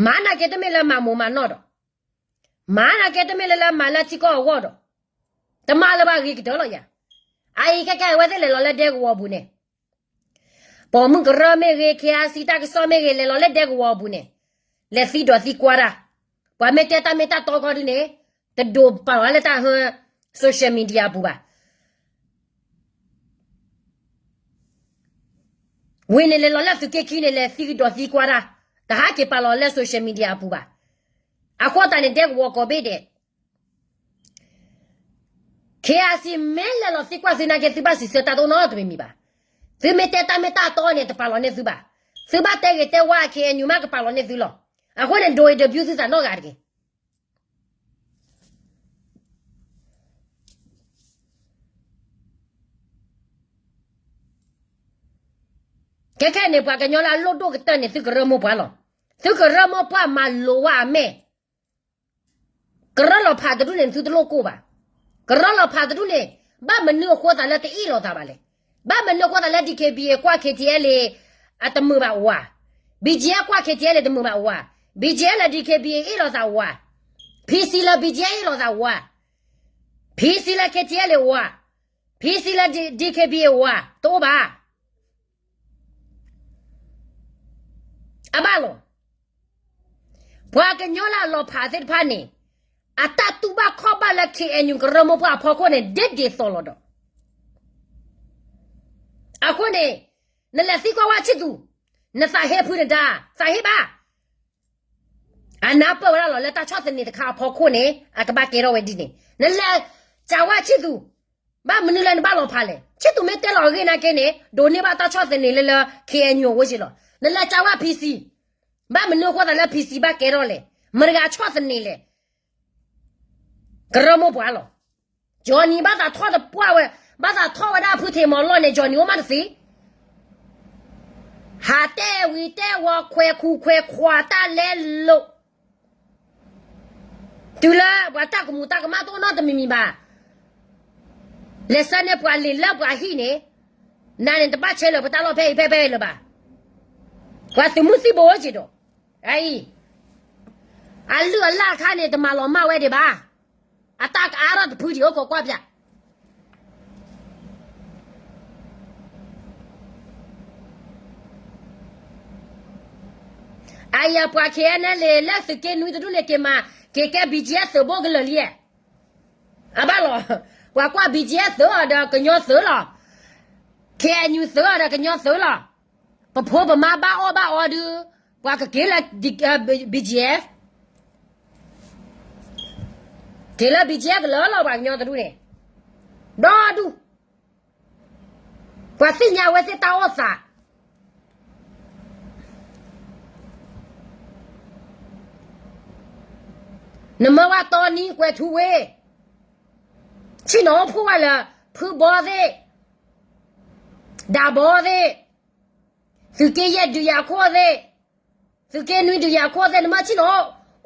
မၤနာ်က့တမ့ၢ်လၢမၤမိၢ်မၤနီၢ်ဒီး, မၤနာ်က့တမ့ၢ်လၢလၢမၤလၢထံကီၢ်အဂီၢ်ဒီး, တမၤလၢၤဘၣ်ဂ့ၤကတၢၢ်လီၤယၤ. အအံၤခဲကနံၣ်အံၤ အဝဲသ့ၣ်လဲၤလီၤလၢဒဲကဝီၤပူၤန့ၣ်, ပိာ်မုၣ်ကရၢမ့ၢ်ဂ့ၤ, KIC တၢ်ကစီၣ်မ့ၢ်ဂ့ၤ လဲၤလီၤလၢဒဲကဝီၤပူၤန့ၣ်, လဲၤသံဒိးသံကွၢ်တၢ်, ပှၤမ့ၢ်တဲတၢ်မ့ၢ်တၢ်တီကီဒုန့ၣ်, တဒိးပာ်လီၤလၢတၢ်ဟၢ social media အပူၤဘၣ်. ဝံၤန့ၣ်လဲၤလီၤလၢသုးက့ခံန့ၣ် လဲၤသံဒိးသံကွၢ်တၢ်, တဟးက့ၤပာ်လီၤလၢ social media အပူၤဘၣ်. အဃိသတးန့ၣ် ဒဲကဝီၤကိးဘ့ၣ်ဒဲး KIC မ့ၢ်လဲၤလီၤသံကွၢ်သုနာ်က့ သုဘၣ်စံးဆၢတၢ်တအိၣ်နီတမံၤမံၤဘၣ်. သုမ့ၢ်တဲတၢ်မ့ၢ်တၢ်တီန့ၣ် တပာ်လီၤန့ၢ်သုဘၣ်. သုဘၣ်တဲဂ့ၤတဲဝါ KNU မးကပာ်လီၤန့ၢ်သုလီၤ. အဃိန့ၣ် ဒိးအံၤဒုးဘျုးသုသးနီတဂၤတဂ့ၤ. ခဲခဲန့ၣ် ပှၤကညီလၢအလိၣ်ဒိၣ်ကတၢၢ်န့ၣ် သုကရၢမိၢ်ပှၢ်လီၤ. သုကရၢမိၢ်ပှၢ်မၤလိာ်ဝဲအမဲာ် ကရၢလီၤဖးတဒူၣ်န့ၣ် သုတလိၣ်ကိၢ်ဘၣ်. ကရၢလီၤဖးတဒူၣ်န့ၣ် ဘၣ်မနုၤအဃိသးလၢတအ့ၣ်လိာ်သးဘၣ်လဲၣ်. ဘၣ်မနုၤအဃိသးလၢ D K B A ကွၢ် K T L အတမုာ်ဘၣ်ဝၤ, B G F ကွၢ် K T L တမုာ်ဘၣ်ဝၤ, B G F လၢ D K B A အ့ၣ်လိာ်သးဝၤ, P C လၢ B G F အ့ၣ်လိာ်သးဝၤ, P C လၢ K T L ဝၤ, P C လၢ D K B A ဝၤ တအိၣ်ဘၣ်. အဘၣ်လီၤ. ပှၤကညီလၢအလီၤဖးသ့ၣ်တဖၣ်န့ၣ် အတၢ်တူၢ်ဘၣ်ခီၣ်ဘၣ်လၢ K N U ကရၢမိၢ်ပှၢ်အဖီခိၣ်န့ၣ် ဒ်ဒ်သိးလီၤဒီး အဃိန့ၣ် နလဲၤသံကွၢ်ဝဲဆံၣ်သူး, နသးဟ့ဖုနဒါ, သးဟ့ဘၣ်. အနၢ်ပၢၢ်ဝဲဒၣ်လီၤ လၢတၢ်ဆီၣ်သနံးတခါအဖီခိၣ်န့ၣ် အကဘၣ်ကဲထီၣ်ဝဲဒ်န့ၣ် နလဲၤစံးဝဲဆံၣ်သူး, ဘၣ်မနုၤလၢနဘၣ်လီၤဖးလဲၣ်. ဆံၣ်သူးမ့ၢ်တဲလီၤအဂ့ၢ်နာ်က့န့ၣ် ဒိးန့ၢ်ဘၣ်တၢ်ဆီၣ်သနံးလၢလၢ K N U အဝဲက့ၤလီၤ. နလဲၤစံးဝဲ P C, ဘၣ်မနုၤအဃိသးလၢ P C ဘၣ်ကဲထီၣ်လဲၣ်, မတၤတဂၤဆီၣ်သနံးလဲၣ်. ကရၢမိၢ်ပှၢ်လီၤ. Johnny ဘၣ်သးထီၣ်တပှၢ်ဝဲ, ဘၣ်သးထီၣ်ဝဲဒၣ်ဖုထံးမီၤလီၢ်န့ၣ် Johnny အိၣ်မးတသ့. ဟးတဲဝံၤတဲဝီၤ ခွဲးခူခွဲးခွးတၢ်လဲလိာ် တုၤလၢပှၤတၢ်ကမူးတၢ်ကမၣ်တအိၣ်နီတမံၤမံၤဘၣ်. လဲၤဆှၢန့ၢ်ပှၤလံာ်လၢပှၤဟံၣ်န့ၣ်, နၤန့ၣ်တဘၣ်ဆဲးလၢပတၢ်လီၢ်ဖဲအံၤဖဲဖဲလၢၤဘၣ်. ပှၤသုးမုၢ်သံၣ်ဘိအိၣ်က့ၤဒီး, အအံၤ, အလုၢ်အလၢ်အခါန့ၣ် တမၤလီၤမၢ်ဝဲဒံးဘၣ်. အတၢ်ကအါထီၣ်တဖုဒံးအိၣ်ခိးကွၢ်ပၠး အယၤပှၤ K N L A လၢသုးက့နွံတဒူၣ်န့ၣ် က့ၤမၤ, က့ၤကဲ B G F သုးဘိကလၢာ်လံ. အဘၣ်လီၤ. ပှၤကွၢ် B G F သုးအီၤဒီးကညီသုးလီၤ. K N U သုးအီၤဒီးကညီသုးလီၤ. ပဖိပမါဘၣ်အီၣ်ဘၣ်အီဒုး, ပှၤကက့ၤလၢ B G F, က့ၤလၢ B G F ကလၢာ်လီၤ ပှၤကညီတဒူၣ်န့ၣ်, ဒီဒူၣ် ပှၤသ့ၣ်ညါဝဲသ့ၣ်တၢ်အိၣ်သး, နမၢဝဲတီနံကွဲးထူဝ့ၣ်, ဆ့ၣ်နီၤအိၣ်ဖှိၣ်ဝဲလၢ ဖုဘီသ့ၣ်, ဒးဘီသ့ၣ်, သုးက့ယဲၢ်ဒုးယၤခိၣ်သ့ၣ်, သုးက့နွံဒုးယၤခိၣ်သ့ၣ် နမၢဆ့ၣ်နီၤ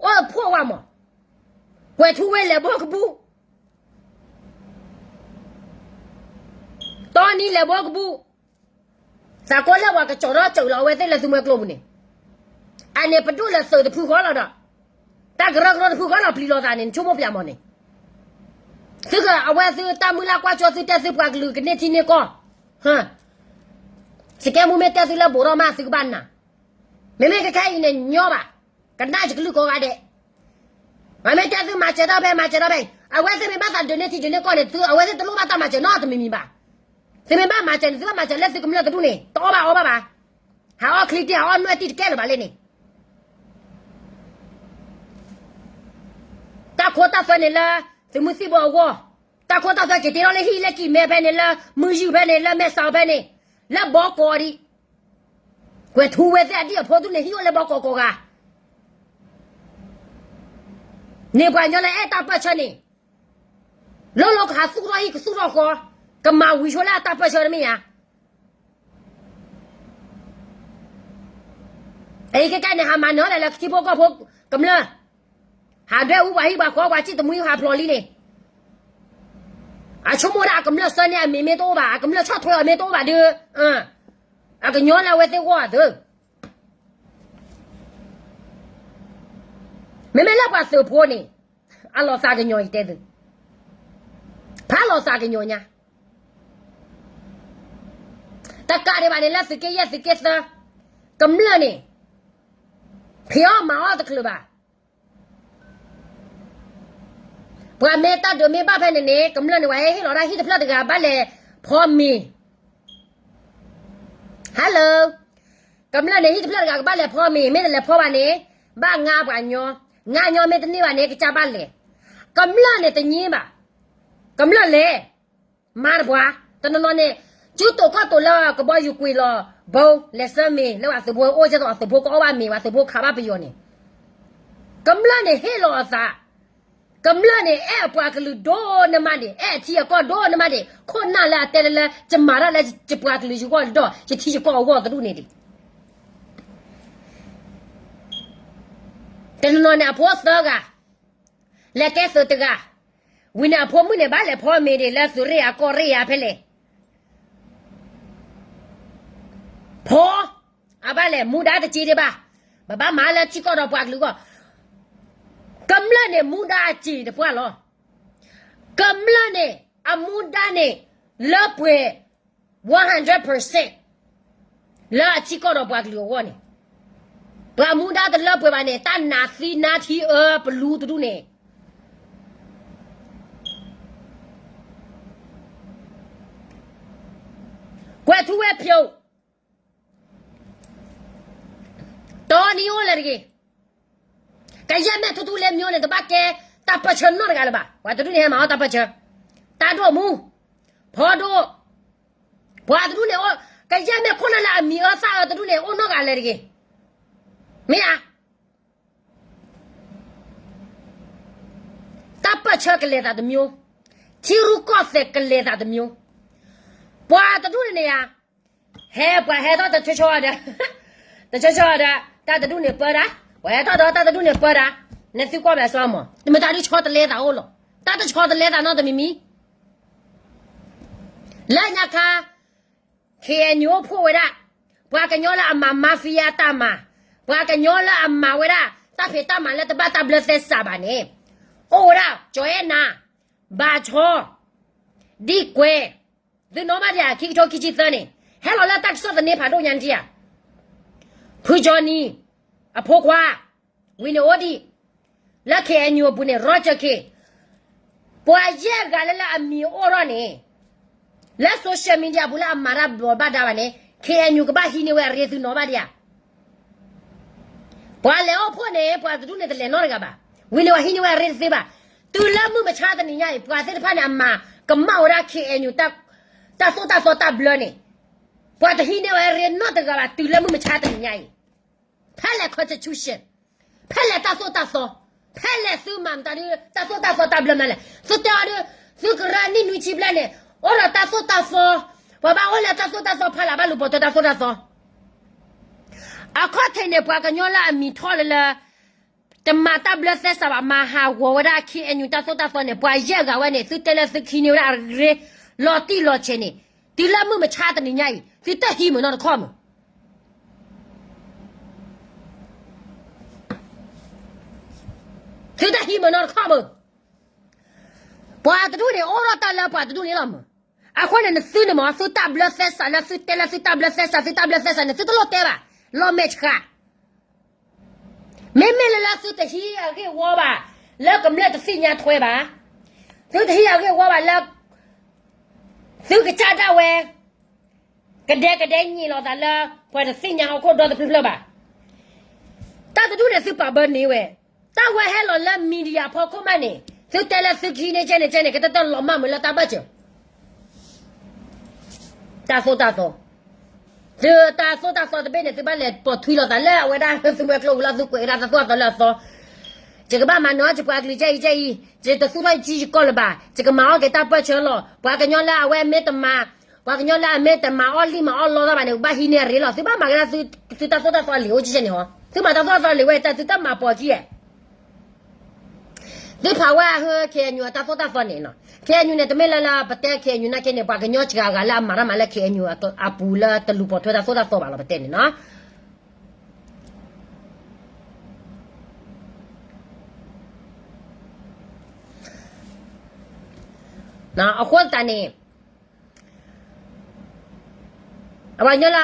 အိၣ်ဖှိၣ်ဝဲမး, ကွဲးထူဝ့ၣ်လဲၤဘီကဘူၣ် တီနံလဲၤဘီကဘူၣ်, သးကိးလၢပှၤကကၠီၤထီၣ်ကၠီၤလီၤအဝဲသ့ၣ်လၢသုးမွဲကျိပူၤန့ၣ်, အန့ၣ်ပဒိၣ်လဲၤသုးတဖုဃီလီၤဒီး, တၢ်ကရၢကရိတဖုဃီလီၤပျံၤလိာ်သးန့ၣ် နဆိကမိၣ်ပျးမးန့ၣ်, သုကအဝဲသုတၢ်မုၢ်လၢ်ကွၢ်ကၠီသုတဲသုပှၤကလုာ်ကန့ၢ်ထံန့ၢ်ကီၢ်, စကဲမူမ့ၢ်တဲသုလၢဘူးထီၣ်မးသုကဘၣ်နာ်, မ့မ့ၢ်ခဲခဲအံၤန့ၣ်ညီဘၣ်, ကနၣ်ယကလုၢ်ကိးဂၤဒဲး ပှၤမ့ၢ်တဲသုမၤစၢၤထီၣ်ဖဲမၤစၢၤထီၣ်ဖဲ, အဝဲသ့ၣ်မ့ၢ်ဘၣ်သးဒုးန့ၢ်ထံဒုးန့ၢ်ကီၢ်န့ၣ် အဝဲသ့ၣ်တလိၣ်ဘၣ်တၢ်မၤစၢၤနီတမံၤမံၤဘၣ်. သုမ့ၢ်ဘၣ်မၤစၢၤန့ၣ် သုဘၣ်မၤစၢၤလၢသုကမျၢၢ်တဒူၣ်န့ၣ် တအီၣ်ဘၣ်အီဘၣ်ဘၣ်. ဟးအီၣ်ချံတ့ၢ် ဟးအီၣ်နွဲၣ်တံၢ်တကဲလၢၤဘၣ်လဲၣ်န့ၣ် တၢ်ခိတၢ်သွဲန့ၣ်လၢ သုးမုၢ်သံၣ်ဘိအဂီၢ်, တၢ်ခိတၢ်သွဲက့ၤတ့ထီၣ်လၢဟံၣ်လၢကံၢ်မဲဖဲန့ၣ် လၢမုၢ်ယုၢ်ဖဲန့ၣ် လၢမဲာ်ဆှးဖဲန့ၣ်, လၢဘီကီးဒံး, ကွဲးထူဝ့ၣ်သ့ၣ်အဒံၣ်အဖိဒူၣ်န့ၣ် ဟံၣ်အိၣ်လၢဘီကီးကိးဂၤ န့ၣ်ပှၤကညီလၢအဲၣ်တၢ်ပၢၢ်ဆၢန့ၣ်, လိၣ်လိၣ်ကဟးသူၣ်ထီၣ်ဟံၣ်ကသူၣ်ထီၣ်ဃီ, ကမၤဝံၤဆိလၢအတၢ်ပၢၢ်ဆၢတမ့ၢ်ဧါ. အအံၤခဲကနံၣ် ဟးမၤနၢၤလၢ်လၢကထံဖိကီၢ်ဖိကမျၢၢ်, ဟးဒွဲၣ်အူပှၤဟံၣ်ပှၤဃီပှၤစံၣ်တမှံဟးဖျိးလံန့ၣ်, အဆိကမိၣ်ဒၣ်အကမျၢၢ်ဆှၢန့ၢ်အမံၤမ့ၢ်တအိၣ်ဘၣ် အကမျၢၢ်ဆီၣ်ထွဲအီၤမ့ၢ်တအိၣ်ဘၣ်ဒီး, အကညီလၢအဝဲသ့ၣ်ဂီၢ်အသုး မ့မ့ၢ်လၢပှၤသုးဖိန့ၣ်, အလီၤသးကညီၤယတဲသု, ဖးလီၤသးကညီၤညါ, တကးဒံးဘၣ်န့ၣ်လၢသုးက့ယဲၢ်သုးက့သၢ, ကမျၢၢ်န့ၣ်, ဖံးအီၣ်မၤအီၣ်တချုးဘၣ်. ပှၤမ့ၢ်တၢ်ဒုးမ့ၢ်ဘၣ်ဖဲန့ၣ်န့ၣ် ကမျၢၢ်န့ၣ် ပှၤဟဲဟ့ၣ်လီၤဒၣ်ဟံၣ်တဖျၢၣ်တဂၤဘၣ်လဲၤဖီမ့ၤ Hello, ကမျၢၢ်န့ၣ် ဟံၣ်တဖျၢၣ်တဂၤကဘၣ်လဲၤဖီမ့ၤ မ့ၢ်တလဲၤဖီဘၣ်န့ၣ်, ဘၣ်ငါပှၤညီ, ငါညီမ့ၢ်တန့ၢ်ဘၣ်န့ၣ် ကစၢ်ဘၣ်လဲၤ, ကမျၢၢ်န့ၣ်တညီဘၣ်, ကမျၢၢ်လဲၤ, မၤတပှၤ, တနီၤနီၤန့ၣ်, စုတိာ်ခီၣ်တိာ်လၢကဘီယူၤကွံာ်လီၤ, ဘိလဲၤဆှၢမ့ၤလၢပှၤသုးဖိအိၣ်ကဲသိးအသုးဖိကအီၣ်ဘၣ်မ့ၤ ပှၤသုးဖိခးဘၣ်ပယီၤန့ၣ်, ကမျၢၢ်န့ၣ်ဟ့ၣ်လီၤအသး ကမျၢၢ်န့ၣ် အဲၣ်အပှၤကလုာ်ဒိၣ်န့ၢ်မးဒံး, အဲၣ်အထံအကီၢ်ဒိၣ်န့ၢ်မးဒံး, ခိၣ်နၢ်လၢအတဲလၢလၢ ယမၤတၢ်လၢယပှၤကလုာ်ယဂီၢ်ဒီး ယထံယကီၢ်အဂီၢ်တဒူၣ်န့ၣ်ဒံး. တနီၤနီၤန့ၣ် အဖိသၢဂၤ, လဲၤကဲသုးတဂၤ, ဝံၤန့ၣ်အဖိမုၣ်န့ၣ် ဘၣ်လဲၤဖီမ့ၤဒံးလၢသုးရ့ၣ်အကီၢ်ရ့ၣ်ဧါဖဲလဲၣ်. ဖီ, အဘၣ်လဲၤမူဒါတစ့ဒံးဘၣ်, ပဘၣ်မၤလၢထံကီၢ်ဒီးပှၤကလုာ်အဂီၢ်, ကမျၢၢ်န့ၣ် မူဒါအစ့တပှၢ်လီၤ. ကမျၢၢ်န့ၣ် အမူဒါန့ၣ် လၢပှဲၤ one hundred percent လၢအထံကီၢ်ဒီးပှၤကလုာ်အဂီၢ်န့ၣ်, ပှၤမူဒါတလၢပှဲၤဘၣ်န့ၣ် တၢ်နးသံနါထံအၢပလူတဒူၣ်န့ၣ် ကွဲၤထူဝ့ၣ်ဖၠိး, တီနံၤအိၣ်လၢၤတဂ့ၤ. ကယဲၢ်မဲာ်ထူထူလ့ၤမျိန့ၣ် တဘၣ်ကဲတၢ်ပၢၢ်ဆၢနီတဂၤလၢၤဘၣ်. ပှၤတဒူၣ်န့ၣ်ဟဲမၤအီၣ်တၢ်ပၢၢ်ဆၢ, တၢ်ဒိၣ်မူ, ဖီဒိၣ်, ပှၤတဒူၣ်န့ၣ်, ကယဲၢ်မဲာ်ခိၣ်နၢ်လၢအမံၤအၢသၣ်အၢတဒူၣ်န့ၣ် အိၣ်နီတဂၤလၢၤတဂ့ၤ. မ့ၢ်ဧါ. တၢ်ပၢၢ်ဆၢကလဲၤသးတမျိၤ, ထံရူၢ်ကီၢ်သဲးကလဲၤသးတမျိၤ, ပှၤတဒူၣ်န့ၣ်ဧါ, ဟဲပှၤဟဲထီၣ်တဆီဆီဒီး, တဆီဆီဒီး တၢ်တဒူၣ်န့ၣ်ပၢတၢ်, ပှၤဟဲထီၣ်ဒီးတၢ်တဒူၣ်န့ၣ်ပၢတၢ်, နသုကွၢ်ဘၣ်စီမး, တမ့ၢ်တၢ်ဒ်ဆီတလဲသးအိၣ်လီၤ, တၢ်တဆီတလဲသးနီတမံၤမံၤ လၢညါခါ ခ့ၣ်အဲၣ်ယူၣ်အိၣ်ဖှိၣ်ဝဲဒၣ်, ပှၤကညီလၢအမၤ mafia တၢ်မၤ, ပှၤကညီလၢအမၤဝဲဒၣ် တၢ်ဖံးတၢ်မၤလၢတဘၣ်တၢ်ဘျၢသဲစးဘၣ်န့ၣ်, အိၣ်ဝဲဒၣ် ကၠီၤအဲၣ်နၤ, ဘၣ်ဆီ, ဒံၣ်ကွဲ, သုနီၣ်ဘၣ်ဒံးဧါ ခံကထိခံဆံသၢန့ၣ်, ဟဲလီၤလၢတၢ်ကစီၣ်သန့ဖးဒိၣ်ညါန့ၣ်ဧါ, ဖုကၠီနံၤ, အဖိခွါ, ဝံၤန့ၣ်အိၣ်ဒံး, လၢ ခ့ၣ်အဲၣ်ယူၣ် အပူၤန့ၣ် ရီကၠၢၣ်ခ့ၣ်, ပှၤယဲၢ်ဂၤလၢလၢအမံၤအိၣ်ထီၣ်န့ၣ်, လၢ social media ပူၤလၢအမၤတၢ်ဘျီးဘၣ်ဒါဘၣ်န့ၣ် ခ့ၣ်အဲၣ်ယူၣ် ကဘၣ်ဟံးန့ၢ်ဝဲအရ့သုနီၣ်ဘၣ်ဒံးဧါ. ပှၤလဲၤအိၣ်ဖှိၣ်န့ၣ် ပှၤတဒူၣ်န့ၣ်တလဲၤနီတဂၤဘၣ်, ဝံၤန့ၣ်ပှၤဟံးန့ၢ်ဝဲအရ့တသ့ဘၣ်, တုၤလၢမုၢ်မဆါတနံၤညါအံၤ ပှၤသ့ၣ်တဖၣ်န့ၣ် အမၤကမၣ်ဝဲဒၣ် ခ့ၣ်အဲၣ်ယူၣ် တၢ်သိၣ်တၢ်သီတၢ်ဘျၢန့ၣ်, ပှၤတဟံးန့ၢ်ဝဲအရ့နီတဂၤဘၣ် တုၤလၢမုၢ်မဆါတနံၤညါအံၤ, ဖဲလဲၣ် constitution, ဖဲလဲၣ်တၢ်သိၣ်တၢ်သီ, ဖဲလဲၣ်သုမၤမတၤဒ် တၢ်သိၣ်တၢ်သီတၢ်ဘျၢမနုၤလဲၣ်, သုတဲအီၤဒ်, သုကရၢနံၣ်နွံဆံဘျဲၣ်န့ၣ်, အိၣ်ဒီးတၢ်သိၣ်တၢ်သီ, ပှၤဘၣ်အိၣ်လၢတၢ်သိၣ်တၢ်သီဖီလာ်ဘၣ်လူၤပိာ်ထွဲတၢ်သိၣ်တၢ်သီ, အခီၣ်ထံးန့ၣ် ပှၤကညီလၢအမံၤထီၣ်လၢလၢ တမၤတၢ်ဘျၢသဲစးဘၣ် မၤဟးဂီၤဝဲဒၣ် ခ့ၣ်အဲၣ်ယူၣ် တၢ်သိၣ်တၢ်သီန့ၣ် ပှၤယဲၢ်ဂၤဝဲန့ၣ် သုတဲလၢသုကဟံးန့ၢ်ဝဲဒၣ်အရ့ လီၤတံၢ်လီၤဆဲးန့ၣ်, တုၤလၢမုၢ်မဆါတနံၤညါအံၤ သုတဟံးမုာ်နီတခီၣ်မုာ်, သုတဟံးမုာ်နီတခီၣ်မုာ်, ပှၤတဒူၣ်န့ၣ် အိၣ်ထီၣ်တၢ်လၢပှၤတဒူၣ်န့ၣ်လီၤမုာ်, အဃိန့ၣ် နသုန့ၣ်မ့ၢ် သုတၢ်ဘျၢသဲစးလၢသုတဲလၢသုတၢ်ဘျၢသဲစး သုတၢ်ဘျၢသဲစးန့ၣ် သုတလိၣ်တဲဘၣ်, လီၤမဲာ်ဆှး မ့မ့ၢ်လၢလၢသုတဟံးအဂ့ၢ်ဝီဘၣ် လၢကမျၢၢ်တသ့ၣ်ညါထွဲဘၣ်, သုတဟံးအဂ့ၢ်ဝီဘၣ်လၢ သုကစၢ်ဒၣ်ဝဲ ကဒဲကဒဲညံးလီၤသးလၢ ပှၤတသ့ၣ်ညါဟီၣ်ခိၣ်ဒီတဖျၢၣ်ဖျၢၣ်ဘၣ်, တၢ်တဒူၣ်န့ၣ်သုပာ်ဘၢန့ၢ်ဝဲ, တၢ်ဝဲဟဲလီၤလၢ media ဖီခိၣ်မးန့ၣ် သုတဲလၢသုကဟံးန့ၢ်ကဲန့ၣ်ကဲန့ၣ် ကတၢၢ်တၢၢ်လီၤမၢ်မုာ်လၢတၢ်ဘၢၣ်စၢၤ တၢ်သိၣ်တၢ်သီ, သုတၢ်သိၣ်တၢ်သီတဘ့ၣ်န့ၣ် သုဘၣ်လဲၤပိာ်ထွံလီၤသးလၢအဝဲဒၣ်သုးမုၢ်ကျိၤဝဲၤလီၢ် သုကွဲးဝဲဒၣ်တၢ်သိၣ်တၢ်သီလၢအသီ, ယကဘၣ်မၤနၢၤယပှၤကလုာ်ကဲအံၤကဲအံၤ, ယတသူၣ်ထီၣ်ယထံယကီၢ်လၢၤဘၣ်, ယကမၤအီၣ်က့ၤတၢ်ပၢၢ်ဆၢလီၤ, ပှၤကညီလၢအဝဲမ့ၢ်တမၤ, ပှၤကညီလၢအမ့ၢ်တမၤအီၣ်လံၣ်မၤအီၣ်လီတၢ်ဘၣ်န့ၣ် ဘၣ်ဟံးန့ၢ်အရ့လီၤ, သုဘၣ်မၤက့ၤဒၣ် သုတၢ်သိၣ်တၢ်သီလံာ်အိၣ်ကဲန့ၣ်ဟီ, သုမၤတၢ်သိၣ်တၢ်သီလံာ်ဝဲတၢ် သုတၢ်မၤပိာ်ခံဧါ သုဖးဝဲအဟၢ ခ့ၣ်အဲၣ်ယူၣ် အတၢ်သိၣ်တၢ်သီန့ၣ်နီၤ, ခ့ၣ်အဲၣ်ယူၣ်န့ၣ် တမ့ၢ်လၢလၢပတဲခ့ၣ်အဲၣ်ယူၣ်နာ်က့န့ၣ် ပှၤကညီစှၤဂၤလၢအမၤတၢ်မၤလၢခ့ၣ်အဲၣ်ယူၣ်အပူၤလၢတလူၤပိာ်ထွဲတၢ်သိၣ်တၢ်သီဘၣ်လီၤ ပတဲန့ၣ်နီၤ. အဃိသတးန့ၣ် အဝဲညီလၢ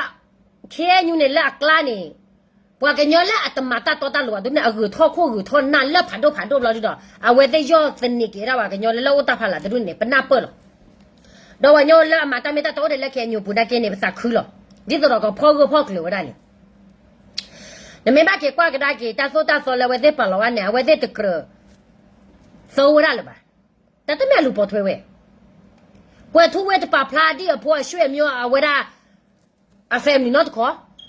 ခ့ၣ်အဲၣ်ယူၣ်န့ၣ်လၢအကျါန့ၣ် ပှၤကညီလၢအတမၤတၢ်တီတၢ်လိၤဘၣ်ဒ်န့ၣ် အဂုၤထီၣ်ခိၣ်ဂုၤထီၣ်နၢ်လၢဖးဒိၣ်ဖးဒိၣ်ဘျီဒ်ဒီး အဝဲသ့ၣ်ယီၢ်သန့ၤက့ၤဝဲဒၣ်ပှၤကညီလၢလၢအိၣ်တၢ်ဖးလၢ်တဒူၣ်န့ၣ် ပနၢ်ပၢၢ်လီၤ. ဒီးပှၤကညီလၢအမၤတၢ်မ့ၢ်တၢ်တီအိၣ်ဒံးလၢခ့ၣ်အဲၣ်ယူၣ်ပူၤနာ်က့န့ၣ် ပသးခုလီၤ. ဒ်သိးဒီးကဖီၣ်ဂၢၢ်ဖီၣ်ကျၢၤဝဲဒၣ်န့ၣ် နမ့ၢ်ဘၣ်က့ၤကွၢ်ကဒါက့ၤ တၢ်သိၣ်တၢ်သီလၢအဝဲသ့ၣ်ပာ်လီၤဝဲန့ၣ် အဝဲသ့ၣ်တကြၢး သၢဝဲဒၣ်လၢၤဘၣ်. တၢ်တမ့ၢ်အလူၤပိာ်ထွဲဝဲ ကွဲၤထူဝ့တပာ်ဖျါဒ်အဖိအဆွေမျိုး အဝဲဒၣ် အ family နီတခီ,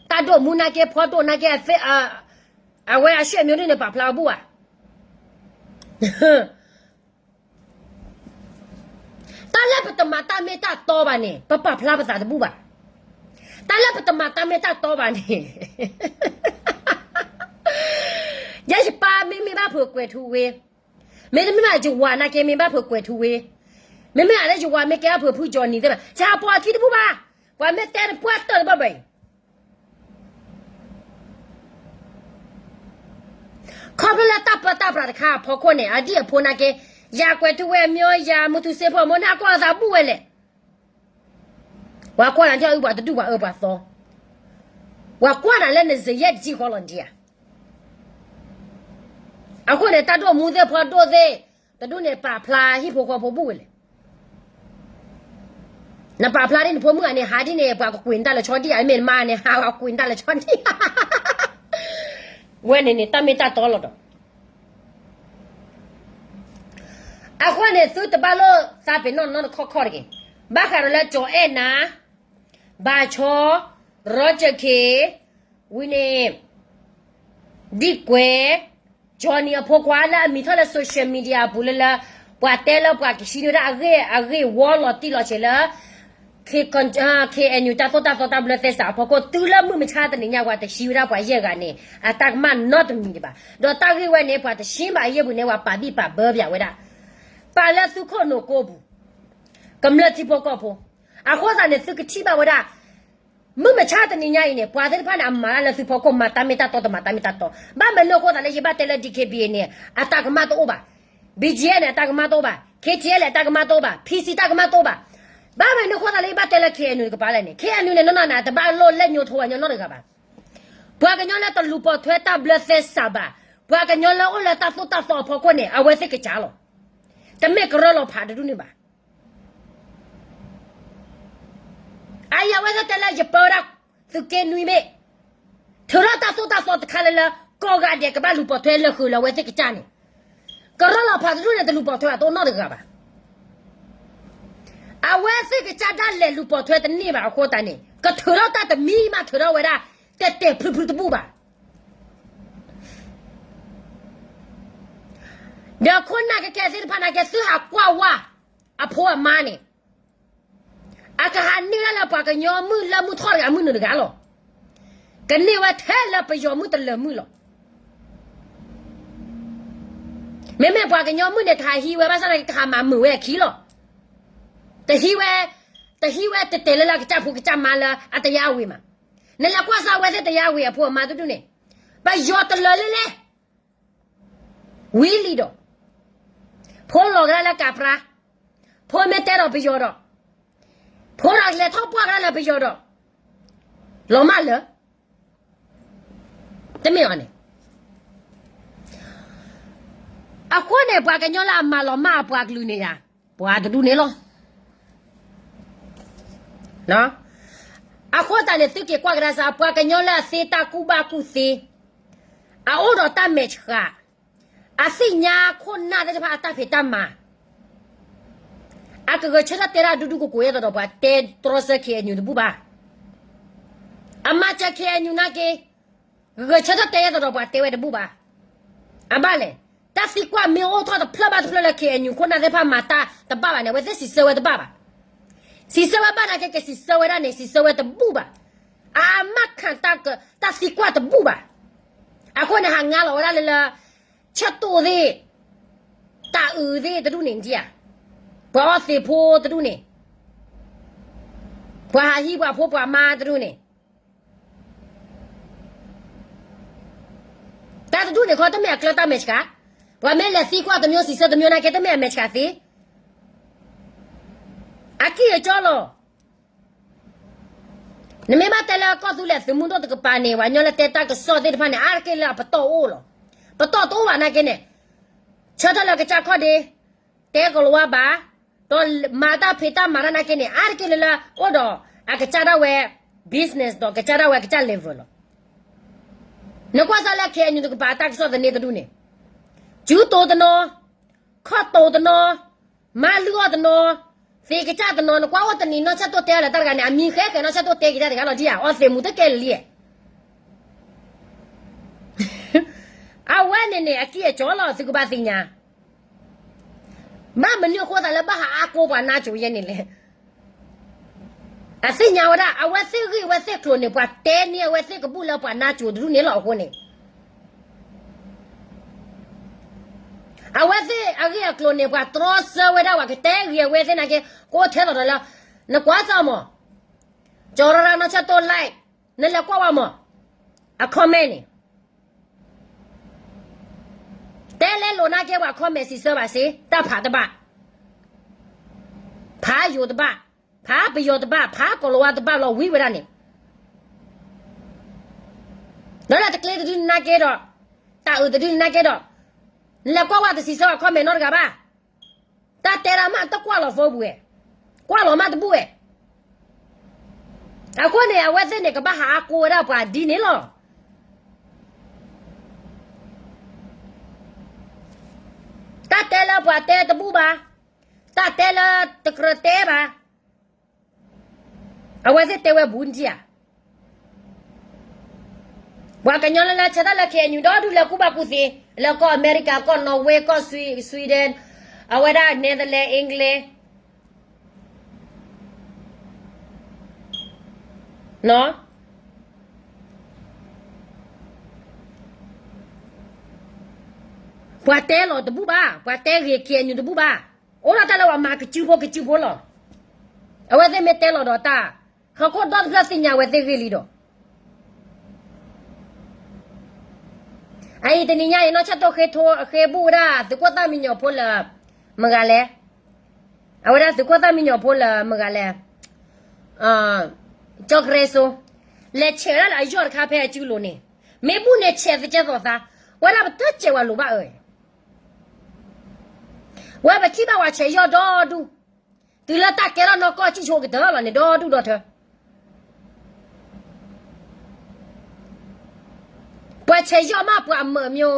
တၢ်ဒိၣ်မူနာ်က့ ဖီဒိၣ်နာ်က့ အဝဲအဆွေမျိုးဒ်န့ၣ် ပာ်ဖျါအဘူၣ်ဘၣ်. တၢ်လၢပတမၤတၢ်မ့ၢ်တၢ်တီဘၣ်န့ၣ် ပပာ်ဖျါပသးတဘူၣ်ဘၣ်. တၢ်လၢပတမၤတၢ်မ့ၢ်တၢ်တီဘၣ်န့ၣ် ယဲယပၢ်မ့မ့ၢ်ဘၣ်ဖုးကွဲးထူဝ့, မ့တမ့ၢ်ဘၣ်ယဝၤနာ်က့မ့ၢ်ဘၣ်ဖုးကွဲးထူဝ့, မ့မ့ၢ်အလၢယဝၤမ့ၢ်ကဲဘၣ်ဖုးဖုကၠီနံၤသ့ၣ်ဘၣ် ယဟးပိာ်အခံတဘူၣ်ဘၣ်. ပှၤမ့ၢ်တဲတပှၢ်တၢၢ်တဘၣ်ဘၣ်အံၤ ခီဖျိလၢတၢ်ပၢတၢ်ပြးတခါအဖီခိၣ်န့ၣ် အဒံၣ်အဖိနာ်က့, ယၤကွဲးထူဝ့အမ့ၢ် ယၤမုၢ်ထူစ့ဖိအမ့ၢ်န့ၣ် အကွၢ်အသးဘူၣ်ဝဲလဲၣ်. ပှၤကွၢ်နၤထံၣ်အုၣ်ပှၤတဒူၣ်ပှၤအၢပှၤသီ, ပှၤကွၢ်နၤလၢနစယဲၢ်တကံၢ်ဃီလီၤဒံးဧါ. အဃိန့ၣ် တၢ်ဒိၣ်မူသ့ၣ်ဖီဒိၣ်သ့ၣ်, တဒူၣ်န့ၣ်ပာ်ဖျါဟံၣ်ဖိဃီဖိဘူၣ်ဝဲလဲၣ်. နပာ်ဖျါဒ်နဖိမုၣ်ဂၤန့ၣ် ဟးဒ်န့ၣ် ပှၤကကွံာ်နတၢ်လၢဆီဒံၣ်ဧါ, မ့ၢ်နမါန့ၣ် ဟးကွံာ်နတၢ်လၢဆီဒံၣ်ဧါ. ဝဲန့ၣ်န့ၣ် တၢ်မ့ၢ်တၢ်တီလီၤဒီး အဃိန့ၣ် သုတဘၣ်လိၣ်သးပ့ၤနီၣ်နီတခီခီတဂ့ၤ. ဘၣ်ဃးဒီးလၢကၠီအဲၣ်နၤ, ဘၣ်ဆီ, ရီကၠၢၣ်ခ့, ဝံၤန့ၣ် ဒံၣ်ကွဲး, ကၠီနံၤအဖိခွါလၢအမံၤထီၣ်လၢ social media အပူၤလၢလၢ, ပှၤတဲလၢပှၤကဟံးန့ၢ်ဝဲဒၣ်အဂ့ၢ်အဂ့ၢ်ဝီလီၤတံၢ်လီၤဆဲးလၢ ခ့အညူ တၢ်သိၣ်တၢ်သီတၢ်ဘျၢသဲစးအဖီခိၣ် တုၤလၢမုၢ်မဆါတနံၤညါ ပှၤတဟံးဝဲဒၣ်ပှၤယဲၢ်ဂၤန့ၣ် အတၢ်ကမၣ်နီတမံၤဒံးဘၣ်. ဒီးတၢ်ဂ့ၢ်ဝဲန့ၣ် ပှၤတဟံးဘၣ်အယဲၢ်ပူၤန့ၣ် ပှၤပာ်ဘံၣ်ပာ်ဘၢပၠးဝဲဒၣ် ပာ်လၢသုခိၣ်နူာ်ကိးပူၤ ကမျၢၢ်ထံဖိကီၢ်ဖိ. အဃိသတးန့ၣ် သုကထံၣ်ဘၣ်ဝဲဒၣ် မုၢ်မဆါတနံၤညါအံၤန့ၣ် ပှၤသ့ၣ်တဖၣ်န့ၣ် အမၤတၢ်လၢသုဖီခိၣ် မၤတၢ်မ့ၢ်တၢ်တီ တမၤတၢ်မ့ၢ်တၢ်တီ. ဘၣ်မနုၤအဃိသတးလၢယဘၣ်တဲလၢ DKBA န့ၣ် အတၢ်ကမၣ်တအိၣ်ဘၣ်, BGF န့ၣ် အတၢ်ကမၣ်တအိၣ်ဘၣ်, KTLA အတၢ်ကမၣ်တအိၣ်ဘၣ်, PC တၢ်ကမၣ်တအိၣ်ဘၣ်. ဘၣ်မနုၤအဃိသတးလၢယဘၣ်တဲလၢ KNU တကပၤလဲၣ်န့ၣ် KNU န့ၣ် နီၢ်နီၢ်န့ၣ် တဘၣ်လိၣ်လဲၣ်ညိထိးဝဲညီနီတဂၤဘၣ်. ပှၤကညီလၢတလူၤပိာ်ထွဲတၢ်ဘျၢသဲစးဘၣ်, ပှၤကညီလၢအိၣ်လၢတၢ်သိၣ်တၢ်သီအဖီခိၣ်န့ၣ် အဝဲသ့ၣ်ကစၢ်လီၤ. တမ့ၢ်ကရၢလီၤဖးတဒူၣ်န့ၣ်ဘၣ်. အအံၤအဝဲသ့ၣ်တဲလၢယပၢဝဲဒၣ်သုးက့နွံမ့ၢ် ထုးထီၣ်တၢ်သိၣ်တၢ်သီတခါလၢလၢ ကိးဂၤဒဲးကဘၣ်လူၤပိာ်ထွဲလၢာ်ဃုာ်လၢအဝဲသ့ၣ်ကစၢ်န့ၣ်, ကရၢလီၤဖးတဒူၣ်န့ၣ် တလူၤပိာ်ထွဲအတအိၣ်နီတဂၤဘၣ်. အဝဲသ့ၣ်ကစၢ်ဒၣ်လဲာ်လူၤပိာ်ထွဲတန့ၢ်ဘၣ်အဃိသတးန့ၣ် ကထုးထီၣ်တၢ်တမံၤမး ထုးထီၣ်ဝဲဒၣ် တဲာ်တဲာ်ဖျုးဖျုးတဘူၣ်ဘၣ်. ဒီးခိၣ်နၢ်ကကဲသ့ၣ်တဖၣ်နာ်က့ သုဟးကွၢ်ဝဲ အဖိအမါန့ၣ် အကဟးန့ၢ်ဒၣ်လၢပှၤကညီမုၣ်လၢမုၢ်ထီၣ်တဂၤမုၣ်နုာ်တဂၤလီၤ. ကန့ၢ်ဝဲထဲလၢပယီၤမုၣ်တလၢာ်မုၣ်လီၤ. မ့မ့ၢ်ပှၤကညီမုၣ်န့ၣ် ကဟးဟံးဝဲဘၣ်ဆၣ်သနာ်က့ ကဟးမၤမုာ်ဝဲအခံလီၤ. တဟံးဝဲ, တဟံးဝဲတဲာ်တဲာ်လၢလၢကစၢ်ဖိကစၢ်မါလၢအတယါဝံၤမး. နလဲၤကွၢ်စၢ်ဝဲသ့ၣ်တယါဝံၤအဖိအမါတဒူၣ်န့ၣ်, ပယီၤတလၢာ်လၢလဲၣ် ဝံၤလံဒီး, ဖိလီၤကဒါလၢကပြါ, ဖိမ့ၢ်တဲဒီးပယီၤဒီး, ဖိဒီးလဲၤထီၣ်ပှၢ်ကဒါလၢပယီၤဒီး, လီၤမၢ်လၢာ်, တမ့ၢ်အီၤန့ၣ်. အဃိန့ၣ် ပှၤကညီလၢအမၤလီၤမၢ်အပှၤကလုာ်န့ၣ်ယါ, ပှၤတဒူၣ်န့ၣ်လီၤ. အဃိသတးန့ၣ် သုက့ၤကွၢ်ကဒါစၢ် ပှၤကညီလၢအသ့တၢ်ကူၣ်ဘၣ်ကူၣ်သ့, အအိၣ်ဒီးတၢ်မဲာ်ဆှး, အသ့ၣ်ညါခိၣ်နၢ်သ့ၣ်တဖၣ်အတၢ်ဖံးတၢ်မၤ, အကဂဲၤဆၢထၢၣ်တဲဒၣ်ဒူဒူကိးကိးယဲၢ်သဒီးပှၤတဲတြီဆၢ ခ့ၣ်အဲၣ်ယူၣ် တဘူၣ်ဘၣ်. အမၤစၢၤ ခ့ၣ်အဲၣ်ယူၣ် နာ်က့, ဂဲၤဆၢထၢၣ်တဲယဲၢ်သဒီးပှၤတဲဝဲတဘူၣ်ဘၣ်. အဘၣ်လဲၣ်, တၢ်သံကွၢ်မ့ၢ်အိၣ်ထီၣ်တဖျၢၣ်ဘၣ်တဖျၢၣ်လၢ ခ့ၣ်အဲၣ်ယူၣ် ခိၣ်နၢ်သ့ၣ်တဖၣ်မၤတၢ်တဘၣ်ဘၣ်န့ၣ် အဝဲသ့ၣ်စံးဆၢဝဲတဘၣ်ဘၣ်. စံးဆၢဝဲဘၣ်နာ်က့ ကစံးဆၢဝဲဒၣ်န့ၣ် စံးဆၢဝဲတဘူၣ်ဘၣ်. အမၤခၣ်တၢ်သံကွၢ်တဘူၣ်ဘၣ်. အဃိန့ၣ် ဟးငါလီၤဝဲဒၣ်လၢလၢ ဆၢတိၢ်သ့ၣ်, တၢ်အုးသ့ၣ်တဒူၣ်န့ၣ်ဒံးဧါ, ပှၤအီသံးဖိတဒူၣ်န့ၣ်, ပှၤဟးဟံးပှၤဖိပှၤမါတဒူၣ်န့ၣ် တၢ်တဒူၣ်န့ၣ်ခီ တမ့ၢ်အကျၢၤတၢ်မဲာ်ဆှး, ပှၤမ့ၢ်လဲၤသံကွၢ်တမျိုး စံးဆၢတမျိုးနာ်က့ တမ့ၢ်အမဲာ်ဆှးသ့. အကံၢ်အကီလီၤ. နမ့ၢ်ဘၣ်တဲလၢကီၢ်သူလ့ၤသုးမုၢ်ဒိၣ်တကပၤန့ၣ် ပှၤကညီလၢတဲတၢ်ကစီၣ်သ့ၣ်တဖၣ်န့ၣ် အါတက့ၢ်လၢအပတီၢ်အိၣ်လီၤ. ပတီၢ်တအိၣ်ဘၣ်နာ်က့န့ၣ်, ဆၢထၢၣ်လၢကစၢ်ခီၣ်ဒ့, တဲကလၤဝါဘၣ်, ဒီးမၤတၢ်ဖံးတၢ်မၤတၢ်နာ်က့န့ၣ် အါတက့ၢ်လၢလၢအိၣ်ဒီးအကစၢ်ဒၣ်ဝဲ business ဒီးကစၢ်ဒၣ်ဝဲကစၢ် level လီၤ. နကွၢ်စၢ်လၢ ခ့ၣ်အဲၣ်ယူၣ် တကပၤတၢ်ကစီၣ်သန့တဒူၣ်န့ၣ်, စုတိၤတနီၤ, ခီၣ်တိၤတနီၤ, မါလုၢ်အီၣ်တနီၤ, သ့ကစၢ်တနီၤ, နကွၢ်အိၣ်တနံၤနီၢ်ဆၢတိၢ်တဲအီၤလၢတၢ်တဂၤန့ၣ် အမံၤဃဲဃဲနီၢ်ဆၢတိၢ်တဲက့ၤတၢ်တဂၤလီၤဒံးဧါ, အီသံးမူတကဲလံဧါ. အဝဲန့ၣ်န့ၣ် အကံၢ်အကီလီၤ သုကဘၣ်သ့ၣ်ညါ. ဘၣ်မနုၤအဃိသးလၢဘၣ်ဟးအါကိးပှၤနါစိၤယဲန့ၣ်လဲၣ်. အသ့ၣ်ညါဝဲဒၣ် အဝဲသ့ၣ်ဂ့ၢ်ဝဲသ့ၣ်ကျိၤန့ၣ် ပှၤတဲန့ၢ်အဝဲသ့ၣ်ကဘူၣ်လၢပှၤနါစိၤတဒူၣ်န့ၣ်လီၤအဃိန့ၣ် အဝဲသ့ၣ်အဂ့ၢ်အကျိၤန့ၣ် ပှၤတြီဆၢဝဲဒၣ် ပှၤကတဲဂ့ၤအဝဲသ့ၣ်နာ်က့ ကအိၣ်ထဲသိးဒီးလၢ နကွၢ်စၢ်မး ကၠီၤရရၣ်နီၢ်ဆၢၣ်တိၢ် like နလဲၤကွၢ်ဝဲမး အ comment န့ၣ် တဲလဲလိာ်နာ်က့ပှၤ comment စံးဆၢဘၣ်စ့ တၢ်ဖးတဘၣ်, ဖးယိၤတဘၣ်, ဖးပယီၤတဘၣ်, ဖးကီၢ်လီၤဝါတဘၣ်လီၤ ဝံၤဝဲဒၣ်န့ၣ်, ဒီးလၢတကျ့တဒုန့ၣ်နာ်က့ဒီး, တၢ်အုးတဒုန့ၣ်နာ်က့ဒီး, နလဲၤကွၢ်ဝဲတစံးဆၢဘၣ် comment နီတဂၤဘၣ်. တၢ်တဲဒၣ်မးတကွၢ်လီၤ Facebook ဝဲ, ကွၢ်လီၤမးတဘူၣ်ဝဲ. အဃိန့ၣ် အဝဲသ့ၣ်န့ၣ် ကဘၣ်ဟးအါကိးဝဲဒၣ်ပှၤဒ်န့ၣ်လီၤ. တၢ်တဲလၢပှၤတဲတဘူၣ်ဘၣ်, တၢ်တဲလၢတကြၢးတဲဘၣ်, အဝဲသ့ၣ်တဲဝဲဘူးနထံၣ်ဧါ. ပှၤကညီလၢလၢဆၢထၢၣ်လၢ K N U ဒီဒူၣ်လၢကူၣ်ဘၣ်ကူၣ်သ့, လၢကီၢ်အမဲရကၤ, ကီၢ် Norway, ကီၢ် Sweden, အဝဲဒၣ် Netherlands, England ပှၤတဲလီၤတဘူၣ်ဘၣ်, ပှၤတဲဂ့ၤ K N U တဘူၣ်ဘၣ်. အိၣ်ဒၣ်တၢ်လၢပှၤမၤကစုဖိကစုဖိလီၤ. အဝဲသ့ၣ်မ့ၢ်တဲလီၤဒီးတၢ်, ဟီၣ်ခိၣ်ဒီတဖျၢၣ်သ့ၣ်ညါဝဲသ့ၣ်ဂ့ၢ်လံဒီး အအံၤတနံၤညါအံၤ နီၢ်ဆၢၣ်တိၢ်ဃ့ထီၣ်ဃ့ဘူၣ်ဝဲဒၣ်သုးခိၣ်သၣ်မံညီၤဖိလၢ မဂၤလဲၣ်, အဝဲဒၣ်သုးခိၣ်သၣ်မံညီၤဖိလၢမဂၤလဲၣ်, ကၠီကရၢစိ, လဲၤဆဲးဝဲဒၣ်လၢအယီၢ်တခါဖဲအစုလိၤန့ၣ်, မ့ၢ်ဘူၣ်န့ၣ်ဆဲးသကဲသိးသး, ဝဲဒၣ်ပတဆဲးဝဲလိၤဘၣ်အၢ, ဝဲပထံၣ်ဘၣ်ပှၤဆဲးယီၢ်ဒီဒူၣ်, တုၤလၢတၢ်ကဲထီၣ်နီၢ်ကီၢ်ဆံၣ်ဆိကတၢၢ်လီၤန့ၣ် ဒီဒူၣ်ဒီထၢ ပှၤဆဲးယီၢ်မးပှၤမၢာ်မၠိ,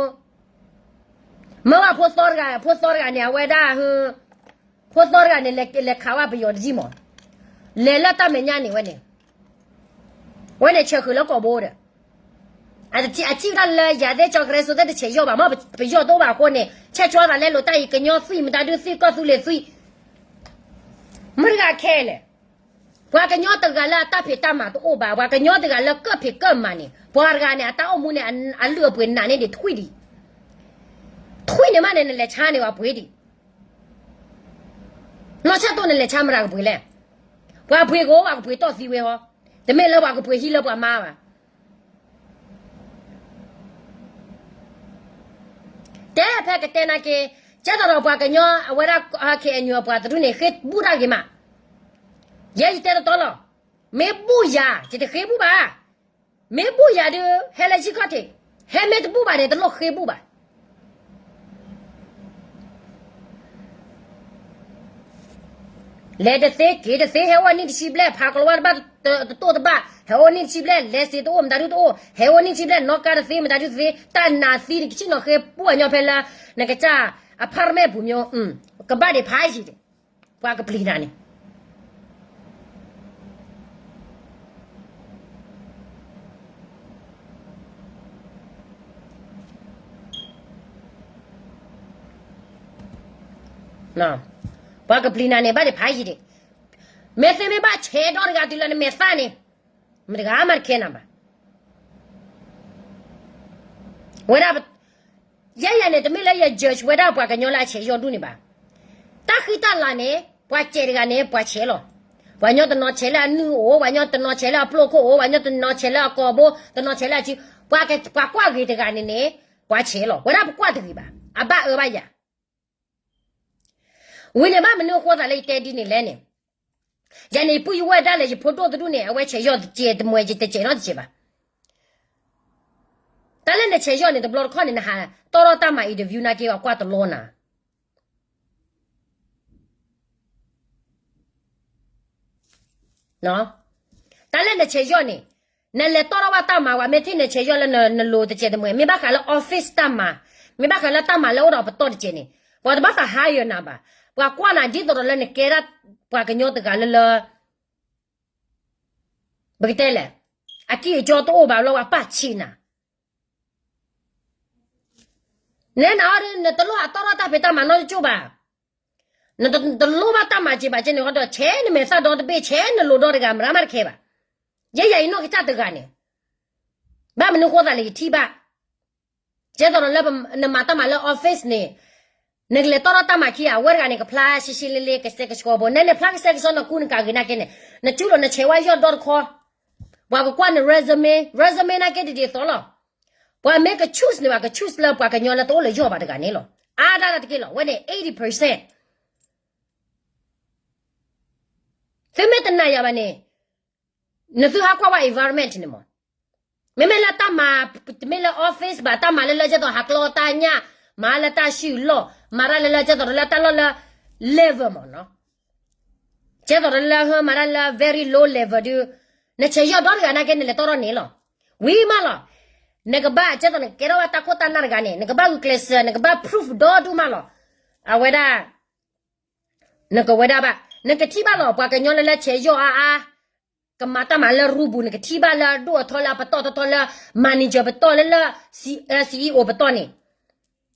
မၢဝဲဖိသီတဂၤ, ဖိသီတဂၤန့ၣ် အဝဲဒၣ်, ဖိသီတဂၤန့ၣ် လဲၤခးဝဲပယီၤတဒံၣ်မး, လဲၤလၢတၢ်မဲာ်ညါန့ၣ်ဝဲန့ၣ်, ဝဲန့ၣ်ဆဲးဃုာ်လၢကီၢ်ဘိဒီး, အထံၣ်ဝဲဒၣ်လၢယၤသ့ၣ်ကၠီကရၢစိသ့ၣ်တဆဲးယီၢ်ဘၣ်မး, ပယီၤတအိၣ်ဘၣ်အဃိန့ၣ် ဆဲးကၠီသးလဲလိာ်တၢ်အံၤ ကညီသွံၣ်မတၤဒုးသွံၣ် ကီၢ်သူလ့ၤသွံၣ် မုၢ်တဂၤခဲလဲၣ်, ပှၤကညီတဂၤလၢအတၢ်ဖံးတၢ်မၤတအိၣ်ဘၣ်, ပှၤကညီတဂၤလၢကၢၣ်ဖံးကၢၣ်မၤန့ၣ် ပှၤတဂၤန့ၣ် အတၢ်အိၣ်မူန့ၣ် အလုၢ်အပှ့ၤနးန့ၢ်ဒံးထွံၣ်ဒံး, ထွံၣ်န့ၣ်မးန့ၣ် နလဲၤဆါန့ၢ်ပှၤပှ့ၤဒံး, နီၢ်ဆၢၣ်တိၢ်န့ၣ်လဲၤဆါမတၤကပှ့ၤလဲၣ်, ပှၤပှ့ၤကအိၣ် ပှၤကပှ့ၤတီၢ်သံဝဲဟီ, တမ့ၢ်လၢပှၤကပှ့ၤဟံၣ်လၢပှၤမါဘၣ်. တဲဖဲကတဲနာ်က့, ကဲသိးဒီးပှၤကညီ အဝဲဒၣ် K N U အပှၤတဒူၣ်န့ၣ် ဃ့ဘူၣ်တၢ်ဂ့ၤမး, ယဲယတဲတတီလီၤ, မ့ၢ်ဘူၣ်ယၤ ယတဃ့ဘူၣ်ဘၣ်, မ့ၢ်ဘူၣ်ယၤဒုး ဟဲလၢယံခီၣ်ထံး, ဟဲမ့ၢ်တဘူၣ်ဘၣ်န့ၣ် တလိၣ်ဃ့ဘူၣ်ဘၣ်. လဲၤတသ့က့ၤတသ့ ဟဲအိၣ်နံၣ်တဆံဘျဲၣ် ဖးကလီၤဝါတဘၣ်တတိၢ်တဘၣ် ဟဲအိၣ်နံၣ်တဆံဘျဲၣ် လဲၤစ့တအိၣ်မတၤဒုတအိၣ် ဟဲအိၣ်နံၣ်တဆံဘျဲၣ် နီၣ်ကါတသ့မတၤဒုတသ့ တၢ်နးသံန့ၣ် ကဆ့ၣ်နီၤဃ့ပှၢ်ညီဖဲလၢ နကစၢ် apartment ပူၤမၠိ ကဘၣ်ဒံးဖးယံာ်ဒံး ပှၤကပျံၤနၤန့ၣ် ပှၤကပျံၤနၤန့ၣ် ဘၣ်ဒံးဖးယံာ်ဒံး မ့ၢ်သ့မ့ၢ်ဘၣ်ဆဲးဒီတဂၤ တုၤလၢနမဲာ်သၣ်န့ၣ် မတဂၤမးတခဲနၤဘၣ်. ဝဲဒၣ် ယဲယၤန့ၣ် တမ့ၢ်လၢယ judge ဝဲဒၣ်ပှၤကညီလၢအဆဲးယီၢ်ဒူၣ်န့ၣ်ဘၣ်. တၢ်ဃံတၢ်လၤန့ၣ် ပှၤစဲးတဂၤန့ၣ် ပှၤဆဲးလီၤ. ပှၤကညီတနီၤဆဲးလၢအနုၢ်အိၣ်, ပှၤကညီတနီၤဆဲးလၢအပျိၢ်ခိၣ်အိၣ်, ပှၤကညီတနီၤဆဲးလၢအကိာ်ဘိ, တနီၤဆဲးလၢအစု, ပှၤကွၢ်ဂ့ၤတဂၤန့ၣ်န့ၣ် ပှၤဆဲးလီၤ. ဝဲဒၣ်ပကွၢ်တဂ့ၤဘၣ်. အဘၣ်အၢဘၣ်ယၤ ဝံၤန့ၣ်ဘၣ်မနုၤအဃိသးလၢယတဲဒ်န့ၣ်လဲၣ်န့ၣ်, ယၤန့ၣ် ယပုၢ်ယဝဲၢ်ဒၣ်လဲာ် ယဖိဒိၣ်တဒူၣ်န့ၣ် အဝဲဆဲးယီၢ်တစဲးတမှဲး ယတစဲးနီတစဲးဘၣ်. တၢ်လၢနဆဲးယီၢ်န့ၣ် တဘျီတခီၣ်န့ၣ် နဟးတီၢ်ထီၣ်တၢ်မၤ interview နာ်က့ ပှၤကွၢ်တလီနၤ တၢ်လၢနဆဲးယီၢ်န့ၣ် နလဲၤတီၢ်ထီၣ်ဘၣ်တၢ်မၤ ပှၤမ့ၢ်ထံၣ်နဆဲးယီၢ်လၢနလိၤတစဲးတမှဲး မ့ၢ်ဘၣ်ဃးလၢ office တၢ်မၤ, မ့ၢ်ဘၣ်ဃးလၢတၢ်မၤလၢအိၣ်ဒီးပတီၢ်တစဲးန့ၣ် ပှၤတဘၣ်သး hire နၤဘၣ်. ပှၤကွၢ်နၤဒ်သိးဒီးလၢနကဲဒၣ်ပှၤကညီတဂၤလၢလၢ ပကတဲလဲၣ်, အကံၢ်အစီတအိၣ်ဘၣ်လီၤ ပှၤပာ်ဆံးနၤ နဲနၤအီၤဒီး နတလိၣ်ဟးတီၢ်ထီၣ်တၢ်ဖံးတၢ်မၤနီတကၠိၢ်ဘၣ်. နတလိၣ်ဘၣ်တၢ်မၤစၢၤဘၣ်ကဲန့ၣ်ဟီဒီး ဆဲးနမဲာ်သၣ်ဒီတဘ့ၣ် ဆဲးနလိၤဒီတဂၤ မရၤမးတခဲဘၣ်. ယဲယၤအံၤနီၢ်ကစၢ်တဂၤန့ၣ် ဘၣ်မနုၤဃိသးလဲၣ်ယထံၣ်ဘၣ် ကဲသိးဒီးလၢနမၤတၢ်မၤလၢ office န့ၣ် နကလဲၤတီထီၣ်တၢ်မၤခံဂၤ အဝဲတဂၤန့ၣ် ကဖျါရှဲရှဲလ့လ့ ကစဲကဆှီဖိ နဲနဖျါကစဲကဆှီနကူနကၤဂ့ၤနာ်က့န့ၣ် နကၠူလီၤနဆဲးဝဲယီၢ်ဒီတခီ ပှၤကကွၢ်န resume resume နာ်က့ဒ်ဒ်သိးလီၤ. ပှၤမ့ၢ်က choose န့ၣ် ပှၤက choose လၢပှၤကညီလၢတအိၣ်လၢယီၢ်ဘၣ်တဂၤန့ၣ်လီၤ. အါဒၣ်တက့ၢ်လီၤ အဝဲန့ၣ် eighty percent သုမ့ၢ်တနာ်ယၤဘၣ်န့ၣ် နသုဟးကွၢ်ဝဲ environment န့ၣ်မး မ့မ့ၢ်လၢတၢ်မၤ တမ့ၢ်လၢ office ဘၣ် တၢ်မၤလၢလၢကဲသိးဟးကျီတၢ်ညၣ် မၤလၢတၢ်စုၣ်လီၢ် မၤတၢ်လၢလၢကဲသိးလၢတၢ်လီၢ်လၢ level မးနီၤ ကဲသိးလၢမၤတၢ်လၢ very low level ဒုး နဆဲးယီၢ်ဒီတဂၤနာ်က့ နလဲၤတီထီၣ်န့ၣ်လီၤ. ဝံၤမးလီၤ နကဘၣ်ကဲသိးနကဲထီၣ်ဘၣ်တၢ်ခိၣ်တၢ်နၢ်တဂၤန့ၣ် နကဘၣ်ဂုာ်ကျဲးစၢး နကဘၣ် proof ဒီဒူၣ်မးလီၤ. အဝဲဒၣ် နကဝဲဒၣ်ဘၣ် နကထံၣ်ဘၣ်လီၤ ပှၤကညီလၢလၢဆဲးယီၢ်အါအါ ကမၤတၢ်မၤလၢရူပူၤ နကထံၣ်ဘၣ်လၢအဒိၣ်အထီလၢအပတီၢ်တတီၢ်လၢ manager ပတီၢ်လၢလၢ CEO ပတီၢ်န့ၣ်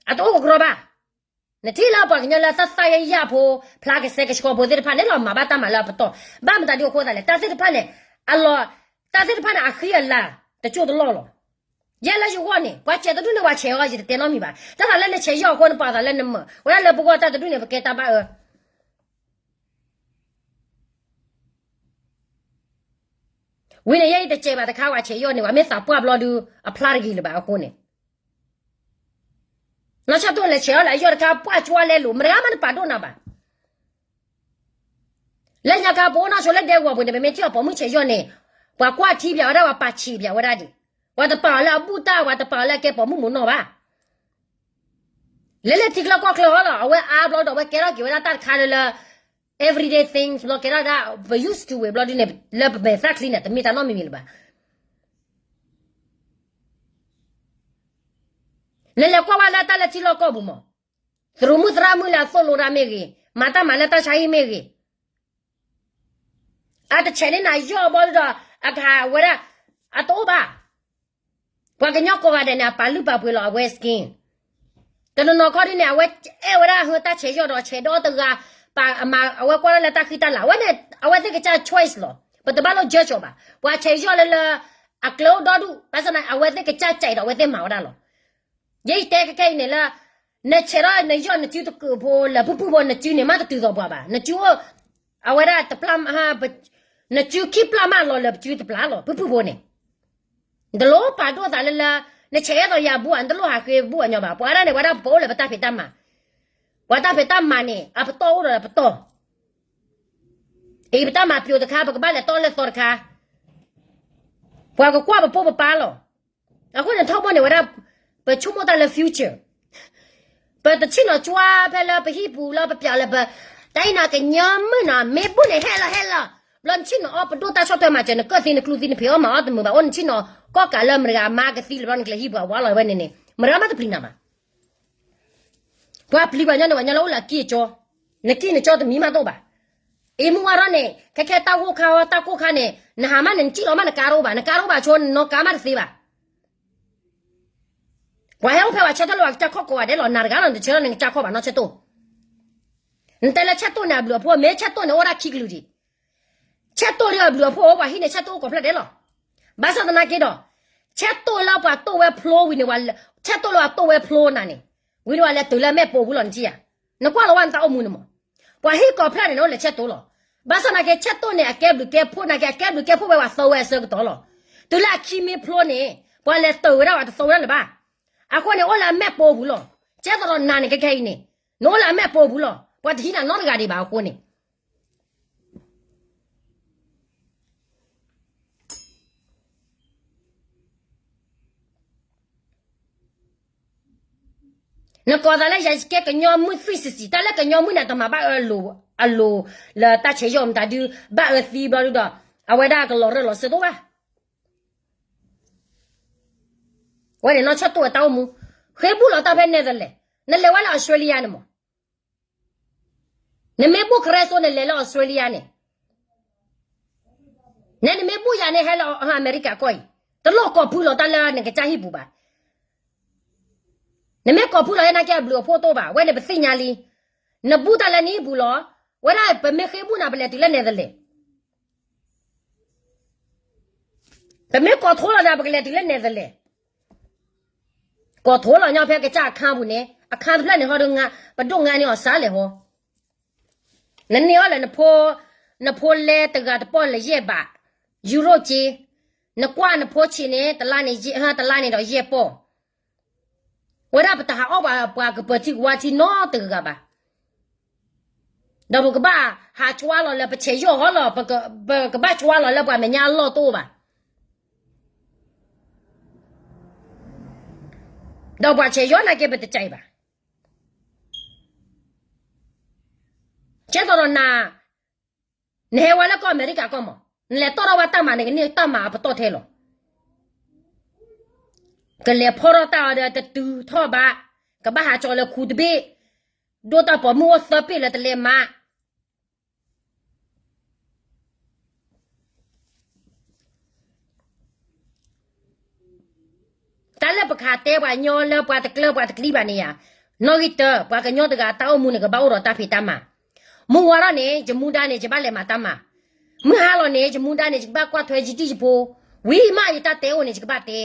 အတအိၣ်ကကြီဘၣ်. နထံၣ်လၢပှၤကညီလၢသၣ်သၣ်ယာ်ယာ်ဖိ ဖျါကစဲကဆှီဖိသ့ၣ်တဖၣ်န့ၣ်လီၤ မၤဘၣ်တၢ်မၤလၢအပတီၢ် ဘၣ်မတၤဒ်အဃိသးလဲၣ် တၢ်သ့ၣ်တဖၣ်န့ၣ် အလီၤ တၢ်သ့ၣ်တဖၣ်န့ၣ် အဃံအလၤ တကၠိၢ်တလီၢ်လီၤ. ယဲလၢယဂီၢ်န့ၣ် ပှၤဆဲးတဒူၣ်န့ၢ်ပှၤဆဲးအီၤ ယတတဲနီတမံၤဘၣ် တၢ်သးလၢနဆဲးယီၢ်အဃိန့ၣ် ပှၤသးလၢနမၤ ဝဲဒၣ်လၢပဂီၢ်တၢ်တဒူၣ်န့ၣ် ပကဲတၢ်ဘၣ်အၢ ဝံၤန့ၣ် ယဲအံၤတစဲးဘၣ်တခါ ပှၤဆဲးယီၢ်န့ၣ် ပှၤမ့ၢ်သးပှၢ်ဘျီဒုး အဖျါတဂ့ၤလၢၤဘၣ်အဃိန့ၣ် နီၢ်ဆၣ်တိၢ်လဲၤဆဲးအီၣ်လၢအယီၢ်တခါ ပှၢ်ကွၢ်လဲလိာ် မတဂၤမးတပာ်ဒိၣ်နၤဘၣ်. လၢညါခါပအိၣ်နီၢ်ဆိလၢဒဲကဝီၤပူၤန့ၣ် ပမ့ၢ်ထံၣ်အီၤပိာ်မုၣ်ဆဲးယီၢ်န့ၣ် ပှၤကွၢ်ထံပၠးဝဲဒၣ် ပှၤပာ်ဆံးပၠးဝဲဒၣ်ဒံး ပှၤတပာ်အီၤလၢအဘူၣ်တၢ် ပှၤတပာ်အီၤလၢအကဲပိာ်မုၣ်မုၢ်နီၢ်ဘၣ်. လဲၤလၢထံချၢကီၢ်ချၢဟီလီၤ အဝဲအါဘျီဒီး အဝဲကဲထီၣ်က့ၤဝဲဒၣ်တၢ်တခါလၢလၢ everyday things ဘျီကဲထီၣ်ဒၣ် ပ used to ဝဲဘျီဒုန့ၣ် လၢပမဲာ်သၣ်ချံန့ၣ် တမ့ၢ်တၢ်နီတမံၤမံၤလၢၤဘၣ်. နလဲၤကွၢ်ဝဲလၢတၢ်လၢထံလီၢ်ကီၢ်ပူၤမး သရူးမုၣ်သရၣ်မုၣ်လၢအသိၣ်လိတၢ်မ့ၢ်ဂ့ၤ မၤတၢ်မၤလၢတၢ်ဆါဟံၣ်မ့ၢ်ဂ့ၤ အတဆဲးန့ၢ်နၤယီၢ်ဘျီဒီး အကဟးဝဲဒၣ် အတအိၣ်ဘၣ်. ပှၤကညီကိးဂၤဒဲးန့ၣ် အပာ်လုၢ်ပာ်ပှ့ၤလီၤ အဝဲ scheme တနီၤနီၤခီဒ်န့ၣ် အဝဲအဲၣ်ဝဲဒၣ်ဟၢတၢ်ဆဲးယီၢ်ဒီး ဆဲးဒီတဂၤ ပာ်အမၤ အဝဲကွၢ်ဒၣ်လၢတၢ်ဃံတၢ်လၤ အဝဲန့ၣ် အဝဲသ့ၣ်ကစၢ် choice လီၤ. ပတဘၣ်လိၣ် judge အီၤဘၣ်. ပှၤဆဲးယီၢ်လၢလၢ အကျဲအိၣ်ဒီဒူၣ် ဘၣ်ဆၣ်သနာ်က့ အဝဲသ့ၣ်ကစၢ် ကြိုက် ဒီး အဝဲသ့ၣ်မၤဝဲဒၣ်လီၤ. ယဲယတဲခဲခဲအံၤန့ၣ်လၢ နဆဲးထီၣ်နယီၢ်နစုတကုးဖိ လၢပုၢ်ပုၢ်ဖိ နစုန့ၣ် မ့ၢ်တတုၤသိးပှၤဘၣ်. နစုအိၣ် အဝဲဒၣ်တပျၢ် နစုခံပျၢ်မးလီၤလၢပစုတပျၢ်လီၤ ပုၢ်ပုၢ်ဖိန့ၣ် နတလိၣ်ပာ်ဒိၣ်သးလၢလၢ နဆဲးအဲၣ်သိးယၤဘူၣ်ဧါ နတလိၣ်ဟးဃ့ဘူၣ်အညီဘၣ်. ပှၤဒၣ်န့ၣ် ပှၤဒၣ်ပအိၣ်လၢပတၢ်ဖံးတၢ်မၤ, ပှၤတၢ်ဖံးတၢ်မၤန့ၣ် အပတီၢ်အိၣ်ဒီးပတီၢ်, အံၤပတၢ်မၤပျိၤတခါ ပကဘၣ်လဲၤတီၢ်လဲၤသီတခါ, ပှၤကကွၢ်ပပိၢ်ပပၢ်လီၤ. အဃိန့ၣ်ထီဘိန့ၣ်ဝဲဒၣ် ပဆိကမိၣ်တၢ်လၢ future ပတဆ့ၣ်နီၤကွၢ်ဖဲလၢပဟံၣ်ပူၤလၢပပျးလၢပ, တၢ်အံၤန့ၣ်ကညီမုၣ်နီၤ မ့ၢ်ဘူၣ်န့ၣ်ဟဲလီၤဟဲလီၤ, ဘျီနဆ့ၣ်နီၤအီၣ်ပဒိၣ်တၢ်ဆီၣ်ထွဲမၤစၢၤ နကၢၢ်သံနကျူသံနဖံးအီၣ်မၤအီၣ်တမုာ်ဘၣ်, အိၣ်နဆ့ၣ်နီၤကီၢ်ကးလၢမတဂၤအမါကသံလၢၤဘျီနကလဲၤဟံၣ်ပှၤဝါလီၤဝဲန့ၣ်န့ၣ် မတဂၤမးတပျံၤနၤဘၣ်. ပှၤပျံၤပှၤညီန့ၣ် ပှၤညီလၢအိၣ်လၢအကံၢ်အကၠီ, နကံၢ်နကၠီတမံၤမးတအိၣ်ဘၣ်. အ့ၣ်မုၢ်ဝါထီၣ်န့ၣ် ခဲခဲတၢ်ဂိၢ်ခါအီၤ တၢ်ကိၢ်ခါန့ၣ် နဟးမးန့ၣ် နစံၣ်လီၤမးနကါတအိၣ်ဘၣ်, နကါတအိၣ်ဘၣ်ဆိ နနီၢ်ကါမးတသ့ဘၣ်. ပှၤဟဲအိၣ်ဖဲပှၤဆၢထၢၣ်လၢပှၤကစၢ်ခီၣ်ကိးဂၤဒဲးလီၤ, နၤတဂၤလီၤ နတဆၢထၢၣ်န့ၣ် နကစၢ်ခီၣ်ဘၣ်နီၢ်ဆၢတိၢ်. နတဲလၢဆၢတိၢ်န့ၣ် အဘျုးအဖှိၣ် မ့ၢ်ဆၢတိၢ်န့ၣ် အိၣ်ဒၣ်ခံကလုာ်ဒံး. ဆၢတိၢ်ဒီးအဘျုးအဖှိၣ် ပှၤဟံးန့ၢ်ဆၢတိၢ်အိၣ်ကိးဖျၢၣ်ဒဲးလီၤ. ဘၣ်ဆၣ်သနာ်က့ဒီး ဆၢတိၢ်လၢပှၤတိၢ်ဝဲဖျိဝံၤန့ၣ်, ဆၢတိၢ်လၢပှၤတိၢ်ဝဲဖျိနၤန့ၣ်, ဝံၤန့ၣ်ပှၤလဲၤတုၤလၢမဲာ်ပိာ်ပူၤလီၤနထံၣ်ဧါ. နကွၢ်လီၤဝဲနတၢ်အိၣ်မူန့ၣ်မး, ပှၤဟံၣ်ကိးဖျၢၣ်န့ၣ် နအိၣ်လဲၤဆၢတိၢ်လီၤ. ဘၣ်ဆၣ်သနာ်က့ ဆၢတိၢ်န့ၣ် အကဲဘျုးကဲဖှိၣ်နာ်က့ အကဲဘျုးကဲဖှိၣ်ဝဲပှၤသၢဝဲအဆၢကတီၢ်လီၤ. တုၤလၢအခံမ့ၢ်ဖျိန့ၣ် ပှၤလဲၤတုၤဝဲဒၣ်ပှၤတသၢဝဲဒၣ်လၢၤဘၣ်. အဃိန့ၣ် အိၣ်လၢအမဲာ်ပိာ်ပူၤလီၤ. ကဲသိးဒီးနၤန့ၣ် ခဲခဲအံၤန့ၣ် နအိၣ်လၢအမဲာ်ပိာ်ပူၤလီၤ. ပှၤတဟံးနၤနီတဂၤဒံးဘၣ်အဃိန့ၣ် နကိးသးလၢယၤကဲကညီမုၣ် three sixty, တၢ်လၢကညီမုၣ်န့ၣ် တမၤဘၣ်အၢလိၤလၢတၢ်ဆဲးယီၢ်မတၤဒု ဘၣ်အၢသံဘျီဒုဒီး အဝဲဒၣ်ကလီၤရၢၢ်လီၤစၢၤတအိၣ်ဘၣ်. ဝဲန့ၣ်နီၢ်ဆၢတိၢ်အတၢ်အိၣ်မူ, ဃ့ဘူၣ်လီၤတၢ်ဖဲ Netherlands, နလဲၤဝဲလၢ Australia န့ၣ်မး နမ့ၢ်ဘူၣ်ခရဲစိန့ၣ် လဲၤလၢ Australia န့ၣ်, နဲ နမ့ၢ်ဘူၣ်ယၤန့ၣ် ဟဲလၢအမဲရကၤကီၢ်အံၤ, တလိၣ်ကိးဖုလီၤတၢ်လၢနကစၢ်ဟံၣ်ပူၤဘၣ်. နမ့ၢ်ကိးဖုလီၤယဲနာ်က့အဘျုးအဖှိၣ်တအိၣ်ဘၣ်, ဝဲန့ၣ်ပသ့ၣ်ညါလံ. နဘူးတၢ်လၢနဟံၣ်ပူၤလီၤ. ဝဲဒၣ်ပမ့ၢ်ဃ့ဘူးနၤ ပလဲၤတုၤလၢနဲသလဲး, ပမ့ၢ်ကိးထိလီၤနၤ ပကလဲၤတုၤလၢနဲသလဲး, ကိးထိလီၤညီဖဲကစၢ်အခါပူၤန့ၣ် အခါတဖျၢၣ်န့ၣ်ဟီဒီး ပဒိၣ်ငါန့ၢ်အီၤစးလဲၣ်ဟီ, နန့ၢ်အီၤလၢ နဖိလဲတဂၤတပီၢ်လၢယဲၢ်ဘး, ယူရိက့, နကွၢ်နဖိဆံးန့ၣ် တလါန့ၣ်ဒီးယဲၢ်ပီၢ်, ဝဲဒၣ်ပတဟးအီၣ်ပှၤ ပှၤကပၢၤထံကဝါထံနီတဂၤဘၣ်. ဒီးပကဘၣ်ဟးဆှါလီၤလၢပဆဲးယီၣ်ဟီလီၤ, ပကဘၣ်ဆှါလီၤလၢပှၤမဲာ်ညါအလီၢ်တအိၣ်ဘၣ်. ဒီးပှၤဆဲးယီၣ်နာ်က့ ပတကးအံၤဘၣ်. ကဲသိးဒီးနၤ, နဟဲဝဲလၢကီၢ်အမဲရကၤကီၢ်မး, နလဲၤတီၢ်ထီၣ်ဝဲတၢ်မၤ နကန့ၢ်တၢ်မၤအပတီၢ်ထဲလီၤ. ကလဲၤဖီၣ်ထီၣ်တၢ်အီၤဒီးတတုၤထီၣ်ဘၣ်, ကဘၣ်ဟးကၠီၤလၢခူတဘ့ၣ်, ဒိၣ်တၢ်ပိာ်မုၣ်အိၣ်သၢဘ့ၣ်လၢတလဲၤမၤ တၢ်လၢပကဟးတဲပှၤကညီလၢပှၤတကျၢၤပှၤတကျံဘၣ်န့ၣ်ယါ, နီၣ်ဂံၢ်တၢ ပှၤကညီတဂၤတၢ်အိၣ်မူန့ၣ် ကဘၣ်အိၣ်ဒီးတၢ်ဖံးတၢ်မၤ, မုၢ်ဝါထီၣ်န့ၣ် ယမူဒါန့ၣ် ယဘၣ်လဲၤမၤတၢ်မၤ, မုၢ်ဟါလီၤန့ၣ် ယမူဒါန့ၣ် ယကဘၣ်ကွၢ်ထွဲယဒံၣ်ယဖိ, ဝံၤမးယတၢ်တဲအိၣ်န့ၣ် ယကဘၣ်တဲ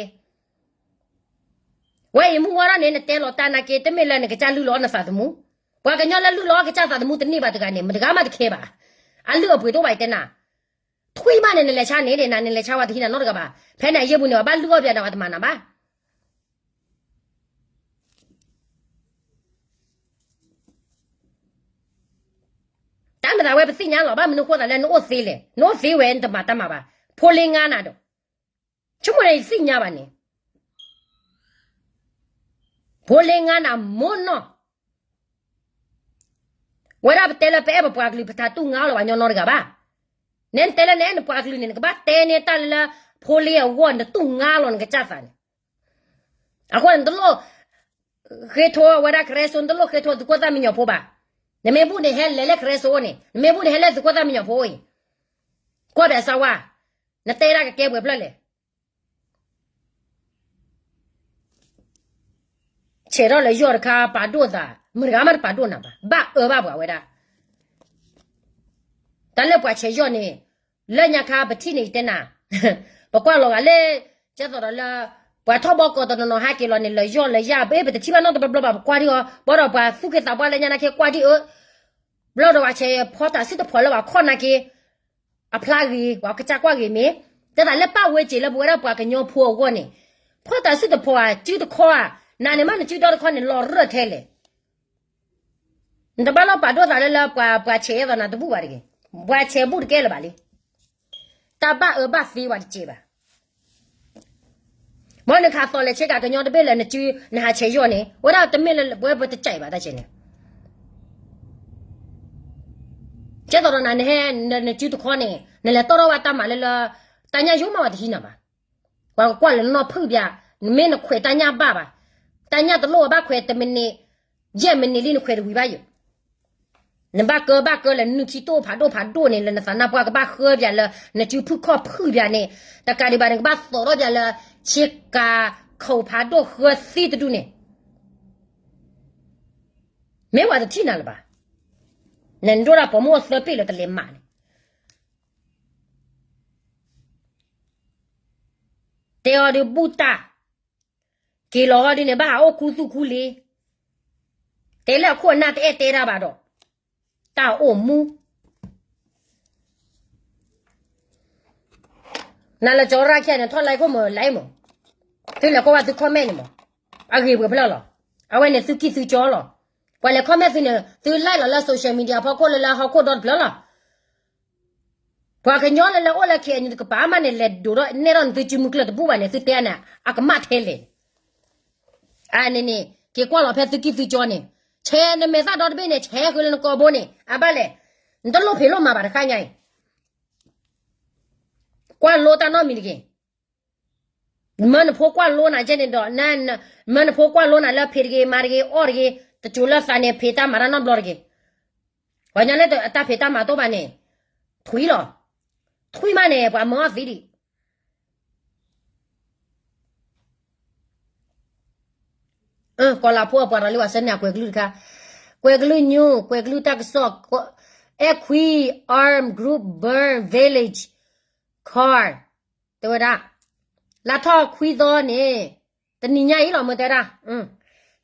ဝဲအံၤမုၢ်ဝါထီၣ်န့ၣ် နတဲလီၤတၢ်နာ်က့ တမ့ၢ်လၢနကစၢ်လုၢ်လီၤအီၣ်နသးသမူ, ပှၤကညီလၢလုၢ်လီၤအီၣ်ကစၢ်သးသမူတန့ၢ်ဘၣ်တဂၤန့ၣ် မတဂၤမးတခဲဘၣ်, အလုၢ်အပှ့ၤတအိၣ်ဘၣ်ယတဲနၤ, ထွံၣ်မးန့ၣ် နလဲၤဆါန့ၣ်ဒၣ်နၤ နလဲၤဆါဝဲတဟံးနၤနီတဂၤဘၣ်, ဖဲန့ၣ်အယဲၢ်ပူၤန့ၣ် ပှၤဘၣ်လုၢ်အီၣ်ပှၤန့ၣ် ပှၤတမၤနၤဘၣ်. တၢ်မၤသးဝဲပသ့ၣ်ညါလီၤ, ဘၣ်မနုၤဃိသးလၢနအိၣ်သ့လဲၣ်, နအိၣ်သ့ဝဲနတမၤတၢ်မၤဘၣ်, ဖိလ့ငါနၤဒီး, ဆိကမိၣ်န့ၣ်ယသ့ၣ်ညါဘၣ်န့ၣ်, ဖိလ့ငါနၤမိၢ်နီၢ်, ဝဲဒၣ်ပတဲလၢပအဲၣ်ပပှၤကလုာ် ပတတူၢ်ငါလီၤပှၤကညီနီတဂၤဘၣ်, နဲနတဲလၢနအဲၣ်နပှၤကလုာ်န့ၣ် နကဘၣ်တဲန့ၢ်တၢ်လၢလၢဖိလ့အဂီၢ် နတူၢ်ငါလီၤနကစၢ်သးန့ၣ် အဃိန့ၣ် နတလိၣ်ဃ့ထိဝဲဒၣ်ကရၢစိ, နတလိၣ်ဃ့ထိသုးခိၣ်သၣ်မံညီၤဖိဘၣ်. နမ့ၢ်ဘူၣ်န့ၣ် ဟဲလဲၤလၢကရၢစိအိၣ်န့ၣ်, နမ့ၢ်ဘူၣ်န့ၣ် ဟဲလၢသုးခိၣ်သၣ်မံညီၤဖိအံၤ, ကွၢ်ဘၣ်စၢ်ဝါ, နတဲဒၣ်ကကဲပှဲၤဖျၢၣ်လဲၣ်. ဆဲးထီၣ်လၢယီၢ်တခါ ပာ်ဒိၣ်သး, မတၤဂၤမးတပာ်ဒိၣ်နၤဘၣ်, ဘၣ်အၢဘၣ်ပှၤဝဲဒၣ်. တၢ်လၢပှၤဆဲးယီၢ်န့ၣ်, လၢညါခါပထံၣ်န့ၣ်ယတဲနၤ, ပကွၢ်လီၤဂာ်လၢ, ကဲသိးဒီးလၢ, ပှၤထီၣ်ဘီကီးတနီၤနီၤဟးက့ၤလီၤန့ၣ် လၢယီၢ်လၢယၢ် ပအဲၣ်ပတထံၣ်ဘၣ်နီတဘျီဘျီဘၣ် ပကွၢ်ဒံးအီၤ, ဘၣ်ဒီးပှၤသူၣ်က့သးပှၢ်လၢညါနာ်က့ကွၢ်ဒံးအၢ, ဘျီဒီးပှၤဆဲးဖီတၢ်စုတဖီၣ်လၢပှၤခီၣ်နာ်က့ အဖျါဂ့ၤ ပှၤကစၢ်ကွၢ်ဂ့ၤမ့ၢ်, တဲသးလၢပၣ်ဝဲစ့ၤလၢပဝဲဒၣ်ပှၤကညီဖိအဂီၢ်န့ၣ်, ဖီတၢ်စုတဖီၣ်ဧါ စုတခီဧါ, နၤန့ၣ်မးနစုဒီတခီန့ၣ် လီၤရၢၢ်ထဲလဲၣ်. နတဘၣ်လီၤပာ်ဒိၣ်သးလၢလၢပှၤဆဲးအသိးနၤတဘူၣ်ဘၣ်တဂ့ၤ, ပှၤဆဲးဘူၣ်တကဲလၢၤဘၣ်လံ. တၢ်ဘၣ်အၢဘၣ်သီပှၤတစဲးဘၣ်. ဘၣ်နခးသီၣ်လဲၤဆ့ကၤကညီတဘ့ၣ်လၢနစုနဟးဆဲးယီၢ်န့ၣ် ဝဲဒၣ်တမ့ၢ်လၢပဝဲပတစဲးဘၣ်တၢ်ဆဲးန့ၣ် ကဲသိးဒီးနၤနဟဲ, နစုတခီန့ၣ် နလဲၤတီၢ်ထီၣ်ဝဲတၢ်မၤလၢလၢ, တၢ်ညၣ်ယိမးဝဲတဟံးနၤဘၣ်. ပှၤကကွၢ်လၢနနီၢ်ဖုၣ်ဘၣ်, နမ့ၢ်နခွဲးတၢ်ညၣ်ဘၣ်ဘၣ်, တၢ်ညၣ်တလိၣ်ဝဲဘၣ်ခွဲးတမံးနံး, ယဲၢ်မံးနံးလံနခွဲးတဝံၤဘၣ်ယိာ်. နဘၣ်ကၢဘၣ်ကၢလၢနုၢ်ထံတိၢ်ဖးဒိၣ်ဖးဒိၣ်န့ၣ် လၢနသးနါပှၢ်ကဘၣ်ဃၢပၠးလၢ နစုဖုၣ်ခီၣ်ဖုၣ်ပၠးန့ၣ်, တကးဒံးဘၣ်န့ၣ် ကဘၣ်သိးထီၣ်ပၠးလၢ ဆ့ကၤခိၣ်ဖးဒိၣ်ဃၢသံတဒူၣ်န့ၣ် မ့ၢ်ပှၤတထံၣ်နၤလၢၤဘၣ်. နဒိၣ်ဒၣ်ပိာ်မုၣ်အိၣ်သၢဘ့ၣ်လၢတလဲၤမၤန့ၣ် တဲအီၤဒုးဘူၣ်တၢ်, က့ၤလီၤဟီဒုးန့ၣ် ဘၣ်ဟးအိၣ်ခူသူၣ်ခူလ့ၤ, တဲလၢအခိၣ်အနၢ်တအဲၣ်တဲတၢ်ဘၣ်ဒီး, တၢ်အိၣ်မူ နလၢကၠီရၢ်ခံဂၤန့ၣ် ထီၣ် like ခိၣ်မၢ like မၢ, သုလဲၤကွၢ်ဝဲသု comment န့ၣ်မၢ, အဂ့ၤပှဲၤဖျၢၣ်လီၤ. အဝဲန့ၣ်သုကံၢ်သုကၠီလီၤ. ပှၤလဲၤ comment သုန့ၣ် သု like လီၤလၢ social media ဖီခိၣ်လၢလၢဟီၣ်ခိၣ်ဒီတဖျၢၣ်လီၤ. ပှၤကညီလၢလၢအိၣ်လၢ KNU တကပၤမးန့ၣ် လဲၤဒိးထီၣ်နဲၣ်ထီၣ်န့ၣ်သုစုမုၢ်ကျၢၢ်တဘူၣ်ဘၣ်န့ၣ် သုတဲန့ၣ် အကမၣ်ထဲလဲၣ်. အန့ၣ်န့ၣ် က့ၤကွၢ်လီၤဖဲသုကံၢ်သုကၠီန့ၣ်, ဆဲးနမဲာ်သၣ်ဒီတဘ့ၣ်န့ၣ် ဆဲးဃုာ်လၢနကိာ်ဘိန့ၣ် အဘၣ်လဲၣ်. နတလိၣ်ဖံးလိၣ်မၤဘၣ်တခါညါအံၤ ကွၢ်လိတၢ်နီတမံၤတဂ့ၤ. မၢနဖိကွၢ်လိနၤကဲန့ၣ်ဒီး, မၢနဖိကွၢ်လိနၤလၢဖံးတဂ့ၤ မၤတဂ့ၤ အီၣ်တဂ့ၤ, တစိၤလၢသးန့ၣ် ဖံးတၢ်မၤတၢ်နီတဘျီတဂ့ၤ. ပှၤကညီလၢအတၢ်ဖံးတၢ်မၤတအိၣ်ဘၣ်န့ၣ် ထွံၣ်လီၤ. ထွံၣ်မးန့ၣ် ပှၤမၢအီၣ်သံဒံး ကီၤလၤဖိအပှၤဒီးလၢပှၤဆၢန့ၢ်အကွဲးကလုၢ်တခါ, ကွဲၤကလုၢ်ညူ ကွဲၤကလုၢ်တၢ်ကစီၣ်, အဲၣ်ခွံ armed group burn village car တဲဝဲဒၣ်, လါထီၣ်ခွံသီန့ၣ်, တနံၤညါအံၤလီၤ မ့ၢ်တဲဒၣ်,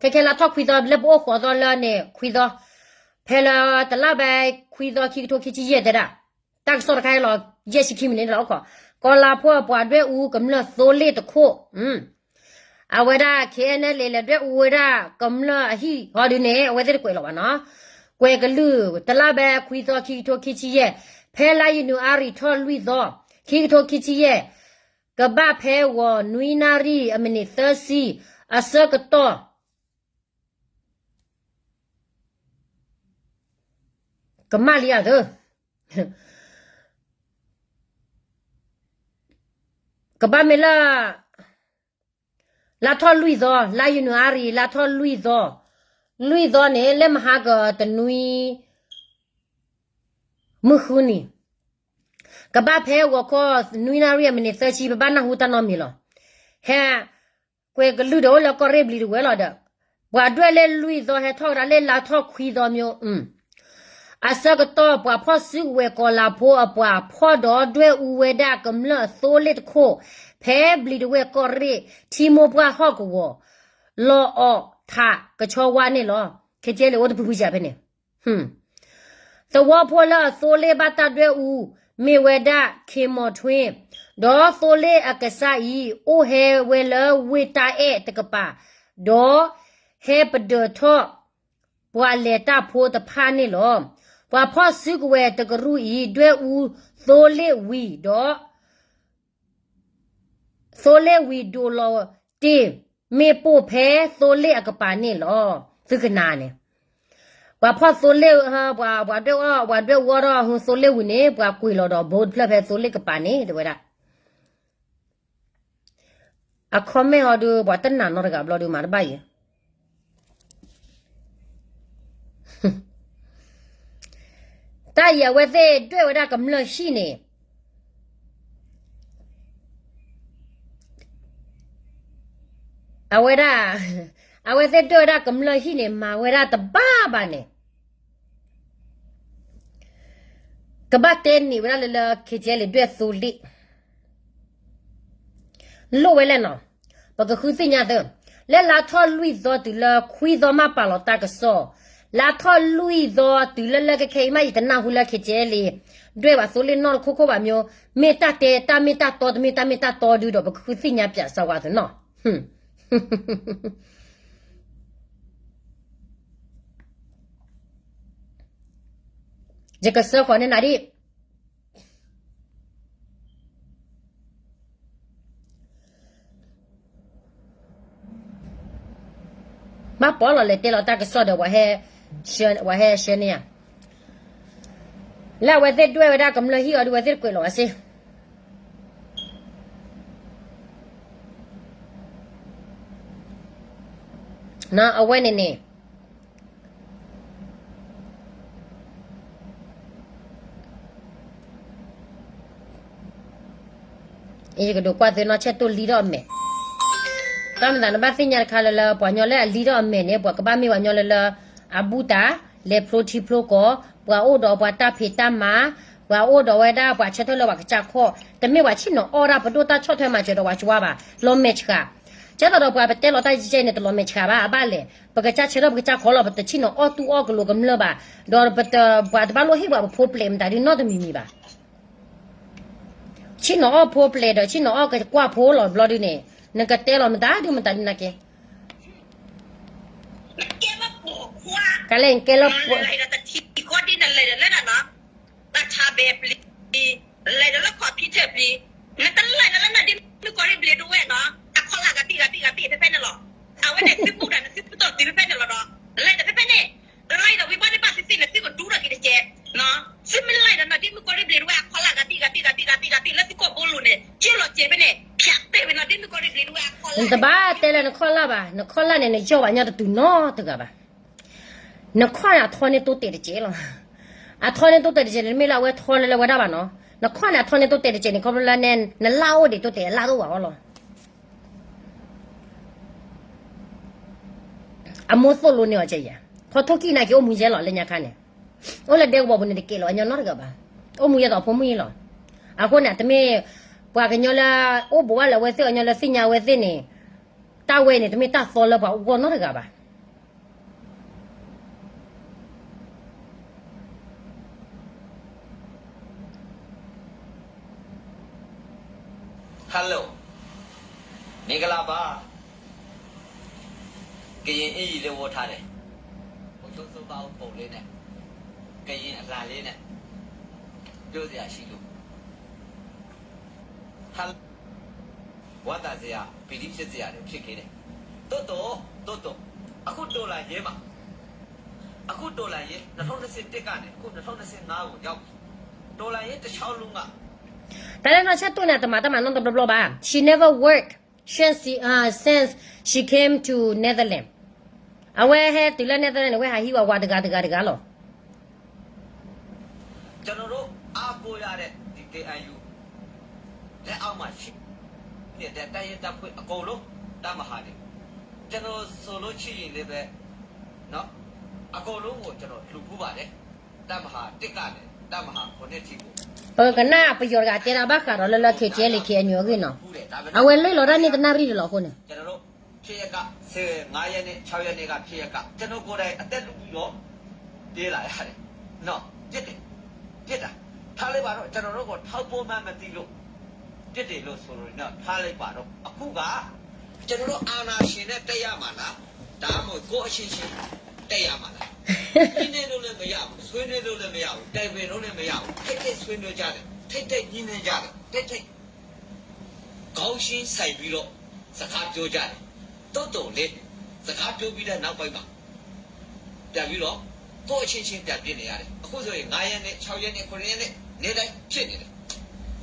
ခဲခဲလါထီၣ်ခွံသီ လၢပအိၣ်ဃိးသီလၢန့ၣ် ခွံသီ, ဖဲလၢတလါဘဲခွံသီ ခံကထိခံဆံယဲၢ်တဲဒၣ်, တၢ်ကစီၣ်တခါအံၤလီၤ ယဲၢ်ဆံခံမံးနံးလီၤ. ကီးလါဖိအပှၤဒွဲၣ်အူကမျၢၢ်သိလ့ၣ်တခိၣ် အဝဲဒၣ် ခဲအံၤန့ၣ် လဲၤဒွဲၣ်အူဝဲဒၣ်ကမျၢၢ်အဟံၣ်ဟီဒုန့ၣ် အဝဲသ့ၣ်တကွဲးလီၤဘၣ်နီၤ. ကွဲၤကလုၢ် တလါဘဲခွံသီ ခံကထိခံဆံယဲၢ်, ဖဲလါယနူၤအါရံၤထီၣ်လွံၢ်သီ ခံကထိခံဆံယဲၢ်, ကဘၣ်ဖဲဂီၤနွံနၣ်ရံၣ်အမံးနံးသၢဆံ အဆၢကတီၢ် ကမၣ်လံဧါသၢ ကဘၣ်မ့ၢ်လၢ လါထီၣ်လွံၢ်သီ, လါယနူၤအါရံၤ လါထီၣ်လွံၢ်သီ, လွံၢ်သီန့ၣ် လၢမဟါကတနွံ မုၢ်ဃုနံၤ, ကဘၣ်ဖဲဂီၤခီ နွံနၣ်ရံၣ်အမံးနံးသၢဆံ ပဘၣ်နၢ်ဟူတၢ်နီတမံၤလီၤ. ဟဲ ကွဲၤကလုၢ်ဒီးအိၣ်လၢကီၢ်ရ့ၣ်ဘျံးတဝဲၢ်လီၤဒီး, ပှၤဒွဲၣ်လၢလွံၢ်သီဟဲထီၣ်ဝဲဒၣ်လၢလါထီၣ်ခွံသီမၠိ, အဆၢကတီၢ်ပှၤဖီၣ်စုကဝဲၤကီးလါဖိအပှၤဖီၣ်ဒီးဒွဲၣ်အူဝဲဒၣ်ကမျၢၢ်အသိလ့ၣ်တခိၣ်, ဖဲဘျံးတဝဲၢ်ကီၢ်ရ့ၣ် ထံမိၢ်ပှၢ်ဟီၣ်ကဝီၤ လီၤအီၣ်ထးကဆီဝါန့ၣ်လီၤ. ခဲကဲလံ အိၣ်တပူၤပူၤယၤဖဲန့ၣ် သဝီဖိလၢအသိလ့ၣ်ဘၣ်တၢ်ဒွဲၣ်အူ မ့ၢ်ဝဲဒၣ် ခ့မီထွ့, ဒီးသိလ့ၣ်အကစၢ်အံၤ အိၣ်ဟဲဝဲလၢဝ့ၢ်တၢ်အဲၣ်တကပၤ, ဒီးဟဲပဒၢးထီၣ်ပှၤလဲၤတၢ်ဖိတဖၣ်န့ၣ်လီၤ. ပှၤဖီၣ်စုကဝဲၤတကရူၢ်အံၤ ဒွဲၣ်အူသိလ့ၣ်ဝံၤဒီး သိလ့ၣ်ဝံၤဒိးလီၤတ့ၢ်မ့ၣ်ပိၢ်ဖဲသိလ့ၣ်အကပၤန့ၣ်လီၤ. သုကနၣ်န့ၣ်, ပှၤဖီၣ်သိလ့ၣ်, ပှၤဒွဲၣ်အီၣ်, ပှၤဒွဲၣ်အူအီၣ်ဒီး ဟူသိလ့ၣ်ဝံၤန့ၣ် ပှၤကွံာ်လီၤဒီး ဘိတဖျၢၣ်ဖဲသိလ့ၣ်ကပၤန့ၣ် တဲဝဲဒၣ်. အ comment အီၤဒုး ပှၤတနာ်နီတဂၤဘျီဒုး မၤတဘၣ်ယဲ တၢ်အံၤအဝဲသ့ၣ်ဒွဲၣ်ဝဲဒၣ်ကမျၢၢ်ဟံၣ်န့ၣ်, အဝဲဒၣ်, အဝဲသ့ၣ်ဒွဲၣ်ဝဲဒၣ်ကမျၢၢ်ဟံၣ်န့ၣ် မၤဝဲဒၣ်တဘၣ်ဘၣ်န့ၣ် ကဘၣ်တဲန့ၢ်ဝဲဒၣ်လၢလၢ ခဲကဲလံ ဒွဲၣ်သိလ့ၣ် လိၣ်ဝဲလဲၣ်နီၤ, ပကဃုသ့ၣ်ညါသၢ, လၢလါထီၣ်လွံၢ်သီတုၤလၢခွံသီမးပာ်လီၤတၢ်ကစီၣ်, လါထီၣ်လွံၢ်သီတုၤလၢလၢခဲခဲအံၤမး ယတနၢ်ဟူလၢ ခဲကဲလံ ဒွဲၣ်ဘၣ်သိလ့ၣ်နီတခိၣ်ခိၣ်ဘၣ်မၠိ, မ့ၢ်တၢ်တဲတၢ်မ့ၢ်တၢ်တီ တမ့ၢ်တၢ်မ့ၢ်တၢ်တီဒုဒီး ပကဃုသ့ၣ်ညါပၠးစၢၤဝဲသနီၤ ယကစၢဃီၤန့ၢ်နၤဒ် ဘၣ်ပီလီၤလဲၤတဲလီၤတၢ်ကစီၣ်ဒီး ပှၤဟဲဆှၢန့ၢ်ဧါ, လၢအဝဲသ့ၣ်ဒွဲၣ်ဝဲဒၣ်ကမျၢၢ်ဟံၣ်အီၤဒုး အဝဲသ့ၣ်တကွဲးလီၤဝဲစ့ အဝဲန့ၣ်န့ၣ် ယကဒိးကွၢ်သ့နီၢ်ဆဲၣ်တိၢ်လံထီၣ်အမဲာ်, တၢ်မၤသးနဘၣ်သ့ၣ်ညါတခါလၢလၢ ပှၤညီလၢအလံထီၣ်အမဲာ်န့ၣ် ပှၤကဘၣ်မ့ၢ်ပှၤညီလၢလၢ အဘူၣ်တၢ် လဲၤဖျိထံဖျိကီၢ်, ပှၤအိၣ်ဒီးပှၤတၢ်ဖံးတၢ်မၤ, ပှၤအိၣ်ဒီးဝဲဒၣ်ပှၤဆၢထၢၣ်လၢပှၤကစၢ်ခီၣ်, တမ့ၢ်ပှၤဆ့ၣ်နီၤအီၣ်ဒၣ်ပဒိၣ်တၢ်ဆီၣ်ထွဲမၤစၢၤဒီးပှၤကဝါဘၣ်, လီၤမဲာ်ဆှး, ကဲသိးဒီးပှၤပတဲလီၤတၢ်ယဲၢ်န့ၣ် တလီၤမဲာ်ဆှးဘၣ် အဘၣ်လဲၣ်, ပကစၢ်ဆၢထၢၣ်ပကစၢ်ခီၣ်လီၤ ပတဆ့ၣ်နီၤအီၣ်တူၢ်အီၣ်ကလိၤကမျၢၢ်ဘၣ်, ဒီးပှၤတဘၣ်လိၣ်ဟ့ၣ်ပှၤပဖိပျဲၢ်မတၤဒုနီတမံၤမံၤဘၣ် ဆ့ၣ်နီၤအီၣ်ဖိပျဲၢ်ဒီးဆ့ၣ်နီၤအီၣ်ကကွၢ်ဖိလီၤဘျီဒုန့ၣ်, နကတဲလီၤမတၤဒုမတၤဒုနာ်က့, ကလဲၣ်နကဲလၢပှၤ တၢ်ဆါဘဲပျံၤ, လဲၤဒီးလၢ computer ပျံၤ, နတလဲၤဒီးလၢနဒ့မုၣ်ကီၢ်ရ့ၣ်ဘျ့ဒိဝဲၢ်နီၤ, အဖီလာ်ဂၤဘံၣ်ဂၤဘံၣ်ဂၤဘံၣ်ဖဲဖဲန့ၣ်လီၤ, အဝဲန့ၣ်သုဘူၣ်ဒီးနသုဘူၣ်တီၢ်သုဖဲဖဲန့ၣ်လီၤဒီး, လဲၤဒီးဖဲဖဲန့ၣ်, လဲၤဒီးဝံၤဘၣ်ဒ့ဘၣ်သုသ့ၣ်န့ၣ် သုကဒူထီၣ်က့ၤတကဲး, သုမ့ၢ်လဲၤဒီးနဒ့မုၣ်ကီၢ်ရ့ၣ်ဘျ့ဒိဝဲၢ်အဖီလာ်ဂၤဘံၣ်ဂၤဘံၣ်ဂၤဘံၣ်ဂၤဘံၣ်ဂၤဘံၣ်လၢသုကီၢ်ဘိလိၤန့ၣ် ကၢလီၤကဲးဖဲန့ၣ်, ဖျးတဲာ်ဖဲနဒ့မုၣ်ကီၢ်ရ့ၣ်ဘျ့ဒိဝဲၢ်အဖီလာ်, နတဘၣ်တဲလၢနခီၣ်လၢ်ဘၣ်, နခီၣ်လၢ်န့ၣ် နယီၢ်ဘၣ်ညီတတုၤနီတဂၤဘၣ် နခီၣ်န့ၣ် အထီန့ၢ်တိတဲာ်တကဲးလီၤ. အထီန့ၢ်တိတဲာ်တကဲးန့ၣ် တမ့ၢ်လၢအဝဲထီလၢလၢဝဲဒၣ်ဘၣ်နီၤ. နခီၣ်န့ၣ် အထီန့ၢ်တိတဲာ်တကဲးန့ၣ် ခီဖျိလၢန့ၣ် နလၢ်အိၣ်ဒံးတိတဲာ် အလၢ်တအိၣ်ဘၣ်အီၤလီၤ. အမိၢ်သိၣ်လိန့ၢ်အီၤကဲယၤ ဖီထိၣ်ကံၣ်နာ်က့အိၣ်မူယဲလီၤလၢညါခါန့ၣ်, အိၣ်လၢဒဲကဝီၤပူၤန့ၣ်တကဲးလီၤအညီနီတဂၤဘၣ်, အိၣ်မူယဲသိးဖိမုၣ်အံၤလီၤ. အဃိန့ၣ် တမ့ၢ် ပှၤကညီလၢ အိၣ်ဘူးဘၣ်လၢအဝဲသ့ၣ်အညီလၢသ့ၣ်ညါဝဲသ့ၣ်န့ၣ်, တၢ်ဝဲန့ၣ် တမ့ၢ်တၢ်သီလၢပှၤအဂီၢ်နီတဂၤဘၣ်. Hello, မင်္ဂလာပါ, ကရင်အင်္ကျီလၢဝေါ်ထါတယ်, ကိုဖြိုးသိုးဘအုပ်ပုံလေးနဲ့, ကရင်အလှံလေးနဲ့, ပြောစရာရှိလို့, Hello, ဝမ်းသာစရာ, ပီတိဖြစ်စရာတွေဖြစ်ခဲ့တယ်, သို့သော်, သို့သော်, အခုတော်လှန်ရေးမှာ, အခုတော်လှန်ရေး, နှစ်ထောင့်နှစ်ဆယ့်တစ်ကနေ အခုနှစ်ထောင့်နှစ်ဆယ့်ငါးကိုရောက်ပြီ, တော်လှန်ရေးတစ်လျှောက်လုံးက တၢ်လၢနီၢ်ဆၢတိၢ်န့ၣ် တမၤတၢ်မၤနီတဘျီဘျီဘၣ်, she never work since, uh, since she came to Netherlands. အဝဲဟဲတုၤလၢ Netherlands န့ၣ် ဝဲဟးဟံးဝဲဝၤတဂၤတဂၤတဂၤလီၤ. ကျွန်တော်တို့အားကိုးရတဲ့ ဒီ KNU လက်အောက်မှာရှိနေတဲ့ တိုင်းရင်းတပ်ဖွဲ့အကုန်လုံး တပ်မဟာတွေ, ကျွန်တော်ဆိုလို့ရှိရင်လည်းပဲ, နော်, အကုန်လုံးကိုကျွန်တော်လှူဖူးပါတယ်, တပ်မဟာတစ်ကနေ တပ်မဟာခုနှစ်ထိကို, ပကနၣ်ပယီၤတဂၤတဲဒၣ်ဘၣ်ဃးဒီးလၢလၢ KTLA KNU အဂ့ၢ်နီၤ, အဝဲလၢလီၤတၢ်န့ၢ်တနၣ်ရံၣ်တလီၤအဃိန့ၣ်, ကျွန်တော်တို့ ဖြစ်ရပ်က ဆယ့်ငါးရက်နေ့ ခြောက်ရက်နေ့က ဖြစ်ရပ်က ကျွန်တော်ကိုယ်တိုင်အသက်လုပြီးတော့ ပြေးလာရတယ်နော်, ပြစ်တယ်, ပြစ်တာ, ထားလိုက်ပါတော့, ကျွန်တော်တို့ကိုထောက်ပို့မှန်းမသိလို့, ပြစ်တယ်လို့ဆိုလို့နော်, ထားလိုက်ပါတော့, အခုက ကျွန်တော်တို့အာဏာရှင်နဲ့ တိုက်ရမှာလား, ဒါမှမဟုတ် ကိုယ့်အချင်းချင်း တိုက်ရမှာလား, ညှိနှိုင်းလို့လည်းမရဘူး, ဆွေးနွေးလို့လည်းမရဘူး, တိုင်ပင်လို့လည်းမရဘူး, ထိပ်တိုက်ဆွေးနွေးကြတယ်, ထိပ်တိုက်ညှိနှိုင်းကြတယ်, ထိပ်တိုက် ခေါင်းချင်းဆိုင်ပြီးတော့ စကားပြောကြတယ်, သို့သော်လည်း, စကားပြောပြီးတဲ့နောက်ပိုင်းမှာ, ပြန်ပြီးတော့ ကိုယ့်အချင်းချင်းပြန်ပစ်နေရတယ်, အခုဆိုရင် ငါးရက်နေ့, ခြောက်ရက်နေ့, ခုနစ်ရက်နေ့, နေ့တိုင်းဖြစ်နေတယ်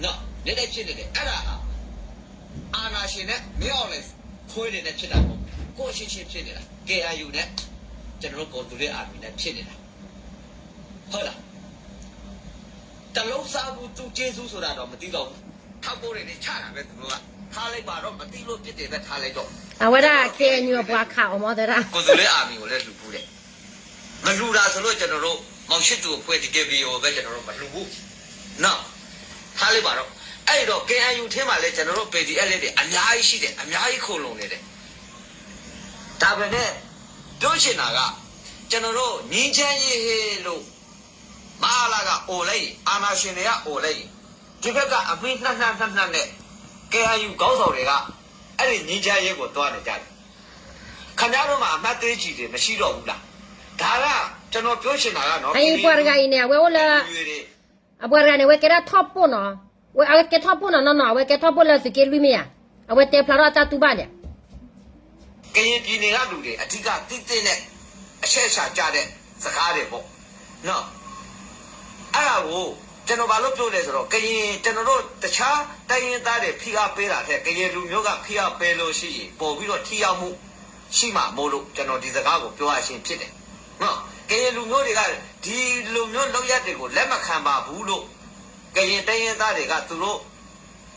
နော်, နေ့တိုင်းဖြစ်နေတယ်, အဲ့ဒါဟာ အာဏာရှင်နဲ့ မင်းအောင်လှိုင်ခွေးတွေနဲ့ဖြစ်တာမဟုတ်ဘူး, ကိုယ့်အချင်းချင်းဖြစ်နေတာ, KNU နဲ့ ကျွန်တော်တို့ ကိုယ်သူလ့အာမီနဲ့ဖြစ်နေတာ, ဟုတ်လား, တလုံးစားဘူး, သူကျေးဇူးဆိုတာတော့မသိတော့ဘူး, ထောက်ပို့တွေနဲ့ချတာပဲသူတို့က, ထားလိုက်ပါတော့, မသိလို့ပြစ်တယ်ပဲ ထားလိုက်တော့, အဝဲဒၣ် KNU ပှၤခးအီၤမ့ၢ်တဲဒၣ်, ကိုယ်သူလ့အာမီကိုလည်းလှူဖူးတယ်, မလှူတာဆိုလို့ကျွန်တော်တို့ မောင်ချစ်သူအဖွဲ့ ဒီ DKBA ကိုပဲကျွန်တော်တို့မလှူဘူးနော်, ထားလိုက်ပါတော့, အဲ့တော့ KNU ထဲမှာလည်းကျွန်တော်တို့ PDF လေးတွေအများကြီးရှိတယ်, အများကြီးခိုလှုံနေတယ်, ဒါပေမဲ့ ပြောချင်တာက ကျွန်တော်တို့ငြိမ်းချမ်းရေးလို့ မအလကအိုလိုက်ရင်, အာဏာရှင်တွေကအိုလိုက်ရင်, ဒီဘက်ကအမှိနှစ်နှစ်နှစ်နှစ်နဲ့ KNU ခေါင်းဆောင်တွေက အဲ့ဒီငြိမ်းချမ်းရေးကိုသွားနေကြတယ်, ခင်ဗျားတို့မှာအမှတ်သေးကြီးတွေမရှိတော့ဘူးလား, ဒါက ကျွန်တော်ပြောချင်တာကနော်, အံၤပှၤတဂၤအံၤန့ၣ် အဝဲအိၣ်လၢ အပှၤတဂၤန့ၣ် အဝဲကဲဒၣ်ထီၣ်ပိၢ်နီၤ, အဝဲကဲထီၣ်ပိၢ်နီၤနီၤနီၤ, အဝဲကဲထီၣ်ပိၢ်လၢသုးက့လွံၢ်မ့ၢ်ဧါ, အဝဲတဲဖျါထီၣ်တၢ်တူၢ်ဘၣ်န့ၣ် ကရင်ပြည်နယ်ကလူတွေ အဓိက သိသင့်တဲ့ အချက်အချာကျတဲ့ စကားတွေပေါ့နော်, အဲ့ဒါကို ကျွန်တော် ဘာလို့ပြောလဲဆိုတော့ ကရင် ကျွန်တော်တို့ တခြားတိုင်းရင်းသားတွေ ဖိအားပေးတာထက် ကရင်လူမျိုးက ဖိအားပေးလို့ရှိရင် ပိုပြီးတော့ ထိရောက်မှုရှိမှာမို့လို့ ကျွန်တော် ဒီစကားကို ပြောရခြင်းဖြစ်တယ်နော်, ကရင်လူမျိုးတွေက ဒီလိုမျိုးလုပ်ရပ်တွေကို လက်မခံပါဘူးလို့ ကရင်တိုင်းရင်းသားတွေက သူတို့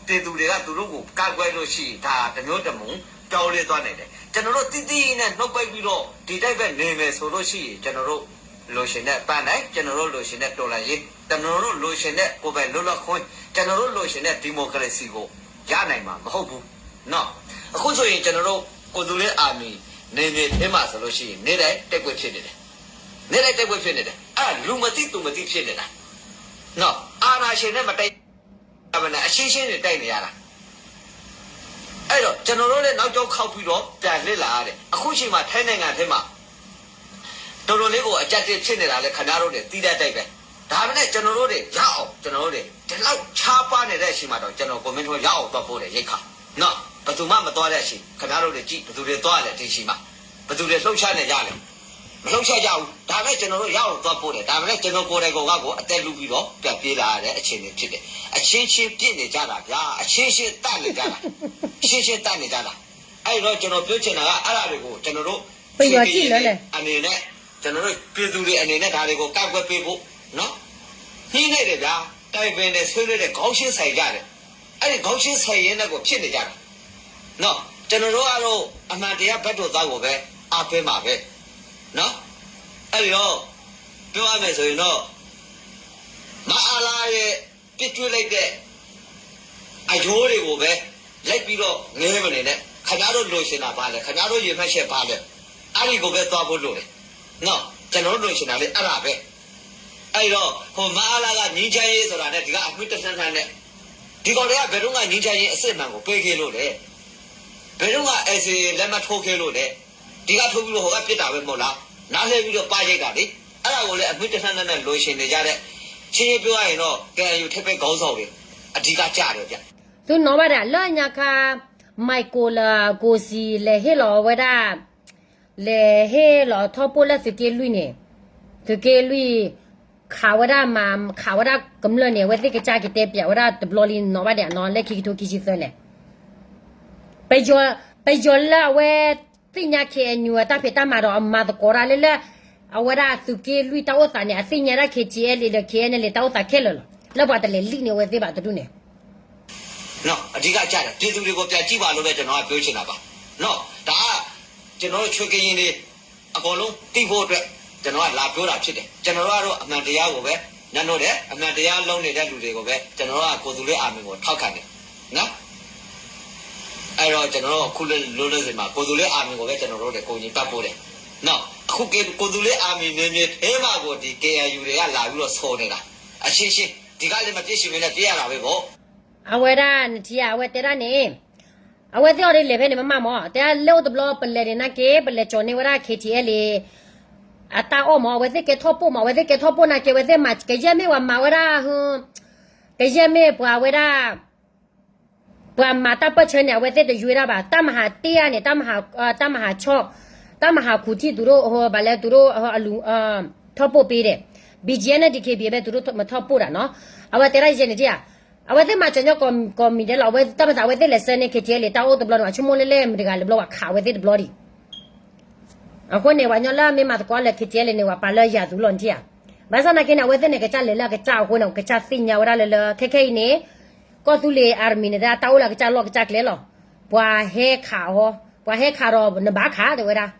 ပြည်သူတွေက သူတို့ကို ကန့်ကွက်လို့ရှိရင် ဒါ တစ်မျိုးတစ်မူ ပြောင်းလဲသွားနိုင်တယ်, ကျွန်တော်တို့ သိသိကြီးနဲ့ နှုတ်ပိတ်ပြီးတော့ ဒီတိုင်းပဲနေမယ်ဆိုလို့ရှိရင် ကျွန်တော်တို့ လိုချင်တဲ့ပန်းတိုင်, ကျွန်တော်တို့ လိုချင်တဲ့ တော်လှန်ရေး, ကျွန်တော်တို့ လိုချင်တဲ့ ကိုယ်ပိုင်လွတ်လပ်ခွင့်, ကျွန်တော်တို့ လိုချင်တဲ့ ဒီမိုကရေစီကို ရနိုင်မှာ မဟုတ်ဘူးနော်, အခုဆိုရင် ကျွန်တော်တို့ ကိုယ်သူလ့အာမီ နယ်မြေထဲမှာဆိုလို့ရှိရင် နေ့တိုင်း တိုက်ပွဲဖြစ်နေတယ်, နေ့တိုင်း တိုက်ပွဲဖြစ်နေတယ်, အဲ့ဒါ လူမသိသူမသိဖြစ်နေတာနော်, အာဏာရှင်နဲ့ မတိုက် ဒါပေမဲ့ အချင်းချင်းတွေ တိုက်နေရတာ, အဲ့တော့ ကျွန်တော်တို့လည်း နောက်ကျောကိုက်ပြီးတော့ ပြန်လှည့်လာရတယ်, အခုချိန်မှာ ထိုင်းနိုင်ငံထဲမှာ တော်တော်လေးကို အကျပ်အတည်းဖြစ်နေတာလည်း ခင်ဗျားတို့တွေ သိတဲ့အတိုင်းပဲ, ဒါပေမဲ့ ကျွန်တော်တို့တွေ ရအောင် ကျွန်တော်တို့တွေ ဒီလောက် ခြားပါနေတဲ့အချိန်မှာတော့ ကျွန်တော် ကိုမင်းထွန်း ရအောင်သွားပို့တယ် ရိက္ခာနော်, ဘယ်သူမှ မသွားတဲ့အချိန်, ခင်ဗျားတို့တွေ ကြည့် ဘယ်သူတွေ သွားလဲ ဒီအချိန်မှာ, ဘယ်သူတွေ လှုပ်ရှားနေကြလဲ, မလှုပ်ရှားကြဘူး, ဒါပေမဲ့ ကျွန်တော်တို့ ရအောင်သွားပို့တယ်, ဒါပေမဲ့ ကျွန်တော်ကိုယ်တိုင်ကိုယ်ကကို အသက်လုပြီးတော့ ပြန်ပြေးလာရတဲ့ အခြေအနေဖြစ်တယ်, အချင်းချင်း ပစ်နေကြတာဗျာ, အချင်းချင်း သတ်နေကြတာ, အချင်းချင်း သတ်နေကြတာ, အဲ့တော့ ကျွန်တော် ပြောချင်တာက အဲ့ဒါတွေကို ကျွန်တော်တို့ ပယီၤကြည့်လဲလဲ အနေနဲ့ ကျွန်တော်တို့ ပြည်သူတွေ အနေနဲ့ ဒါတွေကို ကန့်ကွက်ပေးဖို့နော်, ညှိနှိုင်းတယ်ဗျာ, တိုင်ပင်တယ် ဆွေးနွေးတယ်, ခေါင်းချင်းဆိုင်ကြတယ်, အဲ့ဒီ ခေါင်းချင်းဆိုင်ရင်းနဲ့ကို ဖြစ်နေကြတာနော်, ကျွန်တော်တို့ကတော့ အမှန်တရားဘက်ကိုသွားကိုပဲ အားပေးမှာပဲနော်, အဲ့ဒီတော့ ပြောရမယ်ဆိုရင်တော့ မအလရဲ့ ပစ်ကျွေးလိုက်တဲ့ အရိုးတွေကိုပဲ လိုက်ပြီးတော့ ငဲမနေနဲ့ ခင်ဗျားတို့လိုချင်တာဘာလဲ ခင်ဗျားတို့ရည်မှန်းချက်ဘာလဲ အဲ့ဒီကိုပဲသွားဖို့လိုတယ်နော် ကျွန်တော်တို့လိုချင်တာလေအဲ့ဒါပဲအဲ့တော့ဟိုမအလကငြိမ်းချမ်းရေးဆိုတာနဲ့ဒီကအမှိတနံနံနဲ့ဒီကောင်တွေကဘယ်တော့မှငြိမ်းချမ်းရေးအစစ်အမှန်ကိုပေးခဲ့လို့လေဘယ်တော့မှ NCA လက်မှတ်ထိုးခဲ့လို့လေဒီကထိုးပြီးတော့ဟိုကပြစ်တာပဲမဟုတ်လားနားလဲပြီးတော့ပါရိုက်တာလေအဲ့ဒါကိုလည်းအမှိတနံနံနဲ့လိုချင်နေကြတဲ့ရှင်းရှင်းပြောရရင်တော့ KNU ထိပ်ပိုင်းခေါင်းဆောင်တွေအဓိကကျတယ်ဗျ သုနီၣ်ဘၣ်ဒၣ်လၢညါခါ Michael လၢ Gosi လဲၤဟ့ၣ်လီၤဝဲဒၣ် လဲၤဟ့ၣ်လီၤထီၣ်ပိၢ်လၢသုးက့လွံၢ်န့ၣ် သုးက့လွံၢ် ခးဝဲဒၣ်မၤ ခးဝဲဒၣ်ကမျၢၢ်န့ၣ် အဝဲသ့ၣ်ကစၢ်ကတဲပၠးဝဲဒၣ်တဘျီလံနီၣ်ဘၣ်ဒၣ်နီၣ် လၢခံကထိခံဆံသၢန့ၣ် ပယီၤလၢအဝဲသ့ၣ်ညါ KNU အတၢ်ဖံးတၢ်မၤဒီးအမၤသကိးတၢ်လၢလၢ အဝဲဒၣ်သုးက့လွံၢ်တၢ်အိၣ်သးန့ၣ် အသ့ၣ်ညါဒၣ် KTLA ဒီး KNLA တၢ်အိၣ်သးခဲလၢာ်လီၤ လၢပှၤတလဲၤလံၣ်န့ၢ်အဝဲသ့ၣ်ဘၣ်တဒူၣ်န့ၣ် နော်အဓိကကျတယ်ပြည်သူတွေကိုပြန်ကြည့်ပါလို့ပဲကျွန်တော်ကပြောချင်တာပါနော်ဒါကကျွန်တော်တို့ချွေးကရင်တွေအကုန်လုံးသိဖို့အတွက်ကျွန်တော်ကလာပြောတာဖြစ်တယ်ကျွန်တော်တို့ကတော့အမှန်တရားကိုပဲနာလို့တယ်အမှန်တရားလုံးနေတဲ့လူတွေကိုပဲကျွန်တော်တို့ကကိုယ်သူလေးအာမင်ကိုထောက်ခံတယ်နော်အဲ့တော့ကျွန်တော်တို့အခုလောလောဆယ်မှာကိုယ်သူလေးအာမင်ကိုပဲကျွန်တော်တို့လည်းကိုယ်ညီပတ်ဖို့တယ်နော်အခုကိုယ်သူလေးအာမင်နေနေထဲမှာကိုဒီ KNU တွေကလာပြီးတော့ဆော်နေတာအရှင်းရှင်းဒီကလည်းမပြစ်ရှင်မင်းနဲ့ပြရတာပဲပေါ့ အဝဲဒၣ်နထံၣ်ဧါ အဝဲတဲဒၣ်န့ၣ် အဝဲသ့ၣ်အီၤဒ်လဲၤဖဲန့ၣ်မ့ၢ်မးမး တဲဒၣ်လၢအိၣ်တဘျီပလဲၤန့ၣ်နာ်က့ ပလဲၤကၠီၤန့ၢ်ဝဲဒၣ် KTLA အတၢ်အီၣ်မး အဝဲသ့ၣ်ကဲထီၣ်ပိၢ်မး အဝဲသ့ၣ်ကဲထီၣ်ပိၢ်နာ်က့ အဝဲသ့ၣ်မၤကယဲၢ်မ့ၢ်ဝဲမၤဝဲဒၣ် ကယဲၢ်မ့ၢ်ပှၤဝဲဒၣ် ပှၤမၤတၢ်ပၢၢ်ဆၢန့ၣ် အဝဲသ့ၣ်တယွ့ဒၣ်ဘၣ် တၢ်မၤဟးတ့ၢ်ဧါန့ၣ် တၢ်မၤဟးဆီၣ် တၢ်မၤဟးခူၣ်ထံၣ်သူတို့ ဘၣ်လဲၣ်သူတို့ ထီၣ်ပိၢ်ပ့ၤဒဲး BGF န့ၣ် DKBA ဘဲသူတို့မထီၣ်ပိၢ်တၢ်နီၤ အဝဲတဲဒၣ်ယဲန့ၣ်တဧါ အဝဲသ့ၣ်မၤစၢၤညီကိးမံၤဒဲးလီၤ အဝဲတၢ်မၤသးအဝဲသ့ၣ်လဲၤဆှၢန့ၢ် KTLA တၢ်အိၣ်တဘျီန့ၣ် အဆိကမိၣ်လၢလဲၣ်မတၤတဂၤလဲၤဘျီပှၤခးအဝဲသ့ၣ်တဘျီဒံး အဃိန့ၣ် ပှၤညီလၢအမ့ၢ်မၤသကိးလၢ KTLA န့ၣ် ပှၤပာ်လၢယၤသူလီၤနထံၣ်ဧါ. ဘၣ်ဆၣ်နာ်က့န့ၣ် အဝဲသ့ၣ်န့ၣ် ကစၢ်လဲၤလၢအကစၢ်အဃိန့ၣ် ကစၢ်သ့ၣ်ညါဝဲဒၣ်လၢလၢ ခဲခဲအံၤန့ၣ် ကီၢ်သူလ့ၤ army န့ၣ် တၢ်အိၣ်လၢအကစၢ်လီၢ်ကစၢ်ကျဲလီၤ. ပှၤဟဲခးအီၤ, ပှၤဟဲခးဒီးနဘၣ်ခးတဲဝဲဒၣ်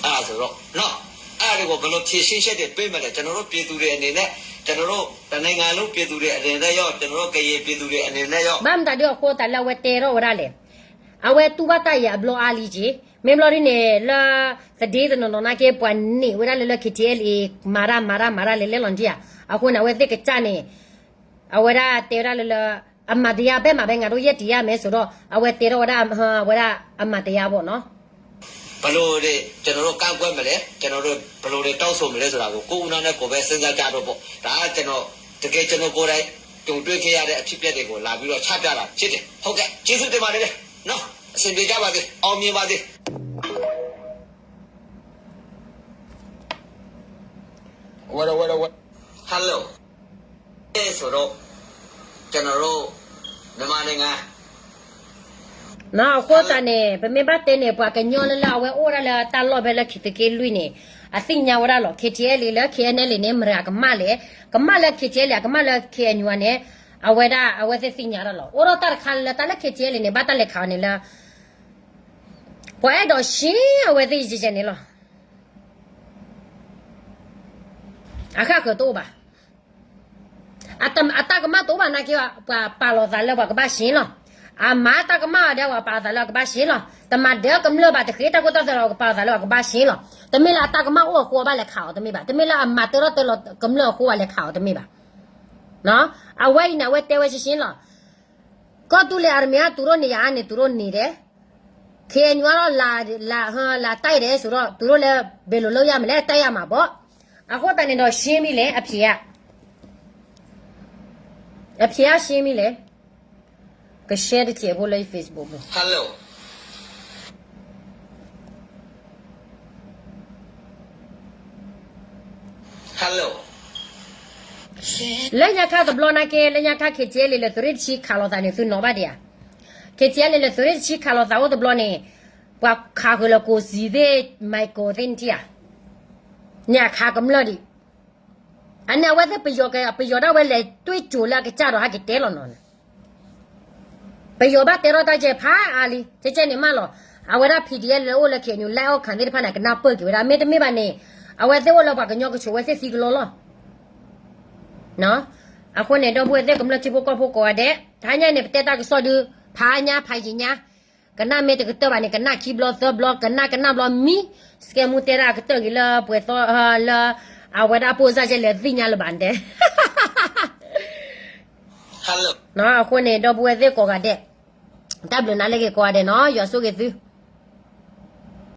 အါဆိုတော့နော် အဲ့ဒါတွေကိုဘယ်လိုဖြေရှင်းချက်တွေပေးမလဲကျွန်တော်တို့ပြည်သူတွေအနေနဲ့ကျွန်တော်တို့တနိုင်ငံလုံးပြည်သူတွေအနေနဲ့ရောကျွန်တော်တို့ကရင်ပြည်သူတွေအနေနဲ့ရော ဘၣ်မတၤဒုအဃိသတးလၢအဝဲတဲထီၣ်ဝဲဒၣ်လဲၣ်. အဝဲတူၢ်ဘၣ်တၢ်အံၤအဘျီအါလံက့ၤ မ့ၢ်ဘျီဒ်န့ၣ် လၢသဒ့တနီၤနီၤနာ်က့ ပှၤန့ၢ်ဝဲဒၣ်လၢလၢ KTLA မၤတၢ်မၤတၢ်မၤတၢ်လဲၤလဲၤလီၤနထံၣ်ဧါ. အဃိန့ၣ် အဝဲသ့ၣ်ကစၢ်န့ၣ် အဝဲဒၣ်တဲဝဲဒၣ်လၢလၢ အမၤတရားဘဲမၤဘဲ ငါတို့ရပ်တည်ရမယ်ဆိုတော့ အဝဲတဲထီၣ်ဝဲဒၣ် ဝဲဒၣ်အမၤတရားပေါ့နော် ဘယ်လိုတွေကျွန်တော်တို့ကန့်ကွက်မလဲကျွန်တော်တို့ဘယ်လိုတွေတောင်းဆိုမလဲဆိုတာကိုကိုဦးနှောင်းနဲ့ကိုပဲစဉ်းစားကြတော့ပေါ့ဒါကကျွန်တော်တကယ်ကျွန်တော်ကိုယ်တိုင်ကြုံတွေ့ခဲ့ရတဲ့အဖြစ်အပျက်တွေကိုလာပြီးတော့ချပြတာဖြစ်တယ်ဟုတ်ကဲ့ကျေးဇူးတင်ပါတယ်နော်အဆင်ပြေကြပါစေအောင်မြင်ပါစေ ဝဲဝဲဝဲ Hello ဆိုတော့ကျွန်တော်တို့မြန်မာနိုင်ငံ အဃိသတးန့ၣ် ပမ့ၢ်ဘၣ်တဲန့ၣ် ပှၤကညီလၢလၢအဝဲအိၣ်ဒၣ်လၢတၢ်လီၢ်ဖဲလၢခံ သုးက့လွံၢ်န့ၣ် အသ့ၣ်ညါဝဲဒၣ်လီၤ. KTLA လၢ KNLA န့ၣ် မတၤကမၣ်လဲၣ်, ကမၣ်လၢ KTLA အကမၣ်လၢ KNU န့ၣ် အဝဲဒၣ်အဝဲသ့ၣ်သ့ၣ်ညါဒၣ်လီၤ. အိၣ်ဒီးတၢ်တခါလၢတၢ်လၢ KTLA န့ၣ် ဘၣ်တၢ်လဲၤခးအီၤန့ၣ်လၢ ပှၤအဲၣ်ဒိးရှင်းအဝဲသ့ၣ်ယဲၢ်ယဲၢ်န့ၣ်လီၤ. အဃၣ်ဃၢၤတအိၣ်ဘၣ်. အတၢ်ကမၣ်တအိၣ်ဘၣ်နာ်က့ ပှၤပာ်လီၤသးလၢပှၤကဘၣ်ရှင်းလီၤ. အမၤတၢ်ကမၣ်အီၤဒီး ပှၤပာ်လီၤသးလၢပှၤကဘၣ်ရှင်းလီၤ. တမၤဒၢကမျၢၢ်ဘၣ်တဃ့ တၢ်ကိၢ်တၢ်ဂီၤဒီး ပှၤပာ်လီၤသးလၢပှၤကဘၣ်ရှင်းလီၤ. တမ့ၢ်လၢအတၢ်ကမၣ်အိၣ်အဃိဘၣ်လဲၤခးအီၤတမ့ၢ်ဘၣ်. တမ့ၢ်လၢအမၤတၢထီၣ်တၢလီၤကမျၢၢ်အဃိဘၣ်လဲၤခးအီၤတမ့ၢ်ဘၣ်. အဝဲအံၤန့ၣ် အဝဲတဲဝဲရှင်းရှင်းလီၤ. ကီၢ်သူလ့ၤ army ကသူတို့နေရာကနေ သူတို့နေတယ်. KNU ကတော့ လာ လာ ဟို လာတိုက်တယ်ဆိုတော့ သူတို့လည်း ဘယ်လိုလုပ်ရမလဲ တိုက်ရမှာပေါ့. အဃိသတးန့ၣ်ဒီး ရှင်းပြီလေ အဖြေက အဖြေက ရှင်းပြီလေ. က share တစဲးဖိလၢ Facebook ပူၤ Hello Hello လၢညါခါတဘျီနာ်က့ လၢညါခါ KTLA လၢသုးရ့ၣ်တဆံခးလိာ်သးန့ၣ် သုနီၣ်ဘၣ်ဒံးဧါ. KTLA လၢသုးရ့ၣ်တဆံခးလိာ်သးအိၣ်တဘျီန့ၣ် ပှၤခးဃုာ်လၢကိးစံသ့ၣ် Michael သ့ၣ်နထံၣ်ဧါ. န့ၣ်အခးကမျၢၢ်ဒံး. အန့ၣ်အဝဲသ့ၣ်ပယီၤက ပယီၤဒၣ်ဝဲလဲၤတွ့ကိၤလၢအကစၢ်ဒီးဟဲက့ၤတဲလီၤနီၤန့ၣ် ပယီၤဘၣ်တဲထီၣ်တၢ်ကဲဖးအါလံ ကဲကဲန့ၣ်မးလီၤ. အဝဲဒၣ် P D F လၢအိၣ်လၢ K N U လၢအိၣ်ခးသ့ၣ်တဖၣ်န့ၣ် ကနၢ်ပၢၢ်က့ၤဝဲဒၣ် မ့တမ့ၢ်ဘၣ်န့ၣ် အဝဲသ့ၣ်အိၣ်လၢပှၤကညီကဆိးဝဲသ့ၣ်သံကလီလီၤ. အဃိန့ၣ် ဒီပုၢ်ဝဲၢ်သ့ၣ်ကမျၢၢ်ထံဖိကီၢ်ဖိကိးဂၤဒဲး တဟါညါန့ၣ် ပတဲတၢ်ကစီၣ်ဒုး ဖးညါဖးယံာ်ညါ ကနၣ်မ့ၢ်တကတၢၢ်ဘၣ်န့ၣ် ကနၣ်ခံဘျီသၢဘျီ ကနၣ်ကနၣ်ဘျီမံ စကဲမူတဲဒၣ်အကတၢၢ်ဂ့ၤလၢပှဲၤသီ လၢ အဝဲဒၣ်အပိၢ်စၢ်ကဲလဲၤသ့ၣ်ညါလၢၤဘၣ်တဲ အဃိန့ၣ် ဒီပုၢ်ဝဲၢ်သ့ၣ်ကိးဂၤဒဲး တၢ်ဘျုးနၤလၢအဂ့ၤကိးဂၤဒဲးနီၤ ယွၤဆိၣ်ဂ့ၤသု